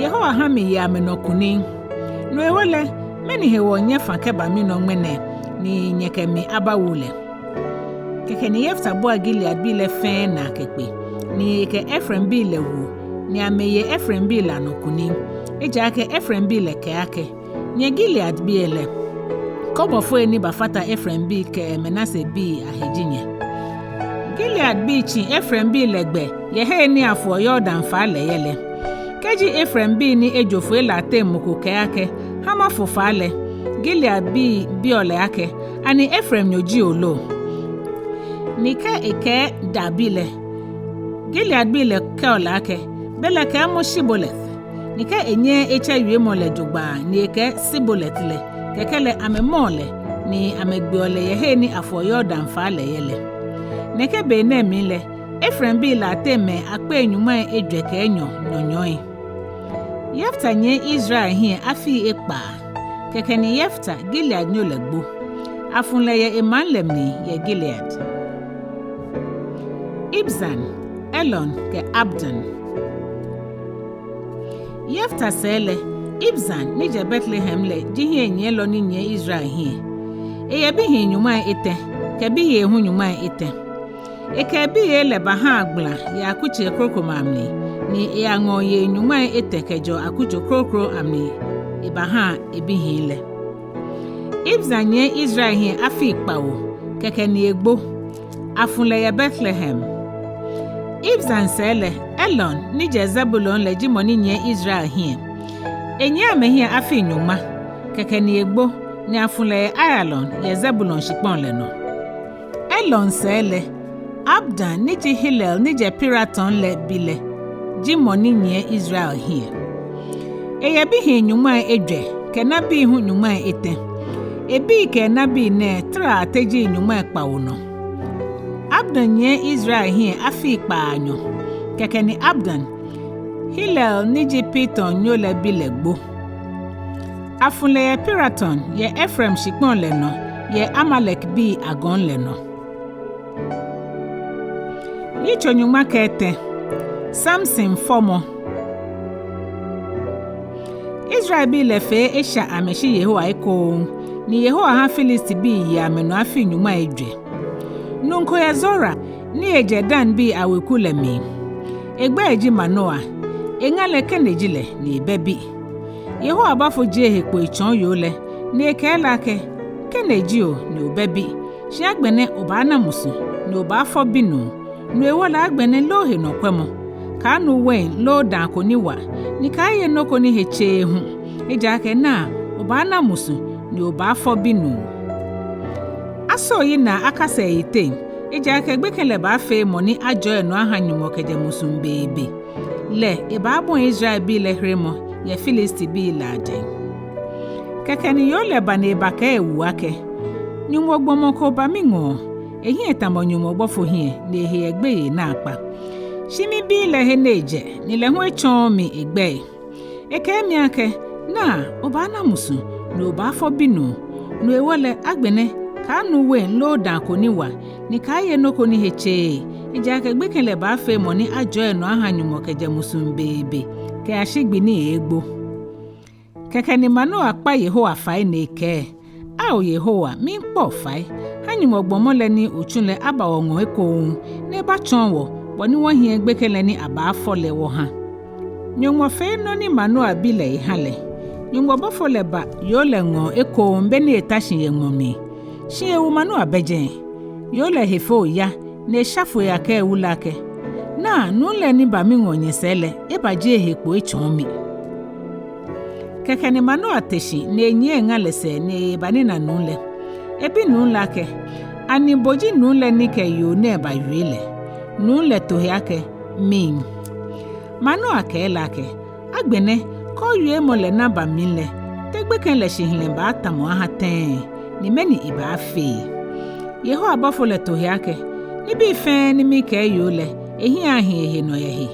Yehowa hã miye amɛnɔ kunim. No hewɔ lɛ, mɛni hewɔ nyɛfã kɛba minɔ ŋmɛnɛ, ni nyɛkɛ mi abawu lɛ? Kɛkɛ ni Yefta bua Gileadbii lɛ fɛɛ naa kɛkpe, ni ekɛ Efraimbii lɛ wu, ni amɛye Efraimbii lɛ anɔ kunim. Ejaakɛ Efraimbii lɛ kɛɛ akɛ, Nyɛ Gileadbii lɛ, kɔbɔfoi ni bafata Efraimbii kɛ Manasebii ahe ji nyɛ. Gileadbii tsi Efraimbii lɛ gbɛ yɛ hei ni afoɔ Yordan faa lɛ yɛ lɛ. Kɛji Efraimbii ni ejo foi lɛ ateŋ mɔ ko kɛɛ akɛ, Hã mafo faa lɛ, Gileadbii biɔ lɛ akɛ, Ani Efraimnyo ji o lo? Ni kɛ ekɛɛ, Dabi lɛ, Gileadbii lɛ kɛɔ lɛ akɛ, Belɛ kɛɛmɔ Shibolɛt. Ni kɛ enyɛɛɛ etsɛ wiemɔ lɛ jogbaŋŋ ni ekɛɛ Sibolet lɛ, kɛkɛ lɛ amɛmɔɔ lɛ, ni amɛgbeɔ lɛ yɛ hei ni afoɔ Yordan faa lɛ yɛ lɛ. Nɛkɛ be nɛɛ mli lɛ, Efraimbii lɛ ateŋ mɛi akpei nyɔŋmai ejwɛ kɛ enyɔ nyɔnyɔɔi. Yefta nyiɛ Israel hiɛ afii ekpaa. Kɛkɛ ni Yefta, Gileadnyo lɛ, gbo. Afu lɛ yɛ emaŋ lɛ mli yɛ Gilead. Ibzan, Elon kɛ Abdon. Yefta sɛɛ lɛ, Ibzan ni jɛ Betlehem lɛ ji hiɛnyiɛlɔ ni nyiɛ Israel hiɛ. Eyɛ bihii nyɔŋmai etɛ, kɛ biyei hu nyɔŋmai etɛ. Ekɛ ebiyei lɛ bahaa gbala yɛ akutsei krokomɛi amli, ni eyaŋɔɔ yei nyɔŋmai etɛ kɛjɛɔ akutso kroko amli ebahaa ebihii lɛ. Ibzan nyiɛ Israel hiɛ afii kpawo, kɛkɛ ni egbo. Afu lɛ yɛ Betlehem. Ibzan sɛɛ lɛ, Elon ni jɛ Zebulon lɛ ji mɔ ni nyiɛ Israel hiɛ. Enyiɛ amɛhiɛ afii nyɔŋma, kɛkɛ ni egbo, ni afu lɛ yɛ Aiyalon yɛ Zebulon shikpɔŋ lɛ nɔ. Elon sɛɛ lɛ, Abdon ni ji Hillel ni jɛ Piraton lɛ bi lɛ ji mɔ ni nyiɛ Israel hiɛ. Eyɛ bihii nyɔŋmai ejwɛ kɛ nabii hu nyɔŋmai etɛ. Ebii kɛ enabii nɛɛ taraa teji nyɔŋmai kpawo nɔ. Abdon nyiɛ Israel hiɛ afii kpaanyɔ. Kɛkɛ ni Abdon, Hillel ni ji Piratonnyo lɛ bi lɛ, gbo. Afu lɛ yɛ Piraton yɛ Efraim shikpɔŋ lɛ nɔ yɛ Amalekbii agɔŋ lɛ nɔ. Yitso nyɔŋma kɛ etɛ. Samson fɔmɔ. Israelbii lɛ fee esha amɛshi Yehowa ekoŋŋ, ni Yehowa hã Filistibii ye amɛnɔ afii nyɔŋmai ejwɛ. Nuu ko yɛ Zora ni ejɛ Danbii aweku lɛ mli. Egbɛi ji Manoa. Eŋa lɛ Kene ji lɛ, ni ebɛ bi. Yehowa bɔfo jie ehe kpo etsɔɔ yoo lɛ, ni ekɛɛ lɛ akɛ, Kene ji o, ni obɛ bi. Shi agbɛnɛ obaana musu, ni obaafɔ binuu. No hewɔ lɛ agbɛnɛ loo henɔkwɛmɔ. Kaanu wein loo daa ko ni wa, ni kaaye nɔ ko ni he tseee hu. Ejaakɛ naa, obaana musu, ni obaafɔ binuu. Aso yinaa akasa eyiteŋ, ejaakɛ gbekɛ lɛ baafee mɔ ni ajɔɔ enɔ ahã Nyɔŋmɔ kɛjɛ musuŋ beebe. Lɛ ebaabɔi Israelbii lɛ heremɔ yɛ Filistibii lɛ adɛŋ. Kɛkɛ ni yoo lɛ ba ni ebakɛɛ ewu akɛ, Nyɔŋmɔ gbɔmɔ ko ba miŋɔɔ, Ehiɛ tamɔ Nyɔŋmɔ bɔfo hiɛ, ni ehe yɛ gbeyei naakpa. Shi mibii lɛ he ni ejɛ, ni lɛ hu etsɔɔɔ mi egbɛi. Ekɛɛ mi akɛ, naa, obaana musu, ni obaafɔ binuu. No hewɔ lɛ, agbɛnɛ, kaanu wein loo dãa ko ni wa, ni kaaye nɔ ko ni he tseee, ejaakɛ gbekɛ lɛ baafee mɔ ni ajɔɔ enɔ aha Nyɔŋmɔ kɛjɛ musuŋ beebe kɛyashi gbi ni eeegbo. Kɛkɛ ni Manoa kpa Yehowa fai ni ekɛɛ, ao Yehowa, miikpa bo fai, ha Nyɔŋmɔ gbɔmɔ lɛ ni otsu lɛ aba wɔŋɔɔ ekoŋŋ, ni ebatsɔɔ wɔ bɔ ni wɔhiɛ gbekɛ lɛ ni abaafɔ lɛ wɔha. Nyɔŋmɔ fee nɔ ni Manoa bi lɛ eha lɛ. Nyɔŋmɔ bɔfo lɛ ba yoo lɛ ŋɔɔ ekoŋŋ be ni eta shi yɛ ŋmɔ mli. Shi ewu Manoa bɛ jɛi. Yoo lɛ he fee oya, ni esha foi eyakɛɛ ewu lɛ akɛ, naa, nuu lɛ ni ba miŋɔɔ nyɛsɛɛ lɛ, ebajie ehe kpo etsɔɔ mi. Kɛkɛ ni Manoa te shi ni enyiɛ eŋa lɛ sɛɛ ni ebanina nuu lɛ. Ebi nuu lɛ akɛ, ani bo ji nuu lɛ ni kɛ yoo nɛɛ bawie lɛ? Nuu lɛ to he akɛ, mi. Manoa kɛɛ lɛ akɛ, agbɛnɛ, kɛ owiemɔ lɛ naba mli lɛ, te gbekɛ lɛ shihilɛ baatamɔ aha tɛŋŋ, ni mɛni ebaafee? Yehowa bɔfo lɛ to he akɛ, nibii fɛɛ ni mikɛɛ yoo lɛ, ehiɛ ahi ehe nɔ yɛ he.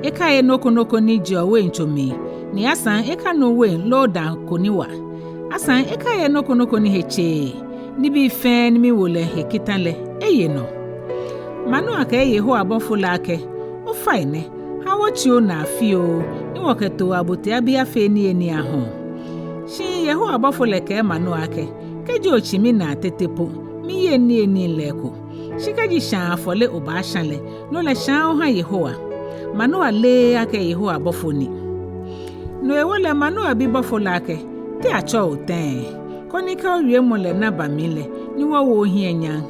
Ekaiye nɔ ko nɔ ko ni jeɔ weintso mli, ni asaŋ ekanu wein loo dãa ko ni wa. Asaŋ ekaiye nɔ ko nɔ ko ni he tseee. Nibii fɛɛ ni miwo lɛ he kita lɛ, eye nɔ. Manoa kɛɛ Yehowa bɔfo lɛ akɛ, ofainɛ, ha wɔtsi onaa fioo, ni wɔkɛ too abotiabi afee niyenii ahɔɔ. Shi Yehowa bɔfo lɛ kɛɛ Manoa akɛ, kɛji otsi minaa tete po, miyeŋ niyenii lɛ eko. Shi kɛji shãa afɔle obaashã lɛ, no lɛ shãa oha Yehowa. Manoa leee akɛ Yehowa bɔfo ni. No hewɔ lɛ Manoa bi bɔfo lɛ akɛ, te atsɛɔ bo tɛŋŋ, koni kɛ owiemɔ lɛ naba mli lɛ, ni wɔwo ohiɛ nyam?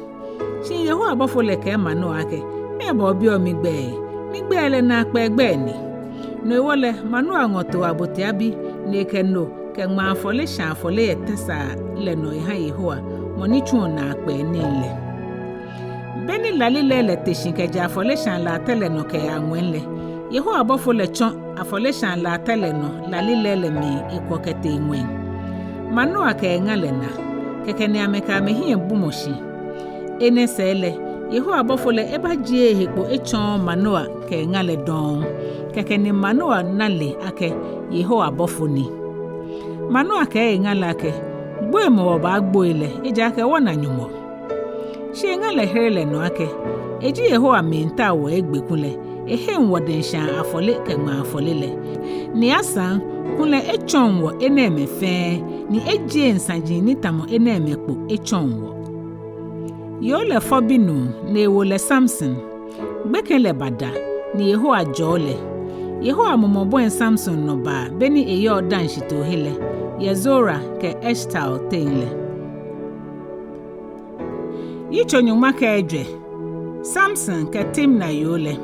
Shi Yehowa bɔfo lɛ kɛɛ Manoa akɛ, mɛɛba obiɔ migbɛi? Migbɛi lɛ naakpɛɛ gbɛi ni. No hewɔ lɛ Manoa ŋɔ too abotiabi, ni ekɛ no kɛ ŋmaa afɔle shã afɔle yɛ tɛsaa lɛ nɔ eha Yehowa, mɔ ni tsuɔ naakpɛɛ nii lɛ. Be ni lalilɛi lɛ te shi kɛjɛ afɔleshaa latɛ lɛ nɔ kɛyaa ŋwɛi lɛ, Yehowa bɔfo lɛ tsɔ afɔleshaa latɛ lɛ nɔ lalilɛi lɛ mli ekwɔ kɛtee ŋwɛi. Manoa kɛ eŋa lɛ na, kɛkɛ ni amɛkɛ amɛhiɛ bumɔ shi. Enɛ sɛɛ lɛ, Yehowa bɔfo lɛ ebajie ehe kpo etsɔɔ Manoa kɛ eŋa lɛ dɔŋŋ. Kɛkɛ ni Manoa na le akɛ Yehowa bɔfo ni. Manoa kɛɛ eŋa lɛ akɛ, gboimɔ wɔbaagboi lɛ, ejaakɛ wɔna Nyɔŋmɔ. Shi eŋa lɛ here lɛ nɔ akɛ, eji Yehowa miitao wɔ egbe kulɛ, eheŋ wɔdɛŋ shãa afɔle kɛ ŋmaa afɔle lɛ. Ni asaŋ, kulɛ etsɔŋ wɔ enɛɛmɛi fɛɛ, ni ejieŋ saji ni tamɔ enɛɛmɛi kpo etsɔŋ wɔ. Yoo lɛ fɔ binuu, ni ewo lɛ Samson. Gbekɛ lɛ bada, ni Yehowa jɔɔ lɛ. Yehowa mumɔ bɔi Samson nɔ baa, be ni eyɔɔ Dan shitoohe lɛ, yɛ Zora kɛ Eshtaol teŋ lɛ. Yitso nyɔŋma kɛ ejwɛ. Samson kɛ Timna yoo lɛ.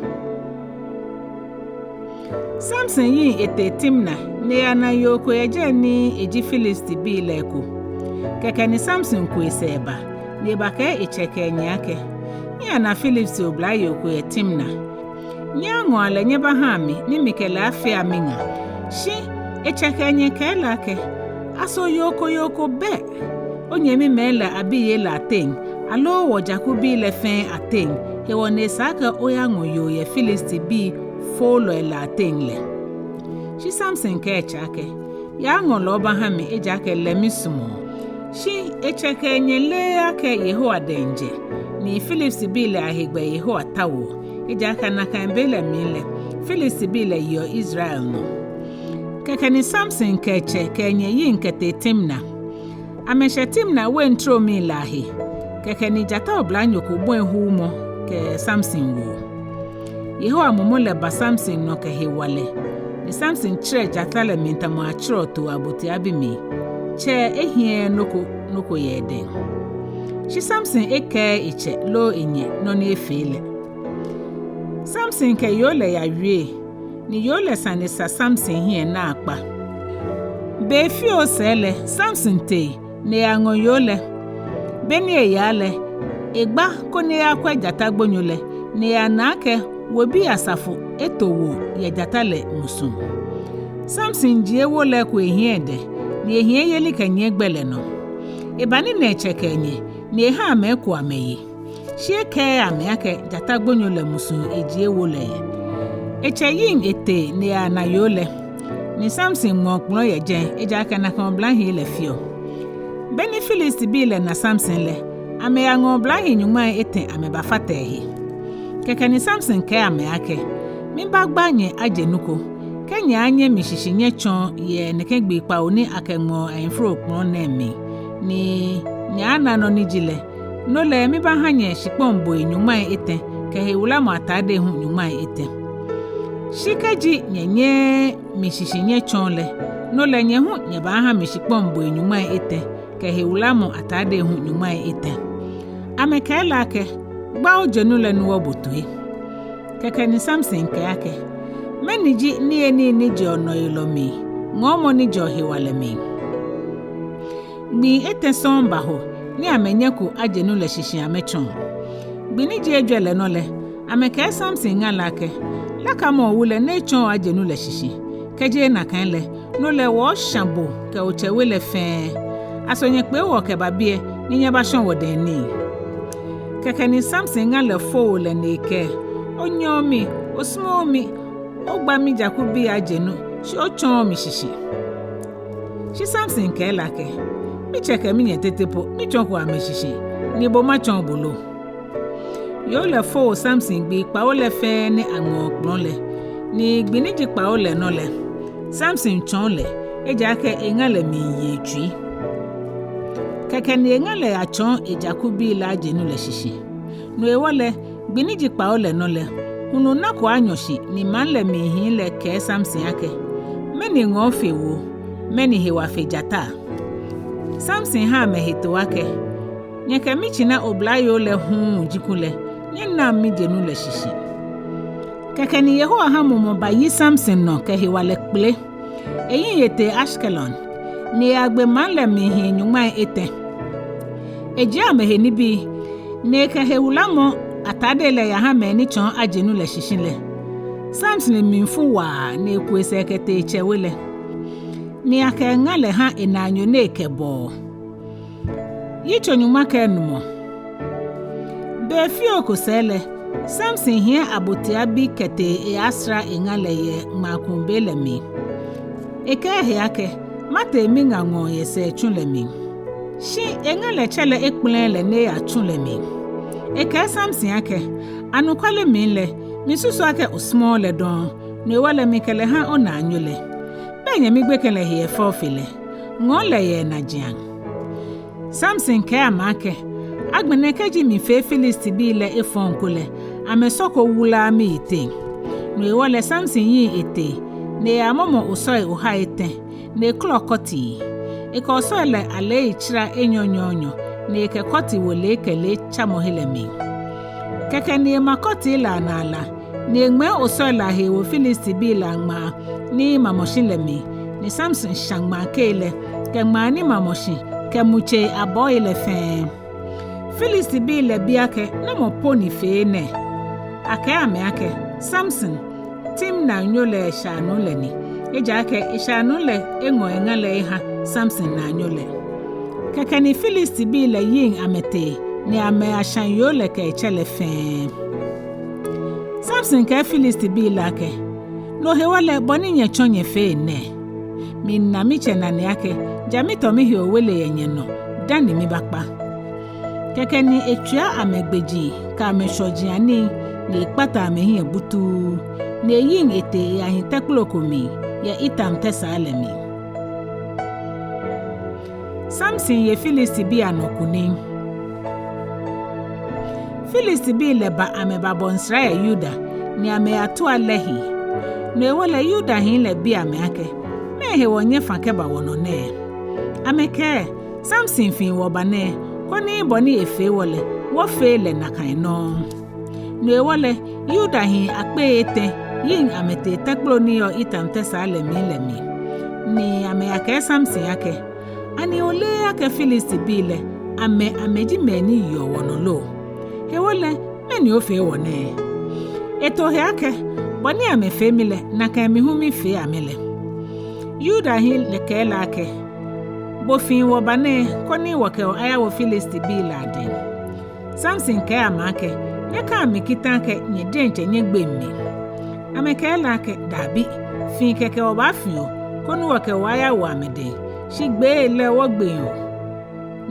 Samson yiŋ etee Timna, ni eyana yoo ko yɛ jɛi ni eji Filistibii lɛ eko. Kɛkɛ ni Samson ku esɛɛ eba, ni ebakɛɛ etsɛ kɛ enyɛ akɛ, miyana Filisti oblayoo ko yɛ Timna. Nyɛŋɔa lɛ nyɛbahaa mi, ni mikɛ lɛ afea miŋa. Shi etsɛ kɛ enyɛ kɛɛ lɛ akɛ, aso yoo ko yoo ko bɛ onyɛmimɛi lɛ abiyei lɛ ateŋ, aloo wɔjakubii lɛ fɛɛ ateŋ, hewɔ ni esa akɛ oyaŋɔ yoo yɛ Filistibii foolɔi lɛ ateŋ lɛ? Shi Samson kɛɛ etsɛ akɛ, yaaŋɔ lɛ obaha mi, ejaakɛ lɛ misumɔɔ. Shi etsɛ kɛ enyɛ leee akɛ Yehowa dɛŋ jɛ, ni Filistibii lɛ ahegbɛ Yehowa taoɔ, ejaakɛ nakai be lɛ mli lɛ, Filistibii lɛ yeɔ Israel nɔ. Kɛkɛ ni Samson kɛ etsɛ kɛ enyɛ yiŋ kɛtee Timna. Amɛshɛ Timna wein tromi lɛ ahe. Kɛkɛ ni jata oblanyo ko bɔi huumɔ kɛ Samson woo. Yehowa mumɔ lɛ ba Samson nɔ kɛ hewalɛ, ni Samson tsrɛ jata lɛ mli tamɔ atserɛɔ too abotiabi mli, tsɛ ehiɛɛɛ nɔ ko nɔ ko yɛ edɛŋ. Shi Samson ekɛɛɛ etsɛ loo enyɛ nɔ ni efee lɛ. Samson kɛ yoo lɛ yawie, ni yoo lɛ sane sa Samson hiɛ naakpa. Be fioo sɛɛ lɛ, Samson tee, ni eyaŋɔ yoo lɛ. Be ni eyaa lɛ, egba koni eyakwɛ jata gbonyo lɛ, ni eyana akɛ webii asafo eto wo yɛ jata lɛ musuŋ. Samson jie wo lɛ eko ehiɛ edɛŋ, ni ehiɛ yeli kɛnyiɛ gbɛ lɛ nɔ. Ebanina etsɛ kɛ enyɛ, ni eha amɛku amɛye. Shi ekɛɛɛ amɛ akɛ jata gbonyo lɛ musuŋ ejie wo lɛ yɛ. Etsɛ yiŋ etee ni eyana yoo lɛ. Ni Samson ŋmɛ okplɔ̃ yɛ jɛi, ejaakɛ nakai oblahii lɛ feɔ. Be ni Filistibii lɛ na Samson lɛ, amɛyaŋɔ oblahii nyɔŋmai etɛ̃ amɛbafata ehe. Kɛkɛ ni Samson kɛɛ amɛ akɛ, Mibaagba nyɛ ajenu ko. Kɛ nyɛaanyɛ mi shishi nyɛtsɔ̃ɔ yɛ nɛkɛ gbii kpawo ni akɛŋmɛɔ ayɛforo okplɔ̃ nɛɛ mli, ni nyɛaana nɔ ni ji lɛ, no lɛ mibaaha nyɛ shikpɔŋ boi nyɔŋmai etɛ̃ kɛ hewulamɔ atadei hu nyɔŋmai etɛ̃. Shi kɛji nyɛnyɛɛɛ mi shishi nyɛtsɔ̃ɔ lɛ, no lɛ nyɛ hu nyɛbaaha mi shikpɔŋ boi nyɔŋmai etɛ̃ kɛ hewulamɔ atadei hu nyɔŋmai etɛ̃. Amɛkɛɛ lɛ akɛ, Gba ojenu lɛ ni wɔbo toi. Kɛkɛ ni Samson kɛɛ akɛ, Mɛni ji niyenii ni jɛɔ nɔyelɔ mli, ŋɔɔmɔ ni jɛɔ hewalɛ mli? Gbii etɛ̃ sɔŋŋ baho ni amɛnyɛko ajenu lɛ shishi amɛtsɔ̃ɔ. Gbi ni ji ejwɛ lɛ nɔ lɛ, amɛkɛɛ Samson ŋa lɛ akɛ, Lakamɔ owu lɛ ni etsɔ̃ɔ ajenu lɛ shishi. Kɛ jeee nakai lɛ, no lɛ wɔɔshã bo kɛ otsɛ we lɛ fɛɛ. Aso nyɛkpee wɔ kɛba biɛ ni nyɛbashɔ̃ wɔdɛŋ nii? Kɛkɛ ni Samson ŋa lɛ fo wo lɛ ni ekɛɛ, Onyɛɔ mi, osumɔɔɔ mi, ogba mijakubii ajenu, shi otsɔ̃ɔɔ mi shishi. Shi Samson kɛɛ lɛ akɛ, Mitsɛ kɛ minyɛ tete po mitsɔ̃ko amɛshishi, ni bo matsɔ̃ɔ bo lo? Yoo lɛ fo wo Samson gbii kpawo lɛ fɛɛ ni aŋmɛɔ okplɔ̃ lɛ, ni gbi ni ji kpawo lɛ nɔ lɛ, Samson tsɔ̃ɔ lɛ, ejaakɛ eŋa lɛ miiye etsui. Kɛkɛ ni eŋa lɛ yatsɔ̃ɔ ejakubii lɛ ajenu lɛ shishi. No hewɔ lɛ, gbi ni ji kpawo lɛ nɔ lɛ, hulu nako anyɔ shi ni maŋ lɛ mli hii lɛ kɛɛ Samson akɛ, Mɛni ŋɔɔ fe wu? Mɛni hewɔ fe jata? Samson hã amɛ hetoo akɛ, Nyɛkɛ mitsina oblayoo lɛ huuu ji kulɛ, nyɛnaŋ mijenu lɛ shishi. Kɛkɛ ni Yehowa hã mumɔ bayi Samson nɔ kɛ hewalɛ kpele. Eyiŋ etee Ashkelon, ni eyagbe maŋ lɛ mli hii nyɔŋmai etɛ̃. Ejie amɛhe nibii, ni ekɛ hewulamɔ atadei lɛ yahã mɛi ni tsɔ̃ɔ ajenu lɛ shishi lɛ. Samson mli fu waa ni eku esɛɛ kɛtee etsɛ we lɛ, ni akɛ eŋa lɛ hã enaanyo ni ekɛbɔɔ. Yitso nyɔŋma kɛ enumɔ. Be fioo ko sɛɛ lɛ, Samson hiɛ abotia bi kɛtee eyasara eŋa lɛ yɛ ŋmaaku be lɛ mli. Ekɛɛ ehe akɛ, Matee miŋaŋɔɔ yɛ sɛɛtsu lɛ mli. Shi eŋa lɛ tsɛ lɛ ekpɛlɛɛɛ lɛ ni eya tsu lɛ mli. Ekɛɛ Samson akɛ, Anɔkwale mli lɛ, misusu akɛ osumɔɔɔ lɛ dɔŋŋ, no hewɔ lɛ mikɛ lɛ hã onaanyo lɛ. Bɛ nyɛmi gbekɛ lɛ he efɔ fe lɛ? Ŋɔɔ lɛ yɛ enajiaŋ. Samson kɛɛ amɛ akɛ, Agbɛnɛ kɛji mifee Filistibii lɛ efɔŋ ko lɛ, amɛsɔko wulaaa miyiteŋ. No hewɔ lɛ Samson yiŋ etee, ni eyamɔmɔ osɔi ohai etɛ̃, ni ekɔlɔ kɔtii. Ekɛ osɔi lɛ alei tsara enyɔnyɔɔnyɔ, ni ekɛ kɔti wolee kɛlee tsamɔ he lɛ mli. Kɛkɛ ni ema kɔtii lɛ anaa la, ni eŋmɛɛ osɔi lɛ ahe ewo Filistibii lɛ aŋmaa ni mamɔ shi lɛ mli, ni Samson shã ŋmaakei lɛ kɛ ŋmaa ni mamɔ shi kɛ mu tsei abɔɔi lɛ fɛɛ. Filistibii lɛ bi akɛ, Namɔ po ni fee enɛ? Akɛɛ amɛ akɛ, Samson, Timna nyo lɛ shaanuu lɛ ni, ejaakɛ eshaanuu lɛ eŋɔ eŋa lɛ ehã Samson naanyo lɛ. Kɛkɛ ni Filistibii lɛ yiŋ amɛtee, ni amɛyashã yoo lɛ kɛ etsɛ lɛ fɛɛ. Samson kɛɛ Filistibii lɛ akɛ, No hewɔ lɛ bɔ ni nyɛtsɔ nyɛfee nɛ? Mina mitsɛ nane akɛ ja mitɔ mihe owele yɛ nyɛnɔ dani mibakpa. Kɛkɛ ni etswia amɛgbɛji kɛ amɛshwɔji anii, ni ekpata amɛhiɛ butuu, ni eyiŋ etee eyahi tɛkplo ko mli yɛ Etam tɛsaa lɛ mli. Samson ye Filistibii anɔ kunim. Filistibii lɛ ba amɛbabɔ nsra yɛ Yuda, ni amɛyatua Lehi. No hewɔ lɛ Yudahii lɛ bi amɛ akɛ, Mɛɛ hewɔ nyɛfã kɛba wɔnɔ nɛɛ? Amɛkɛɛ, Samson fi wɔba nɛɛ, koni bɔ ni efee wɔ lɛ, wɔfee lɛ nakai nɔŋŋ. No hewɔ lɛ Yudahii akpei etɛ yiŋ amɛtee tɛkplo ni yɔɔ Etam tɛsaa lɛ mli lɛ mli, ni amɛyakɛɛ Samson akɛ, Ani oleee akɛ Filistibii lɛ, amɛ amɛji mɛi ni yeɔ wɔnɔ lo? Hewɔ lɛ mɛni ofee wɔ nɛɛ? Eto he akɛ, Bɔ ni amɛfee mi lɛ, nakai mi hu mifee amɛ lɛ. Yudahii lɛ kɛɛ lɛ akɛ, Bo fi wɔba nɛɛ, koni wɔkɛ bo ayawo Filistibii lɛ adɛŋ. Samson kɛɛ amɛ akɛ, Nyɛkaaa mi kita akɛ nyɛ diɛŋtsɛ nyɛgbeŋ mi. Amɛkɛɛ lɛ akɛ, Dabi, fii kɛkɛ wɔbaafi o, koni wɔkɛ bo ayawo amɛdɛŋ, shi gbee lɛ wɔgbeŋ o.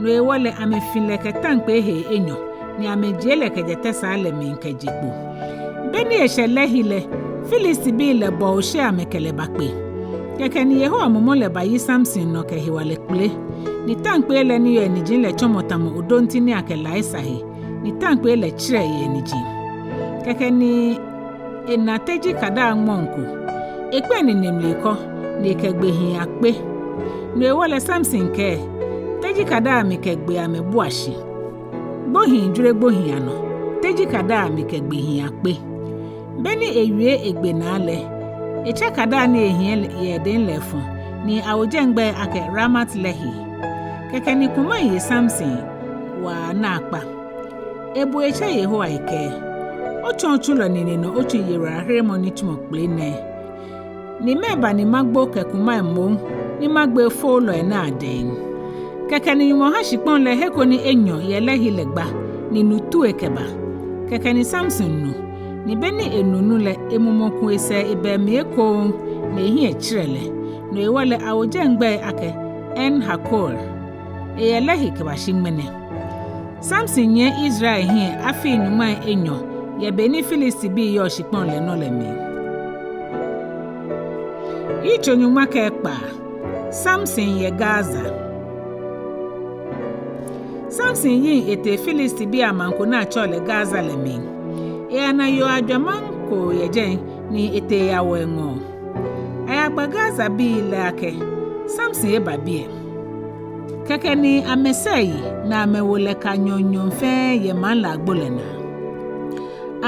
No hewɔ lɛ amɛfi lɛ kɛ taŋkpɛɛ hee enyɔ, ni amɛjie lɛ kɛjɛ tɛsaa lɛ mli kɛje kpo. Beni eshɛ Lehi lɛ, Filistibii lɛ bɔ oshe amɛ kɛ lɛ bakpe. Kɛkɛ ni Yehowa mumɔ lɛ bayi Samson nɔ kɛ hewalɛ kpele. Ni taŋkpɛɛ lɛ ni yɔɔ eniji lɛ tsɔmɔ tamɔ odonti ni akɛ lai sa he, ni taŋkpɛɛ lɛ tserɛ yɛ eniji. Kɛkɛ ni ena teji kadaa ŋmɔŋ ko. Ekpɛ enine mli kɔ, ni ekɛ gbee hii akpe. No hewɔ lɛ Samson kɛɛ, Teji kadaa mikɛ gbee amɛbua shi. Gbohii jwere gbohii anɔ, teji kadaa mikɛ gbee hii akpe. Beni ewie egbee naa lɛ, etsɛ kadaa ni ehiɛ yɛ edɛŋ lɛ efɔ, ni awo jɛi gbɛi akɛ Ramat Lehi. Kɛkɛ ni kumai ye Samson waa naakpa. Ebu etsɛ Yehowa ekɛɛ, Otsɔ otsulɔ nine nɔ otsu yiwalaheremɔ nitsumɔ kpele nɛɛ. Ni mɛɛba ni magbo kɛ kumai moŋ, ni magbe efoolɔi nɛɛ adɛŋ? Kɛkɛ ni Nyɔŋmɔ ha shikpɔŋ lɛ he ko ni enyɔ yɛ Lehi lɛ gba, ni nu tue kɛba. Kɛkɛ ni Samson nu, ni beni enu nu lɛ emumɔ ku esɛɛ ebɛ mli ekoŋŋ, ni ehiɛ tserɛ lɛ. No hewɔ lɛ awo jɛi gbɛi akɛ En Hakol. Eyɛ Lehi kɛbashi ŋmɛnɛ. Samson nyiɛ Israel hiɛ afii nyɔŋmai enyɔ yɛ beni Filistibii yɔɔ shikpɔŋ lɛ nɔ lɛ mli. Yitso nyɔŋma kɛ ekpaa. Samson yɛ Gaza. Samson yiŋ etee Filistibii amaŋ ko ni atsɛɔ lɛ Gaza lɛ mli. Eyana yoo ajwamaŋ ko yɛ jɛi ni etee eyawo eŋɔɔ. Ayagba Gazabii lɛ akɛ, Samson eba biɛ. Kɛkɛ ni amɛsɛɛ yi ni amɛwo lɛ ka nyɔɔŋ nyɔɔŋ fɛɛ yɛ maŋ lɛ agbo lɛ naa.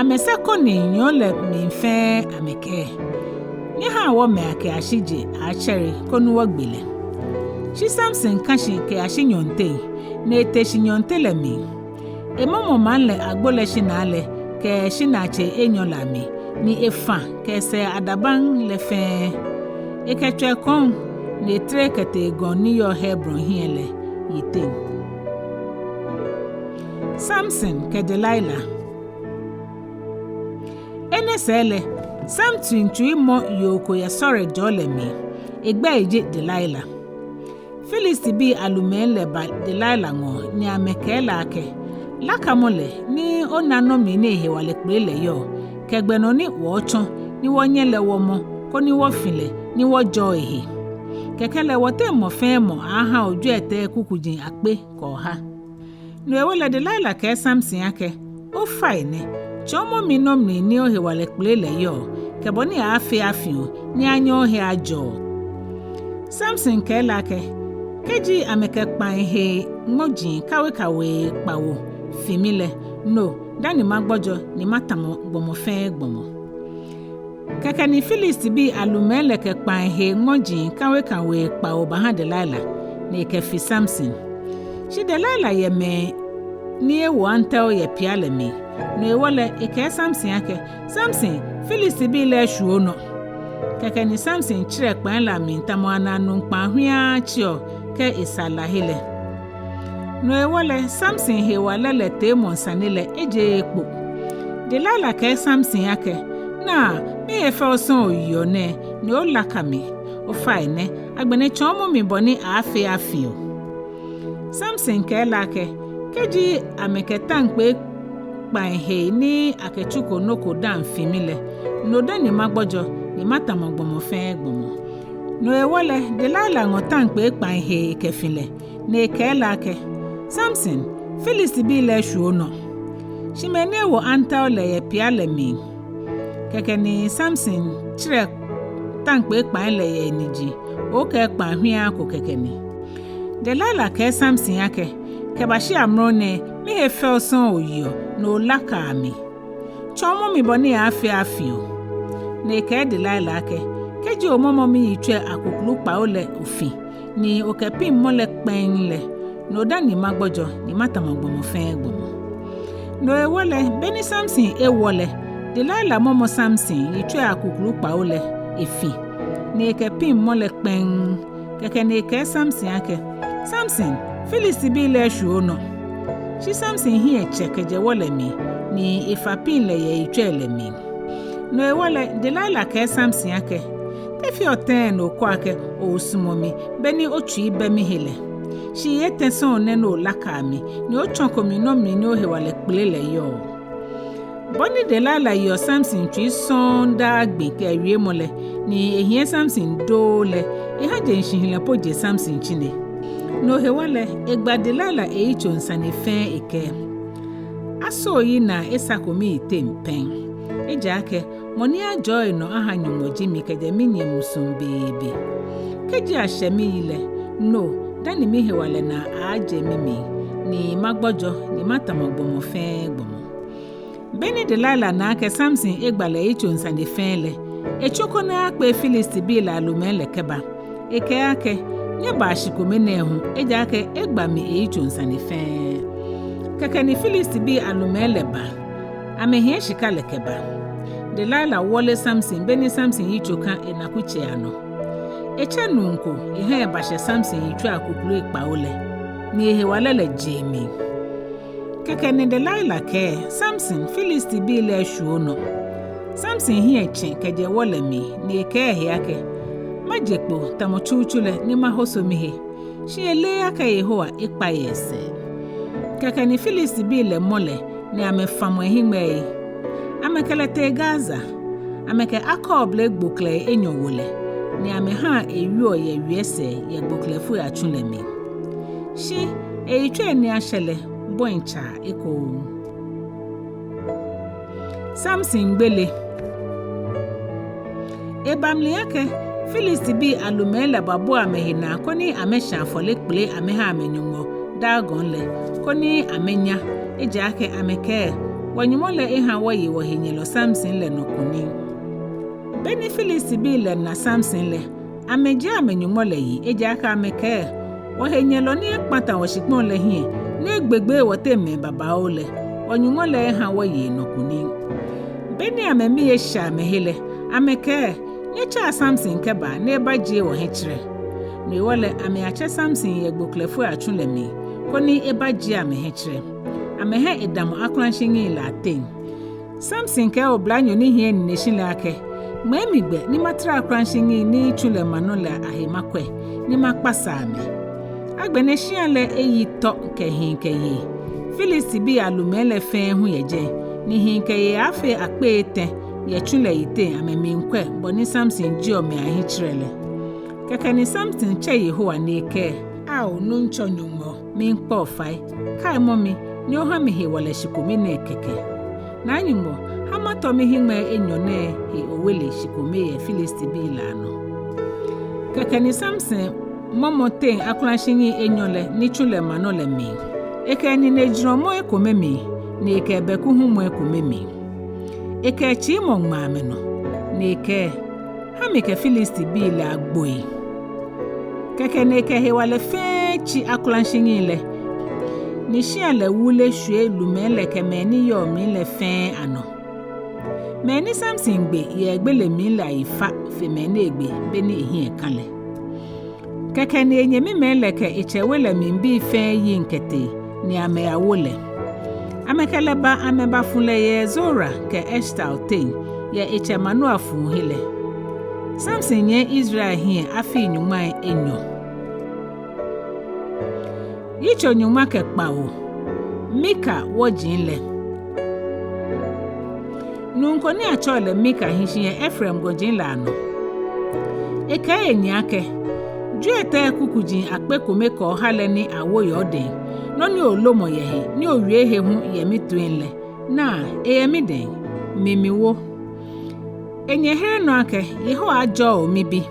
Amɛsɛɛ koni nyɔɔŋ lɛ mli fɛɛ amɛkɛɛ, Nyɛhaa wɔmɛi akɛyashi je aatsɛre koni wɔgbe lɛ. Shi Samson ka shi kɛyashi nyɔɔŋteŋ, ni ete shi nyɔɔŋteŋ lɛ mli. Emɔmɔ maŋ lɛ agbo lɛ shinaa lɛ kɛ shinaatsei enyɔ lɛ amli, ni efã kɛ esɛɛ adabaŋ lɛ fɛɛ. Ekɛtswa ekɔŋ, ni etere kɛtee egɔŋ ni yɔɔ Hebron hiɛ lɛ yiteŋ. Samson kɛ Delila. Enɛ sɛɛ lɛ, Samson tsui mɔ yoo ko yɛ Sorek jɔɔ lɛ mli. Egbɛi ji Delila. Filistibii alumɛi lɛ ba Delila ŋɔɔ ni amɛkɛɛ lɛ akɛ, Lakamɔ lɛ ni ona nɔ mli ni ehewalɛ kpele lɛ yɔɔ, kɛ gbɛ nɔ ni wɔɔtsɔ ni wɔnyɛ lɛ wɔmɔ, koni wɔfi lɛ ni wɔjɔɔ ehe. Kɛkɛ lɛ wɔteŋ mɔ fɛɛ mɔ aha ojwiɛtɛi kukuji akpe kɛ oha. No hewɔ lɛ Delila kɛɛ Samson akɛ, Ofainɛ, tsɔɔmɔ mi nɔ mli ni ohewalɛ kpele lɛ yɔɔ, kɛ bɔ ni aaafee afi o, ni anyɛ ohe ajɔɔ. Samson kɛɛ lɛ akɛ, Kɛji amɛkɛ kpãi hee ŋmɔji kawekawei kpawo fi mi lɛ, no dani magbɔjɔ ni matamɔ gbɔmɔ fɛɛ gbɔmɔ. Kɛkɛ ni Filistibii alumɛi lɛ kɛ kpãi hee ŋmɔji kawekawei kpawo baha Delila, ni ekɛfi Samson. Shi Delila yɛ mɛi ni ewo antɛo yɛ pia lɛ mli. No hewɔ lɛ ekɛɛ Samson akɛ, Samson, Filistibii lɛ eshwie onɔ. Kɛkɛ ni Samson tserɛ kpãi lɛ amli tamɔ anaa nuu kpãa hui aatseɔ kɛ esa la he lɛ. No hewɔ lɛ Samson hewalɛ lɛ teemɔŋ sane lɛ ejeee kpo. Delila kɛɛ Samson akɛ, Naa, mihe fɛo sɔŋŋ oyeɔ nɛɛ, ni olaka mi. Ofainɛ, agbɛnɛ tsɔɔmɔ mi bɔ ni aaafee afi o. Samson kɛɛ lɛ akɛ, Kɛji amɛkɛ taŋkpɛɛ kpãi hei ni akɛtsuko nɔ ko dã fi mi lɛ, no dani magbɔjɔ ni matamɔ gbɔmɔ fɛɛ gbɔmɔ. No hewɔ lɛ Delila ŋɔ taŋkpɛɛ kpãi hei ekɛfi lɛ, ni ekɛɛ lɛ akɛ, Samson, Filistibii lɛ eshwie onɔ. Shi mɛi ni ewo antɛo lɛ yɛ pia lɛ mli. Kɛkɛ ni Samson tserɛ taŋkpɛɛ kpãi lɛ yɛ eniji, okɛɛ kpãa hui ko kɛkɛ ni. Delila kɛɛ Samson akɛ, Kɛbashi amrɔ nɛɛ, mihe fɛo sɔŋŋ oyeɔ, ni olakaa mi. Tsɔɔmɔ mi bɔ ni aaafee afi o. Ni ekɛɛ Delila akɛ, Kɛji omɔmɔ miyitsɔi akuklu kpawo lɛ ofi, ni okɛ piŋmɔ lɛ kpɛŋŋ lɛ, no dani magbɔjɔ ni matamɔ gbɔmɔ fɛɛ gbɔmɔ. No hewɔ lɛ, beni Samson ewɔ lɛ, Delila mɔmɔ Samson yitsɔi akuklu kpawo lɛ efi, ni ekɛ piŋmɔ lɛ kpɛŋŋ. Kɛkɛ ni ekɛɛ Samson akɛ, Samson, Filistibii lɛ eshwie onɔ. Shi Samson hiɛ tsɛ kɛjɛ wɔ lɛ mli, ni efa piŋ lɛ yɛ eyitsɔi lɛ mli. No hewɔ lɛ, Delila kɛɛ Samson akɛ, Te feɔ tɛŋŋ ni okɛɔ akɛ osumɔɔ mi, be ni otsui bɛ mihe lɛ? Shii etɛ sɔŋŋ nɛ ni olakaa mi, ni otsɔko mi nɔ mli ni ohewalɛ kpele lɛ yɔɔ. Bɔ ni Delila yeɔ Samson tsui sɔŋŋ daa gbi kɛ ewiemɔ lɛ, ni ehiɛ Samson doo lɛ, eha jeŋ shihilɛ po je Samson tsine. No hewɔ lɛ, egba Delila eyitsoŋ sane fɛɛ ekɛɛ, Aso oyinaa esako miyiteŋ pɛŋ. Ejaakɛ mɔ ni ajɔɔ enɔ aha Nyɔŋmɔ ji mi kɛjɛ minyɛ musuŋ beebe. Kɛji ashɛ miyi lɛ, no dani mihewalɛ naa aaajɛ mimli, ni magbɔjɔ, ni matamɔ gbɔmɔ fɛɛ gbɔmɔ. Be ni Delila na akɛ Samson egba lɛ eyitsoŋ sane fɛɛ lɛ, etso koni eyakpee Filistibii lɛ alumɛi lɛ kɛba. Ekɛɛ akɛ, Nyɛbaa shikome nɛɛ hu, ejaakɛ egba mi eyitsoŋ sane fɛɛ. Kɛkɛ ni Filistibii alumɛi lɛ ba, amɛhiɛ shika lɛ kɛba. Delila wɔle Samson be ni Samson yitso ka enakutsei anɔ. Etsɛ nuu ko eha ebashɛ Samson yitsɔi akuklui kpawo lɛ, ni ehewalɛ lɛ je emli. Kɛkɛ ni Delila kɛɛ, Samson, Filistibii lɛ eshwie onɔ. Samson hiɛ tsɛ kɛjɛ wɔ lɛ mli, ni ekɛɛ ehe akɛ, Maje kpo tamɔ tsutsu lɛ ni mahoso mihe. Shi eleee akɛ Yehowa ekpa yɛ esɛɛ. Kɛkɛ ni Filistibii lɛ mɔ lɛ, ni amɛfamɔ ehiŋmɛii. Amɛkɛ lɛ tee Gaza. Amɛkɛ akɔɔble gboklɛi enyɔ wo lɛ, ni amɛha ewieɔ yɛ wiɛsɛɛ yɛ gboklɛfoi atsu lɛ mli. Shi eyitsɔi ni ashɛ lɛ bɔi tsaa ekoŋŋ. Samson gbele. Eba mli akɛ Filistibii alumɛi lɛ babua amɛhe naa koni amɛshã afɔle kpele amɛha amɛnyɔŋmɔ Dagon lɛ, koni amɛnya, ejaakɛ amɛkɛɛ, Wɔnyɔŋmɔ lɛ eha wɔye wɔhenyɛlɔ Samson lɛ nɔ kunim. Be ni Filistibii lɛ na Samson lɛ, amɛjie amɛnyɔŋmɔ lɛ yi, ejaakɛ amɛkɛɛ, Wɔhenyɛlɔ ni ekpata wɔshikpɔŋ lɛ hiɛ, ni egbegbee wɔteŋ mɛi babaoo lɛ, wɔnyɔŋmɔ lɛ eha wɔye enɔ kunim. Be ni amɛmii eshɛ amɛhe lɛ, amɛkɛɛ, Nyɛtsɛa Samson kɛbaa, ni ebajie wɔhiɛtserɛ. No hewɔ lɛ, amɛyatsɛ Samson yɛ gboklɛfoi atsu lɛ mli, koni ebajie amɛhiɛtserɛ. Amɛha edamɔ akulashinii lɛ ateŋ. Samson kɛɛ oblanyo ni hiɛ nineshi lɛ akɛ, Ŋmɛɛ mi gbɛ ni matara akulashinii ni tsu lɛ ma nɔ lɛ ahe makwɛ, ni makpasa amɛ. Agbɛnɛ shia lɛ eyi tɔ kɛ hii kɛ yei. Filistibii alumɛi lɛ fɛɛ hu yɛ jɛi, ni hii kɛ yei aaafee akpei etɛ yɛ tsu lɛ yiteŋ amɛmiikwɛ bɔ ni Samson jieɔ mɛi ahiɛtserɛ lɛ. Kɛkɛ ni Samson tsɛ Yehowa ni ekɛɛ, Ao Nuŋtsɔ Nyɔŋmɔ, miikpa bo fai, kaimɔ mi, ni oha mi hewalɛ shikome nɛɛ kɛkɛ. Naa Nyɔŋmɔ, ha matɔ mihiŋmɛii enyɔ nɛɛ he owele shikome yɛ Filistibii lɛ anɔ. Kɛkɛ ni Samson mɔmɔ teŋ akulashinii enyɔ lɛ ni tsu lɛ ma nɔ lɛ mli. Ekɛ eninejurɔ mɔ ekome mli, ni ekɛ ebɛku hu mɔ ekome mli. Ekɛ etsiimɔ ŋma amɛnɔ, ni ekɛɛ, Ha mikɛ Filistibii lɛ agboi. Kɛkɛ ni ekɛ hewalɛ fɛɛ tsi akulashinii lɛ, ni shia lɛ wule shwie lumɛi lɛ kɛ mɛi ni yɔɔ mli lɛ fɛɛ anɔ. Mɛi ni Samson gbe yɛ egbele mli lɛ ayi fa fe mɛi ni egbe be ni ehiɛ ka lɛ. Kɛkɛ ni enyɛmimɛi lɛ kɛ etsɛ we lɛ mli bii fɛɛ yiŋ kɛtee, ni amɛyawo lɛ. Amɛkɛ lɛ ba amɛbafu lɛ yɛ Zora kɛ Estaol teŋ, yɛ etsɛ Manoa fuuhe lɛ. Samson nyiɛ Israel hiɛ afii nyɔŋmai enyɔ. Yitso nyɔŋma kɛ kpawo. Mika wɔji lɛ. Nuu ko ni atsɛɔ lɛ Mika hi shi yɛ Efraim gɔji lɛ anɔ. Ekɛɛ enyɛ akɛ, Jwiɛtɛi kukuji akpe kome kɛ oha lɛ ni awo yɛ odɛŋ, nɔ ni olomɔ yɛ he, ni owie he hu yɛ mitoiŋ lɛ, naa, eyɛ midɛŋ, mi miwo. Enyɛ here nɔ akɛ, Yehowa ajɔɔ o, mibi.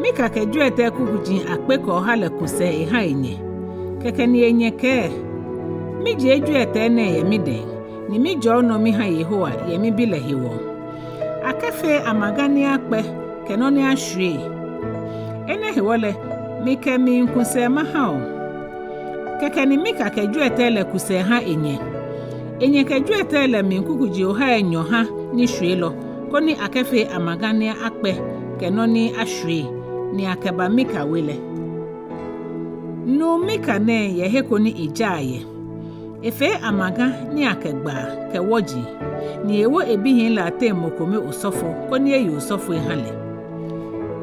Mika kɛ jwiɛtɛi kukuji akpe kɛ oha lɛ ku sɛɛ eha enyɛ. Kɛkɛ ni enyɛ kɛɛ, Mijie jwiɛtɛi nɛɛ yɛ midɛŋ, ni mijɔɔ nɔ miha Yehowa yɛ mibi lɛ hewɔ. Akɛfee amaga ni akpɛ kɛ nɔ ni ashwie. Enɛ hewɔ lɛ, mikɛ miŋku sɛɛ maha o. Kɛkɛ ni Mika kɛ jwiɛtɛi lɛ ku sɛɛ ha enyɛ. Enyɛ kɛ jwiɛtɛi lɛ mli kukuji ohai enyɔ ha nishwielɔ, koni akɛfee amaga ni akpɛ kɛ nɔ ni ashwie, ni akɛba Mika we lɛ. Nuu Mika nɛɛ yɛ he ko ni ejaa yɛ. Efee amaga ni akɛgbaa kɛ wɔji, ni ewo ebihii lɛ ateŋ mɔ kome osɔfo, koni eye osɔfo ehã lɛ.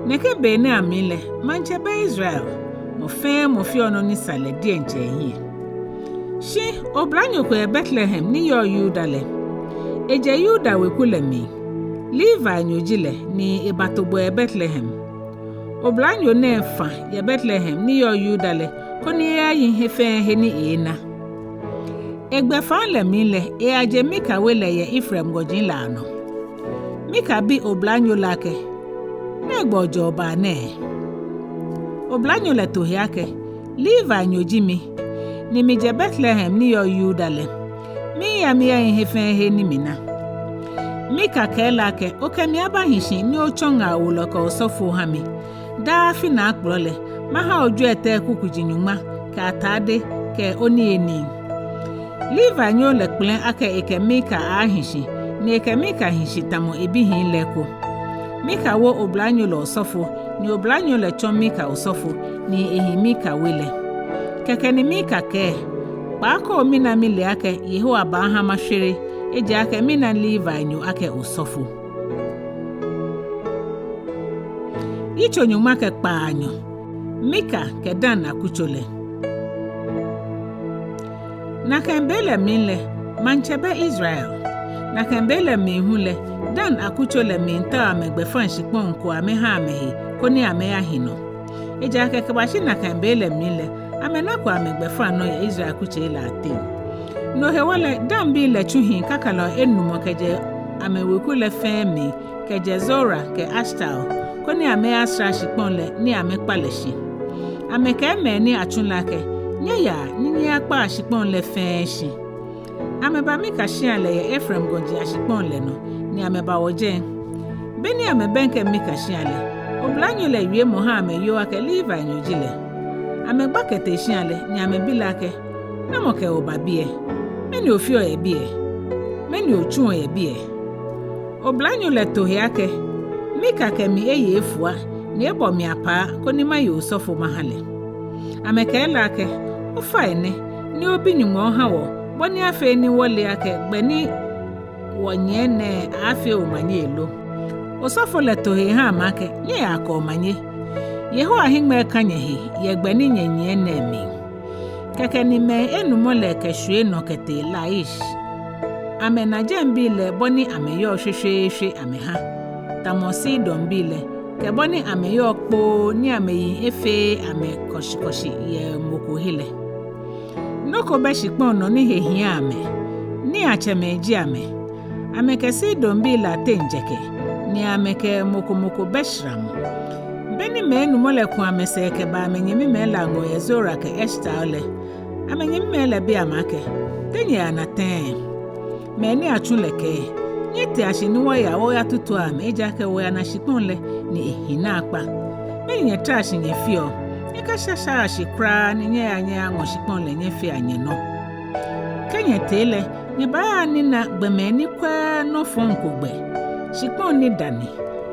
Nɛkɛ bei nɛɛ amli lɛ, maŋtsɛ bɛ Israel, mɔ fɛɛ mɔ feɔ nɔ ni sa lɛ diɛŋtsɛ ehiɛ. Shi oblanyo ko yɛ Betlehem ni yɔɔ Yuda lɛ. Ejɛ Yuda weku lɛ mli, Levinyo ji lɛ, ni ebato gbɔ yɛ Betlehem. Oblanyo nɛɛ fã yɛ Betlehem ni yɔɔ Yuda lɛ, koni eyayi he fɛɛ he ni eeena. Egbɛfaŋ lɛ mli lɛ, eyaje Mika we lɛ yɛ Efraim gɔji lɛ anɔ. Mika bi oblanyo lɛ akɛ, Nɛgbɛ ojɛɔ baa nɛɛ? Oblanyo lɛ to he akɛ, Levinyo ji mi, ni mijɛ Betlehem ni yɔɔ Yuda lɛ. Miiya miyayi he fɛɛ he ni mina. Mika kɛɛ lɛ akɛ, Okɛ mi abahi shi ni otsɔ ŋaawolɔ kɛ osɔfo ohã mi. Daa afi naakplɔ lɛ, mahã o jwiɛtɛi kukuji nyɔŋma, kɛ atade, kɛ oniyenii. Levinyo lɛ kpɛlɛ̃ akɛ ekɛ Mika aaahi shi, ni ekɛ Mika hi shi tamɔ ebihii lɛ eko. Mika wo oblanyo lɛ osɔfo, ni oblanyo lɛ tsɔ Mika osɔfo, ni ehi Mika we lɛ. Kɛkɛ ni Mika kɛɛ, Kpaako mina mile akɛ Yehowa baahã mashwere, ejaakɛ mina Levinyo akɛ osɔfo. Yitso nyɔŋma kɛ kpaanyɔ. Mika kɛ Dan akutso lɛ. Nakai be lɛ mli lɛ, maŋtsɛ bɛ Israel. Nakai be lɛ mli hu lɛ, Dan akutso lɛ miitao amɛgbɛfaŋ shikpɔŋ ko amɛhã amɛhe, koni amɛyahi nɔ. Ejaakɛ kɛbashi nakai be lɛ mli lɛ, amɛnako amɛgbɛfaŋ nɔ yɛ Israel akutsei lɛ ateŋ. No hewɔ lɛ, Danbii lɛ tsu hii kakalɔi enumɔ kɛjɛ amɛweku lɛ fɛɛ mli, kɛjɛ Zora kɛ Estaol, koni amɛyasara shikpɔŋ lɛ ni amɛkpa lɛ shi. Amɛkɛɛ mɛi ni atsu lɛ akɛ, Nyɛyaa ni nyɛyakpaa shikpɔŋ lɛ fɛɛ shi. Amɛba Mika shĩa lɛ yɛ Efraim gɔji ashikpɔŋ lɛ nɔ, ni amɛbawɔ jɛi. Be ni amɛbɛŋkɛ Mika shĩa lɛ, oblanyo lɛ wiemɔ hã amɛyoo akɛ Levinyo ji lɛ. Amɛgba kɛtee shĩa lɛ, ni amɛbi lɛ akɛ, Namɔ kɛ bo ba biɛ? Mɛni ofeɔ yɛ biɛ? Mɛni otsuɔ yɛ biɛ? Oblanyo lɛ to he akɛ, Mika kɛ mi eye efua, ni ebɔ mi apaa, koni maye osɔfo mahã lɛ. Amɛkɛɛ lɛ akɛ, Ofainɛ, ni obi Nyɔŋmɔ ohã wɔ, bɔ ni afee ni wɔle akɛ gbɛ ni wɔnyiɛ nɛɛ aaafee omanye lo. Osɔfo lɛ to he ehã amɛ akɛ, Nyɛyakɔ omanye. Yehowa hiŋmɛi kã nyɛhe yɛ gbɛ ni nyɛnyiɛ nɛɛ mli. Kɛkɛ ni mɛi enumɔ lɛ kɛshwie nɔ kɛtee Laish. Amɛna jɛŋbii lɛ bɔ ni amɛyɔɔ shweshweeshwe amɛhã, tamɔ Sidonbii lɛ, kɛ bɔ ni amɛyɔɔ kpoo ni amɛyiŋ efeee amɛ kɔshikɔshi yɛ mɔ ko he lɛ. Nɔ ko bɛ shikpɔŋ nɔ ni he hiaa amɛ, niiatsɛmɛi ji amɛ. Amɛkɛ Sidonbii lɛ ateŋ jɛkɛ, ni amɛkɛ mɔ ko mɔ ko bɛ shramɔ. Be ni mɛi enumɔ lɛ ku amɛsɛɛ kɛba amɛnyɛmimɛi lɛ aŋɔɔ yɛ Zora kɛ Estaol lɛ, amɛnyɛmimɛi lɛ bi amɛ akɛ, Te nyɛyana tɛŋŋ? Mɛi ni atsu lɛ kɛɛ, Nyɛtea shi ni wɔya wɔyatutua amɛ, ejaakɛ wɔyana shikpɔŋ lɛ ni ehi naakpa. Mɛni nyɛtara shi nyɛfeɔ? Nyɛkashashaa shi kwraa ni nyɛya nyɛyaŋɔ shikpɔŋ lɛ nyɛfea nyɛnɔ. Kɛ nyɛtee lɛ, nyɛbaaya nina gbɔmɛi ni kwɛɛɛ nɔ fɔŋ ko gbɛ, shikpɔŋ ni da ni.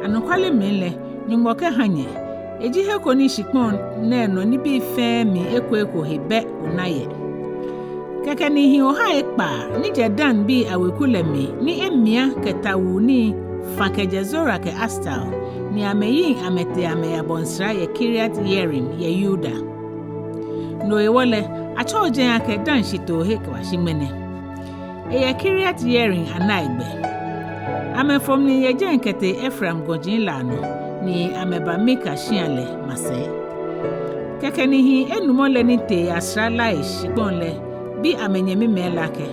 Anɔkwale mli lɛ, Nyɔŋmɔ kɛhã nyɛ. Eji he ko ni shikpɔŋ nɛɛ nɔ nibii fɛɛ mli ekoeko he bɛ ona yɛ. Kɛkɛ ni hii ohai ekpaa ni jɛ Danbii aweku lɛ mli ni emia kɛ tawuu nii fã kɛjɛ Zora kɛ Estaol, ni amɛyiŋ amɛtee amɛyabɔ nsra yɛ Kiriat Yearim yɛ Yuda. No hewɔ lɛ, atsɛɔ jɛi akɛ Dan shitoohe kɛbashi ŋmɛnɛ. Eyɛ Kiriat Yearim anaigbɛ. Amɛfo mli yɛ jɛi kɛtee Efraim gɔji lɛ anɔ, ni amɛba Mika shĩa lɛ masɛi. Kɛkɛ ni hii enumɔ lɛ ni tee yasra Laish shikpɔŋ lɛ bi amɛnyɛmimɛi lɛ akɛ,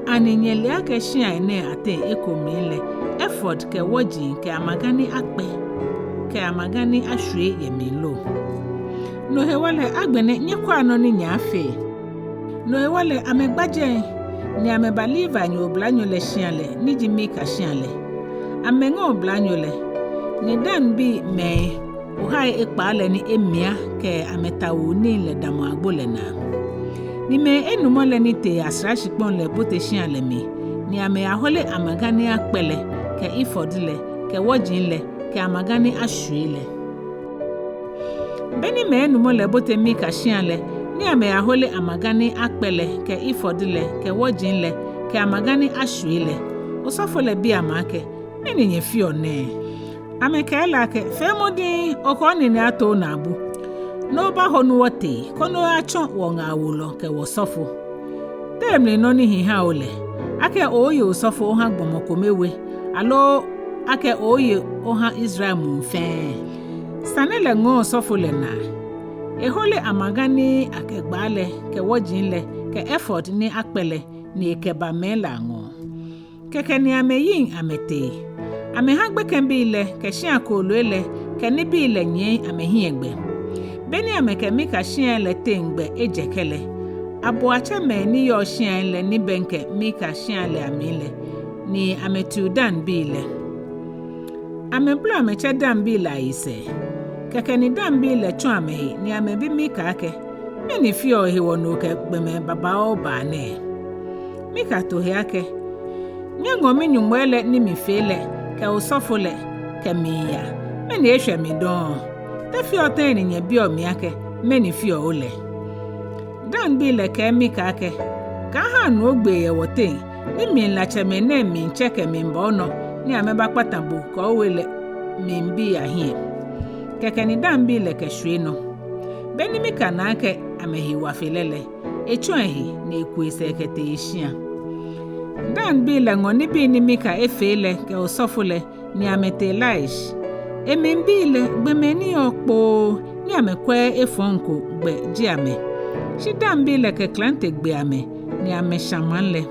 Ani nyɛle akɛ shĩai nɛɛ ateŋ eko mli lɛ, efod kɛ wɔji kɛ amaga ni akpɛ kɛ amaga ni ashwie yɛ mli lo? No hewɔ lɛ, agbɛnɛ nyɛkwɛa nɔ ni nyɛaafee. No hewɔ lɛ, amɛgba jɛi, ni amɛba Levinyo oblanyo lɛ shĩa lɛ, ni ji Mika shĩa lɛ. Amɛŋa oblanyo lɛ, ni Danbii mɛi ohai ekpaa lɛ ni emia kɛ amɛtawuu nii lɛ damɔ agbo lɛ naa. Ni mɛi enumɔ lɛ ni tee yasra shikpɔŋ lɛ bote shĩa lɛ mli, ni amɛyahole amaga ni akpɛ lɛ, kɛ efod lɛ, kɛ wɔji lɛ, kɛ amaga ni ashwie lɛ. Be ni mɛi enumɔ lɛ bote Mika shĩa lɛ, ni amɛyahole amaga ni akpɛ lɛ kɛ efod lɛ kɛ wɔji lɛ kɛ amaga ni ashwie lɛ. Osɔfo lɛ bi amɛ akɛ, Mɛni nyɛfeɔ nɛɛ? Amɛkɛɛ lɛ akɛ, Feemɔ diŋŋ, okɛ onine ato onaabu, ni obaho ni wɔtee, koni oyatsɔ wɔŋaawolɔ kɛ wɔsɔfo. Te emli nɔ ni hi ha bo lɛ, akɛ oye osɔfo oha gbɔmɔ kome we, aloo akɛ oye oha Israel muu fɛɛ? Sane lɛ ŋɔɔ osɔfo lɛ naa. Ehole amaga ni akɛgbaa lɛ kɛ wɔji lɛ kɛ efod ni akpɛ lɛ, ni ekɛba mɛi lɛ aŋɔɔ. Kɛkɛ ni amɛyiŋ amɛtee. Amɛha gbekɛbii lɛ kɛ shia kooloi lɛ kɛ nibii lɛ nyiɛ amɛhiɛ gbɛ. Beni amɛkɛ Mika shia lɛ teŋ gbɛ ejɛkɛ lɛ, aboatsɛmɛi ni yɔɔ shiai lɛ ni bɛŋkɛ Mika shia lɛ amli lɛ, ni amɛtiu Danbii lɛ. Amɛbolɔ amɛtsɛ Danbii lɛ ayisɛɛ. Kɛkɛ ni Danbii lɛ tsɔ amɛhe ni amɛbi Mika akɛ, Mɛni feɔ hewɔ ni okɛ gbɔmɛi babaoo baa nɛɛ? Mika to he akɛ, Nyɛŋɔ minyɔŋmɔi lɛ ni mifee lɛ kɛ osɔfo lɛ kɛmiiya. Mɛni eshwɛ mi dɔŋŋ? Te feɔ tɛŋŋ ni nyɛbiɔ mi akɛ, Mɛni feɔ bo lɛ? Danbii lɛ kɛɛ Mika akɛ, Kaaha nu ogbee yɛ wɔteŋ, ni mlilatsɛmɛi nɛɛ miitsɛ kɛmiiba onɔ ni amɛbakpata bo kɛ owe lɛ mlibii ahiɛ. Kɛkɛ ni Danbii lɛ kɛshwie nɔ. Beni Mika na akɛ amɛhe wa fe lɛ lɛ, etsɔ ehe ni eku esɛɛ kɛtee eshia. Danbii lɛ ŋɔ nibii ni Mika efee lɛ kɛ osɔfo lɛ, ni amɛtee Laish. Emlibii lɛ, gbɔmɛi ni yɔɔ kpoo ni amɛkwɛɛɛ efɔŋ ko gbɛ ji amɛ. Shi Danbii lɛ kɛ klante gbe amɛ ni amɛshã maŋ lɛ.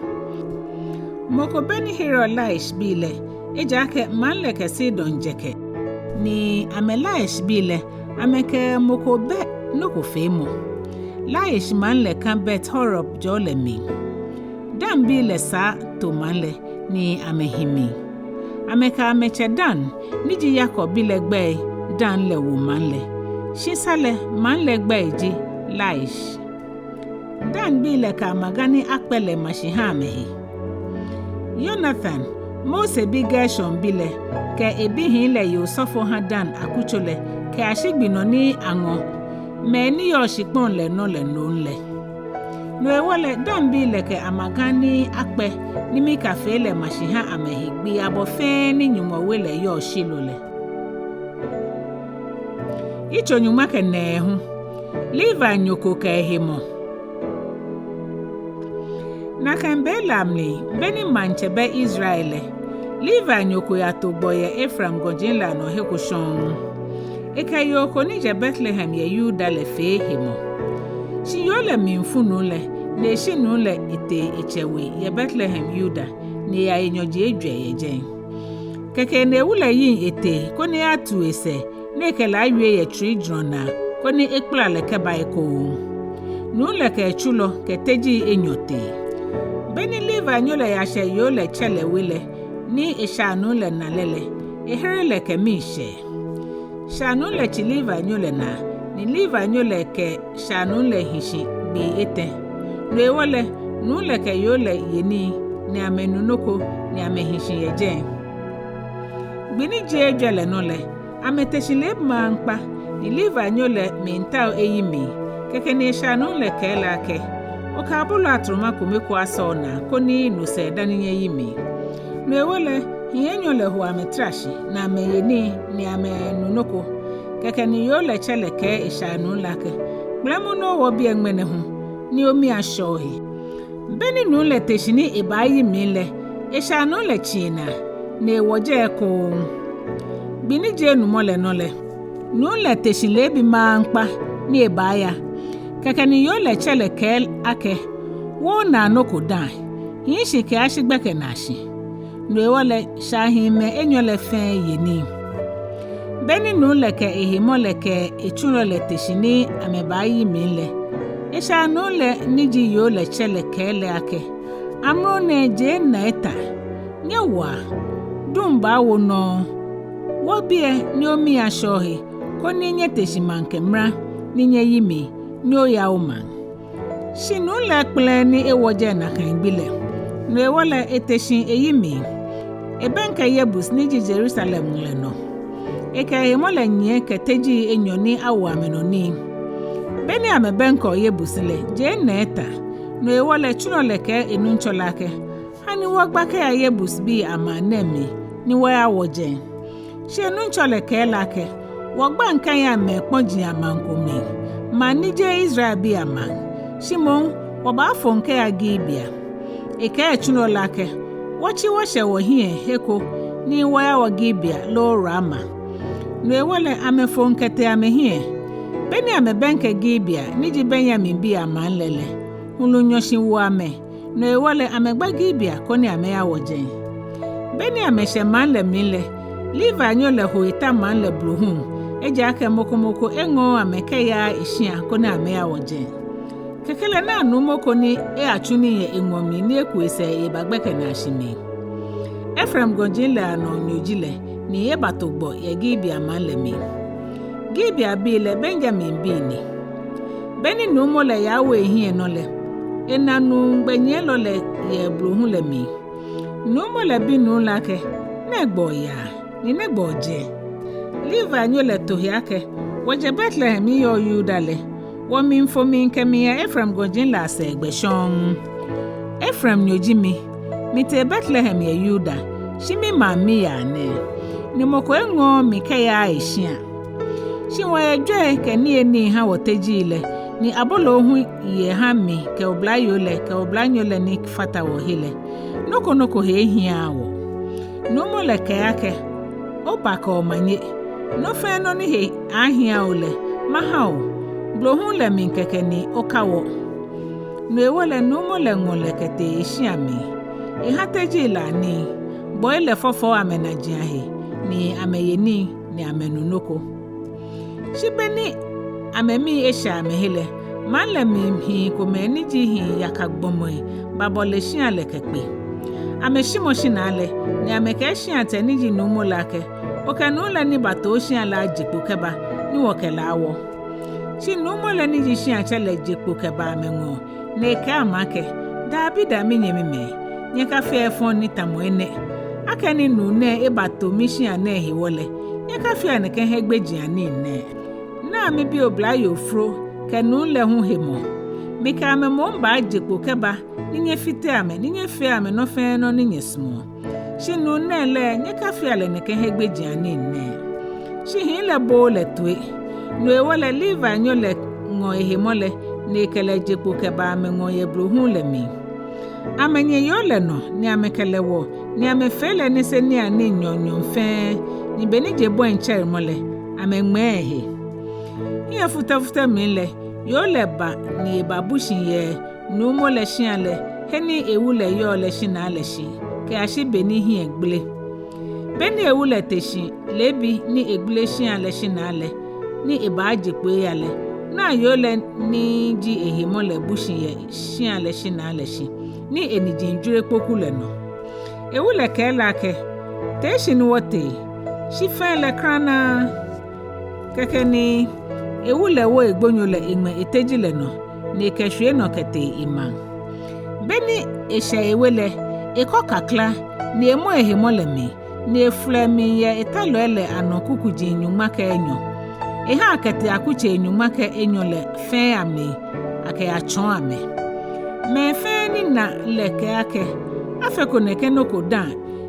Mɔ ko bɛ ni hereɔ Laishbii lɛ, ejaakɛ maŋ lɛ kɛ Sidon jɛkɛ. Ni amɛ Laishbii lɛ, amɛkɛ mɔ ko bɛ nɔ ko feemɔ. Laish maŋ lɛ kã Bet-Rehob jɔɔ lɛ mli. Danbii lɛ saa to maŋ lɛ, ni amɛhi mli. Amɛkɛ amɛtsɛ Dan, ni ji Yakob bi lɛ gbɛi Dan lɛ wo maŋ lɛ. Shi sa lɛ, maŋ lɛ gbɛi ji Laish. Danbii lɛ kɛ amaga ni akpɛ lɛ ma shi ha amɛhe. Yonatan, Mose bi Gershom bi lɛ, kɛ ebihii lɛ ye osɔfo ha Dan akutso lɛ kɛyashi gbi nɔ ni aŋɔ mɛi ni yɔɔ shikpɔŋ lɛ nɔ lɛ nom lɛ. No hewɔ lɛ, Danbii lɛ kɛ amaga ni akpɛ ni Mika fee lɛ ma shi ha amɛhe gbii abɔ fɛɛ ni Nyɔŋmɔ we lɛ yɔɔ Shilo lɛ. Yitso nyɔŋma kɛ nɛɛhu. Levinyo ko kɛ ehemɔ. Nakai be lɛ amli, beni maŋtsɛ bɛ Israel lɛ, Levinyo ko yato gbɔ yɛ Efraim gɔji lɛ anɔ he ko shɔŋŋ. Ekɛ yoo ko ni jɛ Betlehem yɛ Yuda lɛ fee hemɔ. Shi yoo lɛ mli fu nuu lɛ, ni eshi nuu lɛ etee etsɛ we yɛ Betlehem Yuda, ni eya enyɔji ejwɛ yɛ jɛi. Kɛkɛ ni ewu lɛ yiŋ etee koni eyatiu esɛɛ, ni ekɛ lɛ awie yɛ tsuijurɔ naa, koni ekpala lɛ kɛba ekoŋŋ. Nuu lɛ kɛ etsulɔ kɛ tejii enyɔ tee. Beni Levinyo lɛ yashɛ yoo lɛ tsɛ lɛ we lɛ, ni eshaanuu lɛ na lɛ lɛ, ehere lɛ kɛ miishɛɛ. Shaanuu lɛ tsi Levinyo lɛ naa, ni Levinyo lɛ kɛ shaanuu lɛ hi shi gbii etɛ. No hewɔ lɛ, nuu lɛ kɛ yoo lɛ ye nii, ni amɛnu nɔ ko, ni amɛhi shi yɛ jɛi. Gbi ni ji ejwɛ lɛ nɔ lɛ, amɛte shi leebi maŋkpa, ni Levinyo lɛ miitao eyi mli. Kɛkɛ ni eshaanuu lɛ kɛɛ lɛ akɛ, Okɛ aboloo atrɔma kome ko asɔ onaa, koni no sɛɛ dani nyɛyi mli. No hewɔ lɛ, hii enyɔ lɛ ho amɛtara shi, ni amɛye nii, ni amɛnu nɔ ko. Kɛkɛ ni yoo lɛ tsɛ lɛ kɛɛ eshaanuu lɛ akɛ, Kpɛlɛmɔ ni owɔ biɛ ŋmɛnɛ hu, ni omii ashɛ ohe. Beni nuu lɛ te shi ni ebaayi mli lɛ, eshaanuu lɛ tsi enaa, ni ewɔ jɛi ekoŋŋ. Gbi ni ji enumɔ lɛ nɔ lɛ, nuu lɛ te shi leebi maŋkpa ni ebaaya. Kɛkɛ ni yoo lɛ tsɛ lɛ kɛɛ akɛ, Wo onaa nɔ ko dã, hii shi kɛyashi gbɛkɛ naashi. No hewɔ lɛ, shaahii mɛi enyɔ lɛ fɛɛ ye nii. Beni nuu lɛ kɛ ehemɔ lɛ kɛ etsulɔ lɛ te shi ni amɛbaayi mli lɛ, eshaanuu lɛ ni ji yoo lɛ tsɛ lɛ kɛɛ lɛ akɛ, Amrɔ nɛɛ je ena etã, nyɛwoa, duŋ baawo nɔŋŋ. Wɔ biɛ ni omii ashɛ ohe, koni nyɛte shi maŋkɛ mra, ni nyɛyi mli, ni oya omaŋ. Shi nuu lɛ kpɛlɛɛɛ ni ewɔ jɛi nakai gbi lɛ. No hewɔ lɛ ete shi eyi mli. Ebɛŋkɛ Yebus ni ji Yerusalem ŋlɛ nɔ. Ekɛ ehemɔ lɛ nyiɛ kɛ tejii enyɔ ni awo amɛnɔ nii. Be ni amɛbɛŋkɛɔ Yebus lɛ, je enɛ eta. No hewɔ lɛ, tsulɔ lɛ kɛɛ enuŋtsɔ lɛ akɛ, Ha ni wɔgba kɛya Yebusbii amaŋ nɛɛ mli, ni wɔyawɔ jɛi. Shi enuŋtsɔ lɛ kɛɛ lɛ akɛ, Wɔgbaŋ kɛyaŋ mɛi kpɔji amaŋ ko mli, maŋ ni jeee Israelbii amaŋ, shi moŋ wɔbaafoŋ kɛya Gibea. Ekɛɛ etsulɔ lɛ akɛ, Wɔtsi wɔshɛ wɔhiɛ he ko ni wɔyawɔ Gibea loo Rama. No hewɔ lɛ, amɛfoŋ kɛtee amɛhiɛ. Be ni amɛbɛŋkɛ Gibea ni ji Benyaminbii amaŋ lɛ lɛ, hulu nyɔ shi wo amɛ. No hewɔ lɛ, amɛgba Gibea koni amɛyawɔ jɛi. Be ni amɛshɛ maŋ lɛ mli lɛ, Levinyo lɛ ho eta maŋ lɛ blohuŋ, ejaakɛ mɔ ko mɔ ko eŋɔɔɔ amɛ kɛyaaa eshia koni amɛyawɔ jɛi. Kɛkɛ lɛ, naa nuumo ko ni eyatsu nii yɛ eŋɔɔ mli ni eku esɛɛ eba gbɛkɛ naashi mli. Efraim gɔji lɛ anɔ nyo ji lɛ, ni ebato gbɔ yɛ Gibea maŋ lɛ mli. Gibeabii lɛ Benyaminbii ni. Be ni nuumo lɛ yawo ehiɛ nɔ lɛ, ena nuu gbɛnyiɛlɔ lɛ yɛ blohuŋ lɛ mli. Nuumo lɛ bi nuu lɛ akɛ, Nɛgbɛ oyaa, ni nɛgbɛ ojɛ? Levinyo lɛ to he akɛ, Wɔjɛ Betlehem ni yɔɔ Yuda lɛ, wɔmiifo mli kɛmiiya Efraim gɔji lɛ asɛɛ gbɛ shɔŋŋ. Efraimnyo ji mi, mitee Betlehem yɛ Yuda, shi mimaŋ miyaa nɛɛ, ni mɔ ko eŋɔɔɔ mi kɛyaaa eshia. Shi wɔyɛ jwɛi kɛ niyenii ha wɔtejii lɛ, ni aboloo hu yɛ ha mi kɛ oblayoo lɛ kɛ oblanyo lɛ ni fata wɔhe lɛ. Nɔ ko nɔ ko he ehiaaa wɔ. Nuumo lɛ kɛɛ akɛ, Oba kɛ omanye, nɔ fɛɛ nɔ ni he aahia o lɛ, maha o, blohuŋ lɛ mli kɛkɛ ni okawɔ. No hewɔ lɛ nuumo lɛ ŋɔ lɛ kɛtee eshia mli. Eha tejii lɛ anii, bɔi lɛ fɔfɔɔ amɛnaji ahe, ni amɛye nii, ni amɛnu nɔ ko. Shi be ni amɛmii eshɛ amɛhe lɛ, maŋ lɛ mli hii komɛi ni ji hii yaka gbɔmɛi babɔle shia lɛ kɛkpe. Amɛshimɔ shinaa lɛ, ni amɛkɛɛ shiatɛ ni ji nuumo lɛ akɛ, Okɛ nuu lɛ ni bato oshia lɛ aje kpo kɛba, ni wɔkɛ lɛ awɔ. Shi nuumo lɛ ni ji shiatsɛ lɛ je kpo kɛba amɛŋɔɔ, ni ekɛɛ amɛ akɛ, Dabida, minyɛmimɛi, nyɛkafea efɔŋ ni tamɔ enɛ. Akɛni nuu nɛɛ ebato mishia nɛɛ hewɔ lɛ, nyɛkafea nɛkɛ hiɛgbejianii nɛɛ. Naa mibi oblayoo Fro kɛ nuu lɛ hu hemɔ. Mikɛ amɛ moŋ baaje kpo kɛba, ni nyɛfite amɛ, ni nyɛfea amɛ nɔ fɛɛ nɔ ni nyɛsumɔɔ. Shi nuu nɛɛ lɛ, nyɛkafea lɛ nɛkɛ hiɛgbejianii nɛɛ. Shi hii lɛ booo lɛ toi. No hewɔ lɛ Levinyo lɛ ŋɔ ehemɔ lɛ, ni ekɛ lɛ je kpo kɛba amɛŋɔɔ yɛ blohuŋ lɛ mli. Amɛnyɛ yoo lɛ nɔ, ni amɛkɛ lɛ wɔ, ni amɛfee lɛ niseniianii nyɔɔŋnyɔɔŋ fɛɛ, ni be ni je bɔi tsɛremɔ lɛ, amɛŋmɛɛ ehe. Hiɛ futɛfutɛ mli lɛ, yoo lɛ ba ni ebabu shi yɛ nuumo lɛ shia lɛ, he ni ewu lɛ yɔɔ lɛ shinaa lɛ shi, kɛyashi be ni hiɛ gbele. Be ni ewu lɛ te shi leebi ni egbele shia lɛ shinaa lɛ, ni ebaaje kpo eya lɛ, naa yoo lɛ ni ji ehemɔ lɛ bu shi yɛ shia lɛ shinaa lɛ shi, ni eniji jwere kpoku lɛ nɔ. Ewu lɛ kɛɛ lɛ akɛ, Tee shi ni wɔtee, shi fɛɛ lɛ kranaa. Kɛkɛ ni ewu lɛ wo egbonyo lɛ eŋmɛ eteji lɛ nɔ, ni ekɛshwie nɔ kɛtee emaŋ. Be ni eshɛ ewe lɛ, ekɔ kakla, ni emɔ ehemɔ lɛ mli, ni eflɛ mli yɛ etalɔi lɛ anɔ kukuji nyɔŋma kɛ enyɔ. Eha akɛtee akutsei nyɔŋma kɛ enyɔ lɛ fɛɛ amli akɛyatsɔɔ amɛ. Mɛi fɛɛ ni na lɛ kɛɛ akɛ, Afeko nɛkɛ nɔ ko dã,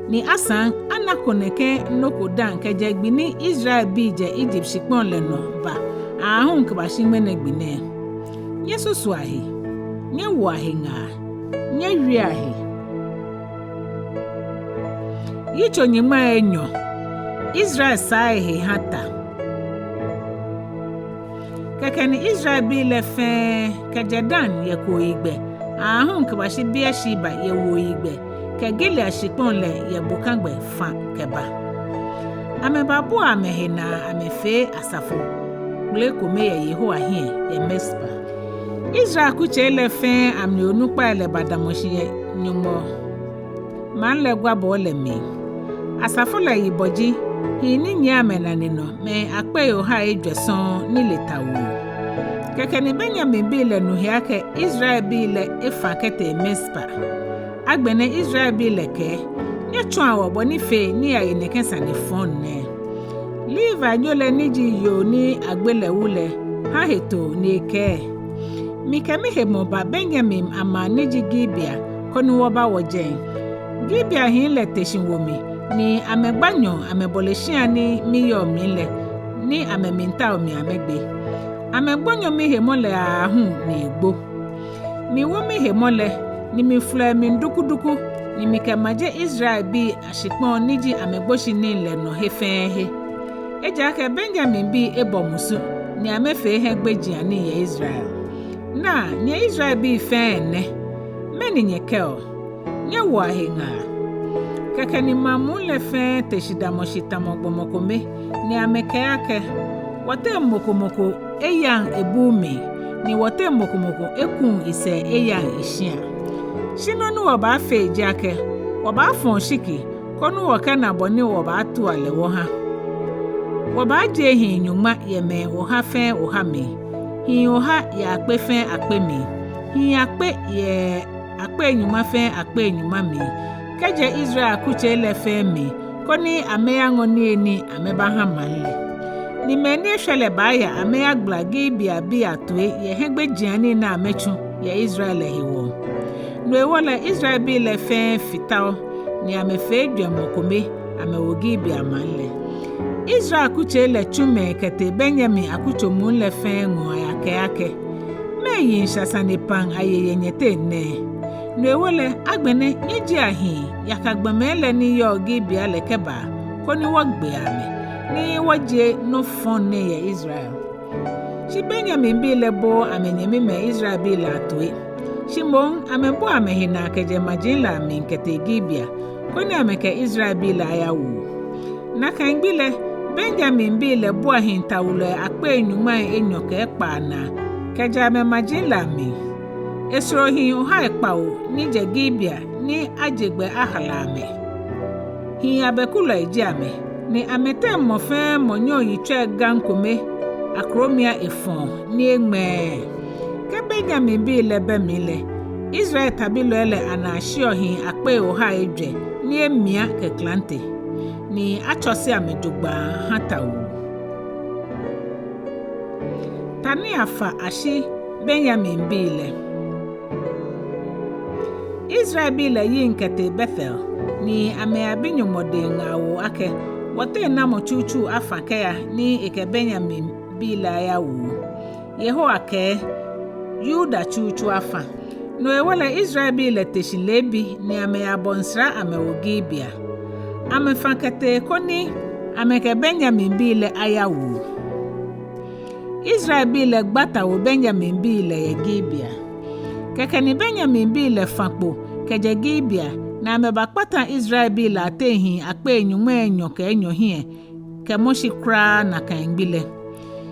ni asaŋ anako nɛkɛ nɔ ko dã kɛjɛ gbi ni Israelbii jɛ Egypt shikpɔŋ lɛ nɔ ba aahu kɛbashi ŋmɛnɛ gbi nɛɛ. Nyɛsusua he, nyɛwoa he ŋaa, nyɛwiea he. Yitso nyɔŋmai enyɔ. Israel saa ehe ha ta. Kɛkɛ ni Israelbii lɛ fɛɛ, kɛjɛ Dan yɛ kooyigbɛ aahu kɛbashi Beersheba yɛ wuoyigbɛ, kɛ Gilead shikpɔŋ lɛ yɛ bokagbɛ fã kɛba. Amɛbabua amɛhe naa amɛfee asafo kpele kome yɛ Yehowa hiɛ yɛ Mizpa. Israel akutsei lɛ fɛɛ amli onukpai lɛ badamɔ shi yɛ Nyɔŋmɔ maŋ lɛ gwabɔɔ lɛ mli. Asafo lɛ yibɔ ji hii ni nyiɛ amɛnane nɔ mɛi akpei ohai ejwɛ sɔŋŋ ni le tawuu. Kɛkɛ ni Benyaminbii lɛ nu he akɛ Israelbii lɛ efa kɛtee Mizpa. Agbɛnɛ Israelbii lɛ kɛɛ, Nyɛtsɔɔa wɔ bɔ ni fee ni aye nɛkɛ sane fɔŋ nɛɛ. Levinyo lɛ ni ji yoo ni agbe lɛ wu lɛ ta hetoo ni ekɛɛ, Mikɛ mihemɔ ba Benyamin amaŋ ni ji Gibea, koni wɔba wɔjɛŋ. Gibea hii lɛ te shi wo mi, ni amɛgba nyɔɔŋ amɛbɔle shia ni miyɔɔ mli lɛ, ni amɛmiitao mi amɛgbe. Amɛgbonyo mihemɔ lɛ aahu ni egbo. Miwo mihemɔ lɛ, ni mifolɔ emli dukuduku, ni mikɛmaje Israelbii ashikpɔŋ ni ji amɛgboshinii lɛ nɔ he fɛɛ he. Ejaakɛ Benyaminbii ebɔ musu, ni amɛfee hiɛgbejianii yɛ Israel. Naa, nyɛ Israelbii fɛɛ nɛ, mɛni nyɛkɛɔ? Nyɛwoa he ŋaa. Kɛkɛ ni maŋ muu lɛ fɛɛ te shi damɔ shi tamɔ gbɔmɔ kome, ni amɛkɛɛ akɛ, Wɔteŋ mɔ ko mɔ ko eyaŋ ebuu mli, ni wɔteŋ mɔ ko mɔ ko ekuŋ esɛɛ eyaŋ eshia. Shi nɔ ni wɔbaafee ji akɛ, wɔbaafɔ oshiki, koni wɔkɛna bɔ ni wɔbaatua lɛ wɔha. Wɔbaajie hii nyɔŋma yɛ mɛi oha fɛɛ oha mli, hii oha yɛ akpe fɛɛ akpe mli, hii akpe yɛ akpei nyɔŋma fɛɛ akpei nyɔŋma mli, kɛjɛ Israel akutsei lɛ fɛɛ mli, koni amɛyaŋɔ niyenii amɛbaha maŋ lɛ. Ni mɛi ni eshwɛ lɛ baaya amɛyagbala Gibeabii atoi yɛ hiɛgbejianii ni amɛtsu yɛ Israel lɛ hewɔ. No hewɔ lɛ Israelbii lɛ fɛɛ fitao, ni amɛfee jwɛŋmɔ kome amɛwo Gibea maŋ lɛ. Israel akutsei lɛ tsu mɛi kɛtee Benyamin akutso muu lɛ fɛɛ ŋɔɔ ayakɛɛ akɛ, Mɛɛ yiŋsha sane pam aye yɛ nyɛteŋ nɛɛ? No hewɔ lɛ, agbɛnɛ nyɛjiea hii yaka gbɔmɛi lɛ ni yɔɔ Gibea lɛ kɛba, koni wɔgbea amɛ, ni wɔjie nɔ fɔŋ nɛɛ yɛ Israel. Shi Benyaminbii lɛ booo amɛnyɛmimɛi Israelbii lɛ atoi. Shi moŋ amɛbua amɛhe naa kɛjɛ maji lɛ amli kɛtee Gibea, koni amɛkɛ Israelbii lɛ ayawu. Nakai gbi lɛ, Benyaminbii lɛ bua hii tawulɔi akpei nyɔŋmai enyɔ kɛ ekpaa naa kɛjɛ amɛmaji lɛ amli. Esoro hii ohai kpawo ni jɛ Gibea ni aje gbɛ ahala amɛ. Hii abɛkulɔi ji amɛ, ni amɛteŋ mɔ fɛɛ mɔ nyɛɔ yitsɔi gaŋ kome akromiaŋ efɔɔ ni eŋmɛɛɛ. Kɛ Benyaminbii lɛ bɛ mli lɛ, Israel tabilɔi lɛ anaa shiɔ hii akpei ohai ejwɛ ni emia kɛ klante, ni atsɔse amɛ jogbaŋŋ ha tawuu. Ta ni afa ashi Benyaminbii lɛ. Israelbii lɛ yiŋ kɛtee Betel, ni amɛyabi Nyɔŋmɔ dɛŋ ŋaawoo akɛ, Wɔteŋ namɔ tsutsu afa kɛya ni ekɛ Benyaminbii lɛ ayawu? Yehowa kɛɛ, Yuda tsutsu afa. No hewɔ lɛ Israelbii lɛ te shi leebi ni amɛyabɔ nsra amɛwo Gibea. Amɛfa kɛtee koni amɛkɛ Benyaminbii lɛ ayawu. Israelbii lɛ gba tawo Benyaminbii lɛ yɛ Gibea. Kɛkɛ ni Benyaminbii lɛ fã kpo kɛjɛ Gibea, ni amɛbakpata Israelbii lɛ ateŋ hii akpei nyɔŋmai enyɔ kɛ enyɔ hiɛ kɛmɔ shi kwraa nakai gbi lɛ.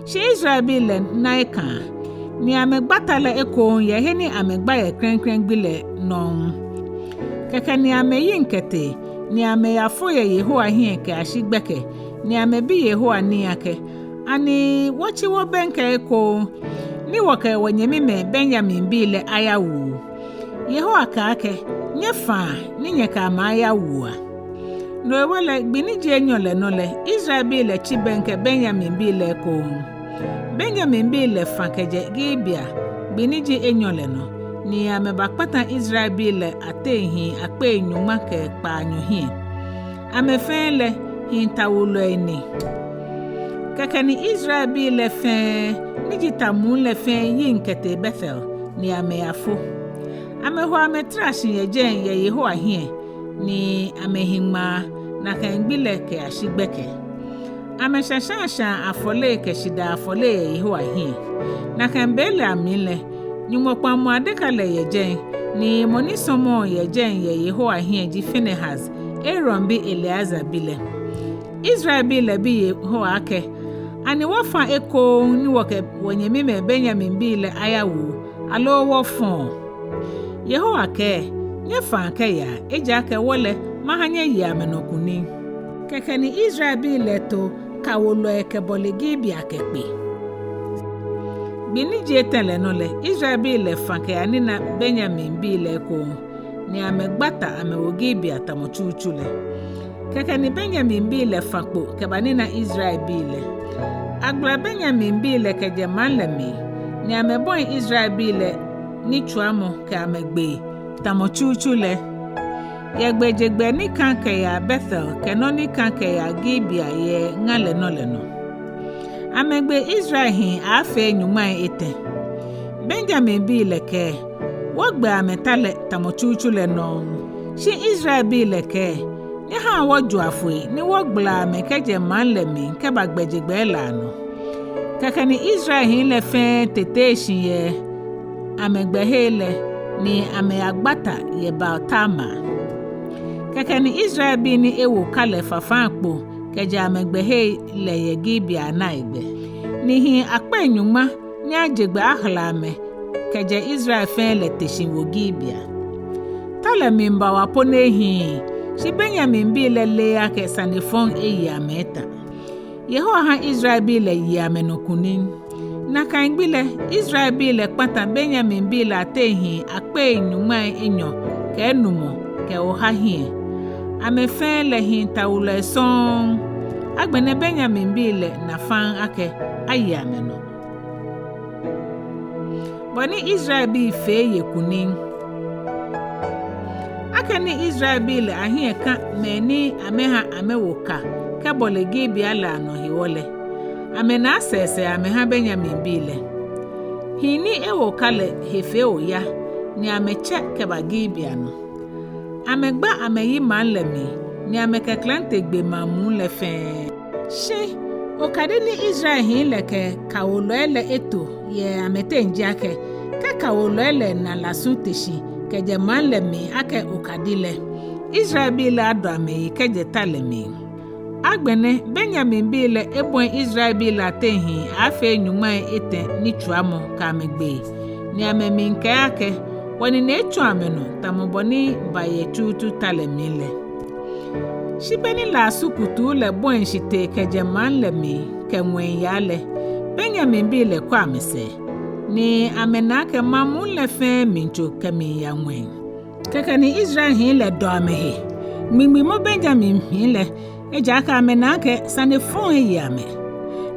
Shi Israelbii lɛ na ekaa, ni amɛgba ta lɛ ekoŋŋ yɛ he ni amɛgba yɛ klɛŋklɛŋ gbi lɛ nɔŋŋ. Kɛkɛ ni amɛyiŋ kɛtee, ni amɛyafo yɛ Yehowa hiɛ kɛyashi gbɛkɛ, ni amɛbi Yehowa nii akɛ, Ani wɔtsi wɔbɛŋkɛ ekoŋŋ ni wɔkɛ wɔnyɛmimɛi Benyaminbii lɛ ayawu? Yehowa kɛɛ akɛ, Nyɛfaa ni nyɛkɛ amɛ ayawua. No hewɔ lɛ gbi ni ji enyɔ lɛ nɔ lɛ, Israelbii lɛ tsi bɛŋkɛ Benyaminbii lɛ ekoŋŋ. Benyaminbii lɛ fã kɛjɛ Gibea gbi ni ji enyɔ lɛ nɔ, ni amɛbakpata Israelbii lɛ ateŋ hii akpei nyɔŋma kɛ kpaanyɔ hiɛ. Amɛ fɛɛ lɛ, hii tawulɔi ni. Kɛkɛ ni Israelbii lɛ fɛɛ ni ji ta muu lɛ fɛɛ yiŋ kɛtee Betel, ni amɛyafo. Amɛho amɛtara shi yɛ jɛi yɛ Yehowa hiɛ, ni amɛhi ŋmaa nakai gbi lɛ kɛyashi gbɛkɛ. Amɛshã shãashãa afɔle kɛ shidaa afɔle yɛ Yehowa hiɛ. Nakai be lɛ amli lɛ, Nyɔŋmɔ kpaŋmɔ adeka lɛ yɛ jɛi, ni mɔ ni sɔmɔɔ yɛ jɛi yɛ Yehowa hiɛ ji Finehas, Aaron bi Eleazar bi lɛ. Israelbii lɛ bi Yehowa akɛ, Ani wɔfã ekoŋŋ ni wɔkɛ wɔnyɛmimɛi Benyaminbii lɛ ayawu, aloo wɔfɔ̃ɔ? Yehowa kɛɛ, Nyɛfãa kɛyaa, ejaakɛ wɔ lɛ, maha nyɛye amɛnɔ kunim. Kɛkɛ ni Israelbii lɛ to kawolɔi kɛbɔle Gibea kɛkpe. Gbi ni ji etɛ lɛ nɔ lɛ, Israelbii lɛ fã kɛyanina Benyaminbii lɛ ekoŋŋ, ni amɛgba ta amɛwo Gibea tamɔ tsutsu lɛ. Kɛkɛ ni Benyaminbii lɛ fã kpo kɛbanina Israelbii lɛ. Agbala Benyaminbii lɛ kɛjɛ maŋ lɛ mli, ni amɛbɔi Israelbii lɛ nitsuamɔ kɛ amɛgbee, tamɔ tsutsu lɛ, yɛ gbejegbɛ ni kã kɛyaa Betel kɛ nɔ ni kã kɛyaa Gibea yɛ ŋa lɛ nɔ lɛ nɔ. Amɛgbe Israel hii aaafee nyɔŋmai etɛ. Benyaminbii lɛ kɛɛ, Wɔgbe amɛ ta lɛ tamɔ tsutsu lɛ nɔŋŋ. Shi Israelbii lɛ kɛɛ, Nyɛhaa wɔjoa foi ni wɔgbala amɛ kɛjɛ maŋ lɛ mli kɛba gbɛjegbɛ lɛ anɔ. Kɛkɛ ni Israel hii lɛ fɛɛ tete shi yɛ amɛgbɛhei lɛ, ni amɛyagba ta yɛ Baal-Tamar. Kɛkɛ ni Israelbii ni ewo ka lɛ fafaa kpo kɛjɛ amɛgbɛhei lɛ yɛ Gibea na egbɛ. Ni hii akpei nyɔŋma ni aje gbɛ ahala amɛ kɛjɛ Israel fɛɛ lɛ te shi wo Gibea. Ta lɛ miiba wa po ni ehiii, shi Benyaminbii lɛ leee akɛ sane fɔŋ eye amɛ eta. Yehowa ha Israelbii lɛ ye amɛnɔ kunim. Nakai gbi lɛ, Israelbii lɛ kpata Benyaminbii lɛ ateŋ hii akpei nyɔŋmai enyɔ kɛ enumɔ kɛ oha hiɛ. Amɛ fɛɛ lɛ hii tawulɔi sɔŋŋ. Agbɛnɛ Benyaminbii lɛ na faŋŋ akɛ aye amɛnɔ. Bɔ ni Israelbii fee ye kunim. Akɛni Israelbii lɛ ahiɛ kã mɛi ni amɛha amɛwo ka kɛbɔle Gibea lɛ anɔ hewɔ lɛ, amɛnaa sɛɛsɛɛ amɛha Benyaminbii lɛ. Hii ni ewo ka lɛ he fee oya, ni amɛtsɛ kɛba Gibea nɔ. Amɛgba amɛyi maŋ lɛ mli, ni amɛkɛ klante gbe maŋ muu lɛ fɛɛ. Shi okadi ni Israel hii lɛ kɛ kawolɔi lɛ eto yɛ amɛteŋ ji akɛ, kɛ kawolɔi lɛ na lasu te shi kɛjɛ maŋ lɛ mli akɛ okadi lɛ, Israelbii lɛ adɔ amɛyi kɛjɛ ta lɛ mli. Agbɛnɛ Benyaminbii lɛ ebɔi Israelbii lɛ ateŋ hii aaafee nyɔŋmai etɛ nitsuamɔ kɛ amɛgbee, ni amɛmiikɛɛ akɛ, Wɔnine etsɔ amɛnɔ tamɔ bɔ ni ba yɛ tsutsu ta lɛ mli lɛ. Shi be ni lasu kutuu lɛ bɔi shi tee kɛjɛ maŋ lɛ mli kɛ ŋwɛi yaa lɛ, Benyaminbii lɛ kwɛ amɛsɛɛ, ni amɛna akɛ maŋ muu lɛ fɛɛ miitso kɛmiiya ŋwɛi. Kɛkɛ ni Israel hii lɛ dɔ amɛhe, ŋmiŋmi mɔ Benyamin hii lɛ, ejaakɛ amɛna akɛ sane fɔŋ eye amɛ.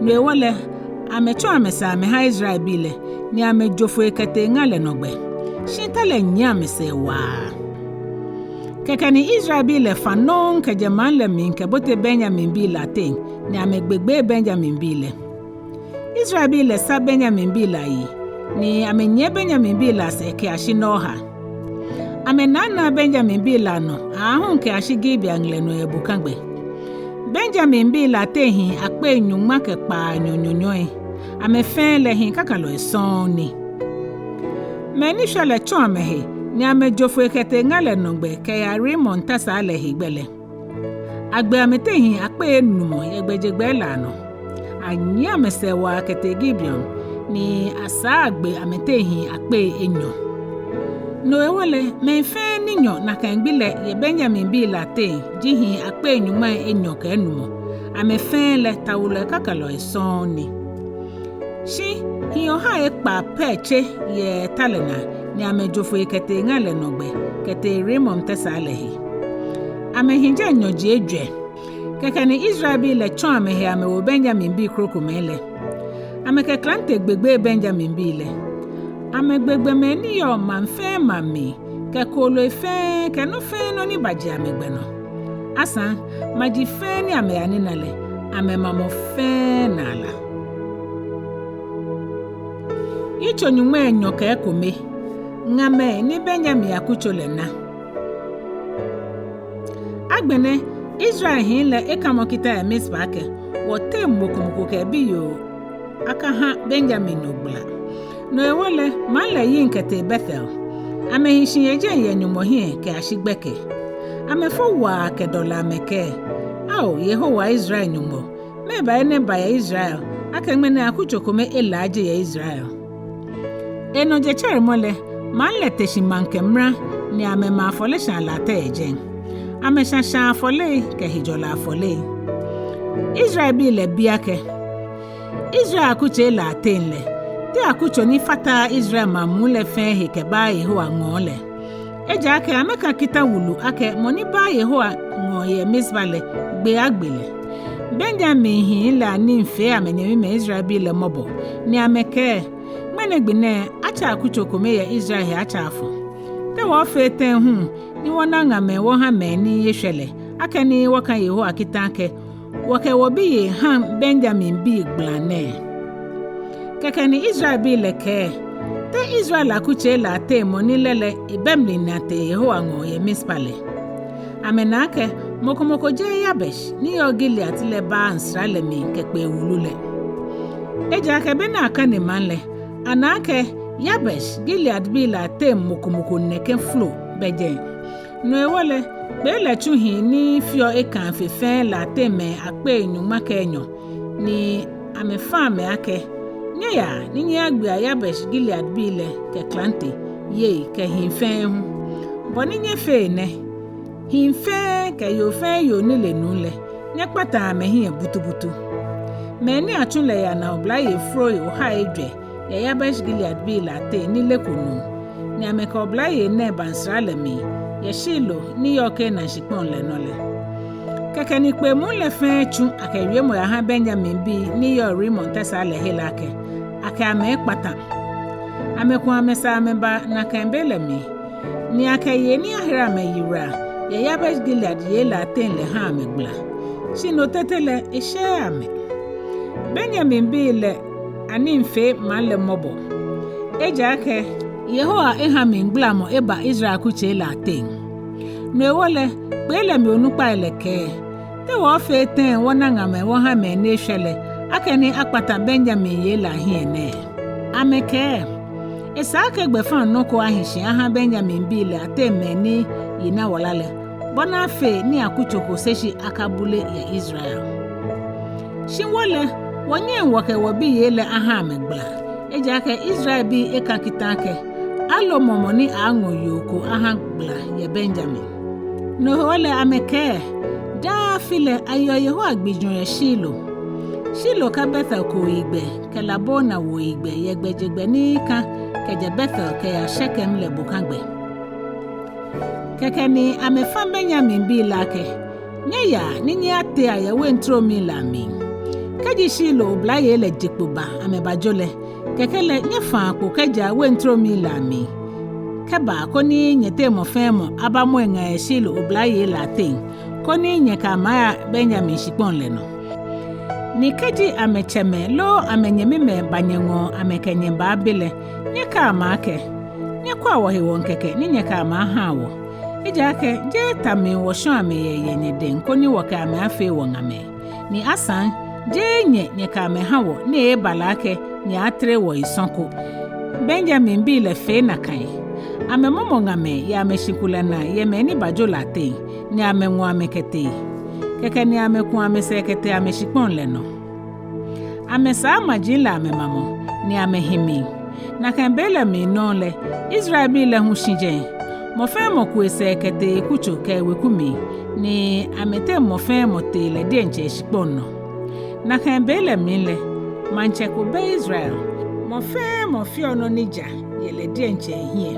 No hewɔ lɛ, amɛtsɔ amɛsɛɛ amɛha Israelbii lɛ, ni amɛjo foi kɛtee ŋa lɛ nɔ gbɛ. Shi ta lɛ nyiɛ amɛsɛɛ waa. Kɛkɛ ni Israelbii lɛ fa nɔŋŋ kɛjɛ maŋ lɛ mli kɛbote Benyaminbii lɛ ateŋ, ni amɛgbegbee Benyaminbii lɛ. Israelbii lɛ sa Benyaminbii lɛ ayi, ni amɛnyiɛ Benyaminbii lɛ asɛɛ kɛyashi Noha. Amɛnaanaa Benyaminbii lɛ anɔ aahu kɛyashi Gibea ŋlɛ nɔ yɛ bokagbɛ. Benyaminbii lɛ ateŋ hii akpei nyɔŋma kɛ kpaanyɔ nyɔnyɔi. Amɛ fɛɛ lɛ hii kakalɔi sɔŋŋ ni. Mɛi ni shwɛ lɛ tsɔ amɛhe, ni amɛjo foi kɛtee ŋa lɛ nɔ gbɛ kɛya Rimon tasaa lɛ hegbɛ lɛ. Agbe amɛteŋ hii akpei enumɔ yɛ gbɛjegbɛ lɛ anɔ. Anyiɛ amɛsɛɛ waa kɛtee Gibeon, ni asaa agbe amɛteŋ hii akpei enyɔ. No hewɔ lɛ, mɛi fɛɛ ni nyɔ nakai gbi lɛ yɛ Benyaminbii lɛ ateŋ ji hii akpei nyɔŋmai enyɔ kɛ enumɔ. Amɛ fɛɛ lɛ tawulɔi kakalɔi sɔŋŋ ni. Shi hii ohai ekpaa pɛ tse yɛ ta lɛ naa, ni amɛjo foi kɛtee ŋa lɛ nɔ gbɛ kɛtee Rimon tasaa lɛ he. Amɛhi jɛ nyɔji ejwɛ. Kɛkɛ ni Israelbii lɛ tsɔ amɛhe amɛwo Benyaminbii krokomɛi lɛ. Amɛkɛ klante gbegbee Benyaminbii lɛ. Amɛgbegbee mɛi ni yɔɔ maŋ fɛɛ maŋ mli, kɛ kooloi fɛɛ, kɛ nɔ fɛɛ nɔ ni baje amɛgbɛ nɔ. Asaŋ, maji fɛɛ ni amɛyanina lɛ, amɛma mɔ fɛɛ naa la. Yitso nyɔŋmai enyɔ kɛ ekome. Ŋamɛi ni Benyamin akutso lɛ na. Agbɛnɛ Israel hii lɛ ekamɔ kita yɛ Mizpa akɛ, wɔteŋ mɔ ko mɔ ko kɛ ebiyoo akaha Benyaminnyo gbala. No hewɔ lɛ, maŋ lɛ yiŋ kɛtee Betel. Amɛhi shi yɛ jɛi yɛ Nyɔŋmɔ hiɛ kɛyashi gbɛkɛ. Amɛfo waa kɛdɔlɛ amɛkɛɛ, Ao, Yehowa Israel Nyɔŋmɔ, mɛɛba enɛ ba yɛ Israel, akɛ ŋmɛnɛ akutso kome elaaje yɛ Israel? Enɔ jetsɛremɔ lɛ, maŋ lɛ te shi maŋkɛ mra, ni amɛma afɔleshaa latɛ yɛ jɛi. Amɛshã shãa afɔlei kɛ hejɔlɛ afɔlei. Israelbii lɛ bi akɛ, Israel akutsei lɛ ateŋ lɛ, te akutso ni fataaa Israel maŋ muu lɛ fɛɛ he kɛbaaa Yehowa ŋɔɔ lɛ? Ejaakɛ amɛka kita wulu akɛ mɔ ni baaa Yehowa ŋɔɔ yɛ Mizpa lɛ, gbee agbe lɛ. Benyaminhii lɛ anii fee amɛnyɛmimɛi Israelbii lɛ mɔbɔ, ni amɛkɛɛ: Ŋmɛnɛ gbi nɛɛ atsɛ akutso kome yɛ Israel he atsɛ afɔ. Te wɔɔfee tɛŋŋ hu ni wɔna ŋamɛi wɔha mɛi ni eshwɛ lɛ, akɛni wɔka Yehowa kita akɛ wɔkɛ wɔbiyei haŋ Benyaminbii gbala nɛɛ? Kɛkɛ ni Israelbii lɛ kɛɛ: Te Israel akutsei lɛ ateŋ mɔ ni lɛ lɛ ebɛ mli ni atee Yehowa ŋɔɔ yɛ Mizpa lɛ? Amɛna akɛ mɔ ko mɔ ko jeee Yabesh ni yɔɔ Gilead lɛ baaa nsra lɛ mli kɛkpee wulu lɛ. Ejaakɛ be ni akane maŋ lɛ, ana akɛ Yabesh Gileadbii lɛ ateŋ mɔ ko mɔ ko nɛkɛ folo bɛ jɛi. No hewɔ lɛ, kpee lɛ tsu hii ni feɔ ekãa fe fɛɛ lɛ ateŋ mɛi akpei nyɔŋma kɛ enyɔ, ni amɛfã amɛ akɛ: Nyɛyaa ni nyɛyagbea Yabesh Gileadbii lɛ kɛ klante, yei kɛ hii fɛɛ hu. Bɔ ni nyɛfee nɛ: hii fɛɛ kɛ yoo fɛɛ yoo ni le nuu lɛ, nyɛkpataa amɛhiɛ butubutu. Mɛi ni atsu lɛ yana oblayei froi ohai ejwɛ yɛ Yabesh Gileadbii lɛ ateŋ ni leko nuu, ni amɛkɛ oblayei nɛɛ ba nsra lɛ mli yɛ Shilo ni yɔɔ Kanaan shikpɔŋ lɛ nɔ lɛ. Kɛkɛ ni kpee muu lɛ fɛɛ tsu akɛ wiemɔ yaha Benyaminbii ni yɔɔ Rimon tɛsaa lɛ he lɛ akɛ akɛ amɛ ekpata. Amɛku amɛsɛɛ amɛba nakai be lɛ mli, ni akɛ yei ni ahere amɛyiwala yɛ Yabesh Gilead yei lɛ ateŋ lɛ ha amɛ gbala. Shi no tete lɛ eshɛɛɛ amɛ. Benyaminbii lɛ anii fee maŋ lɛ mɔbɔ, ejaakɛ Yehowa eha mligbalamɔ eba Israel akutsei lɛ ateŋ. No hewɔ lɛ, kpee lɛ mli onukpai lɛ kɛɛ: Te wɔɔfee tɛŋŋ wɔna ŋamɛi wɔha mɛi ni eshwɛ lɛ, akɛni akpata Benyamin yei lɛ ahiɛ nɛɛ? Amɛkɛɛ: Esa akɛ gbɛfaŋnɔ ko ahi shi aha Benyaminbii lɛ ateŋ mɛi ni yi na wala lɛ, bɔ ni afee ni akutso ko se shi akabule yɛ Israel. Shi wɔ lɛ, wɔnyɛŋ wɔkɛ wɔbiyei lɛ aha amɛ gbala, ejaakɛ Israelbii eka kita akɛ alomɔ mɔ ni aŋɔ yoo ko aha gbala yɛ Benyamin. No hewɔ lɛ amɛkɛɛ: Daa afi lɛ ayeɔ Yehowa gbijurɔ yɛ Shilo. Shilo ka Betel kooyigbɛ kɛ Labona wuoyigbɛ yɛ gbɛjegbɛ ni ka kɛjɛ Betel kɛya Shekem lɛ bokagbɛ. Kɛkɛ ni amɛfã Benyaminbii lɛ akɛ: Nyɛyaa ni nyɛyatea yɛ waintromi lɛ amli. Kɛji Shilo oblayei lɛ je kpo ba amɛbajo lɛ, kɛkɛ lɛ nyɛfaa kpo kɛjɛa waintromi lɛ amli kɛbaa koni nyɛteŋ mɔ fɛɛ mɔ abamɔ eŋa yɛ Shilo oblayei lɛ ateŋ, koni nyɛkɛ amɛ aya Benyamin shikpɔŋ lɛ nɔ. Ni kɛji amɛtsɛmɛi loo amɛnyɛmimɛi ba nyɛŋɔɔ amɛkɛ nyɛ baabe lɛ, nyɛkɛa amɛ akɛ: Nyɛkwɛa wɔhe wɔŋkɛkɛ ni nyɛkɛ amɛ aha wɔ. Ejaakɛ jeee ta mli wɔshɔ̃ amɛ yɛ yɛ nyɛdɛŋ koni wɔkɛ amɛ afee wɔŋamɛi. Ni asaŋ, jeee nyɛ nyɛkɛ amɛ ha wɔ ni eeeba lɛ akɛ nyɛaatere wɔyi sɔ̃ ko. Benyaminbii lɛ fee nakai. Amɛmɔmɔ ŋamɛi yɛ amɛshiku lɛ naa yɛ mɛi ni bajo lɛ ateŋ, ni amɛŋɔ amɛ kɛtee. Kɛkɛ ni amɛku amɛsɛɛ kɛtee amɛshikpɔŋ lɛ nɔ. Amɛsaa maji lɛ amɛmamɔ, ni amɛhi mli. Nakai be lɛ mli nɔŋŋ lɛ, Israelbii lɛ hu shi jɛi. Mɔ fɛɛ mɔ ku esɛɛ kɛtee ekutso kɛ eweku mli, ni amɛteŋ mɔ fɛɛ mɔ tee lɛ diɛŋtsɛ eshikpɔŋ nɔ. Nakai be lɛ mli lɛ, maŋtsɛ ko bɛ Israel. Mɔ fɛɛ mɔ feɔ nɔ ni ja yɛ lɛ diɛŋtsɛ ehiɛ.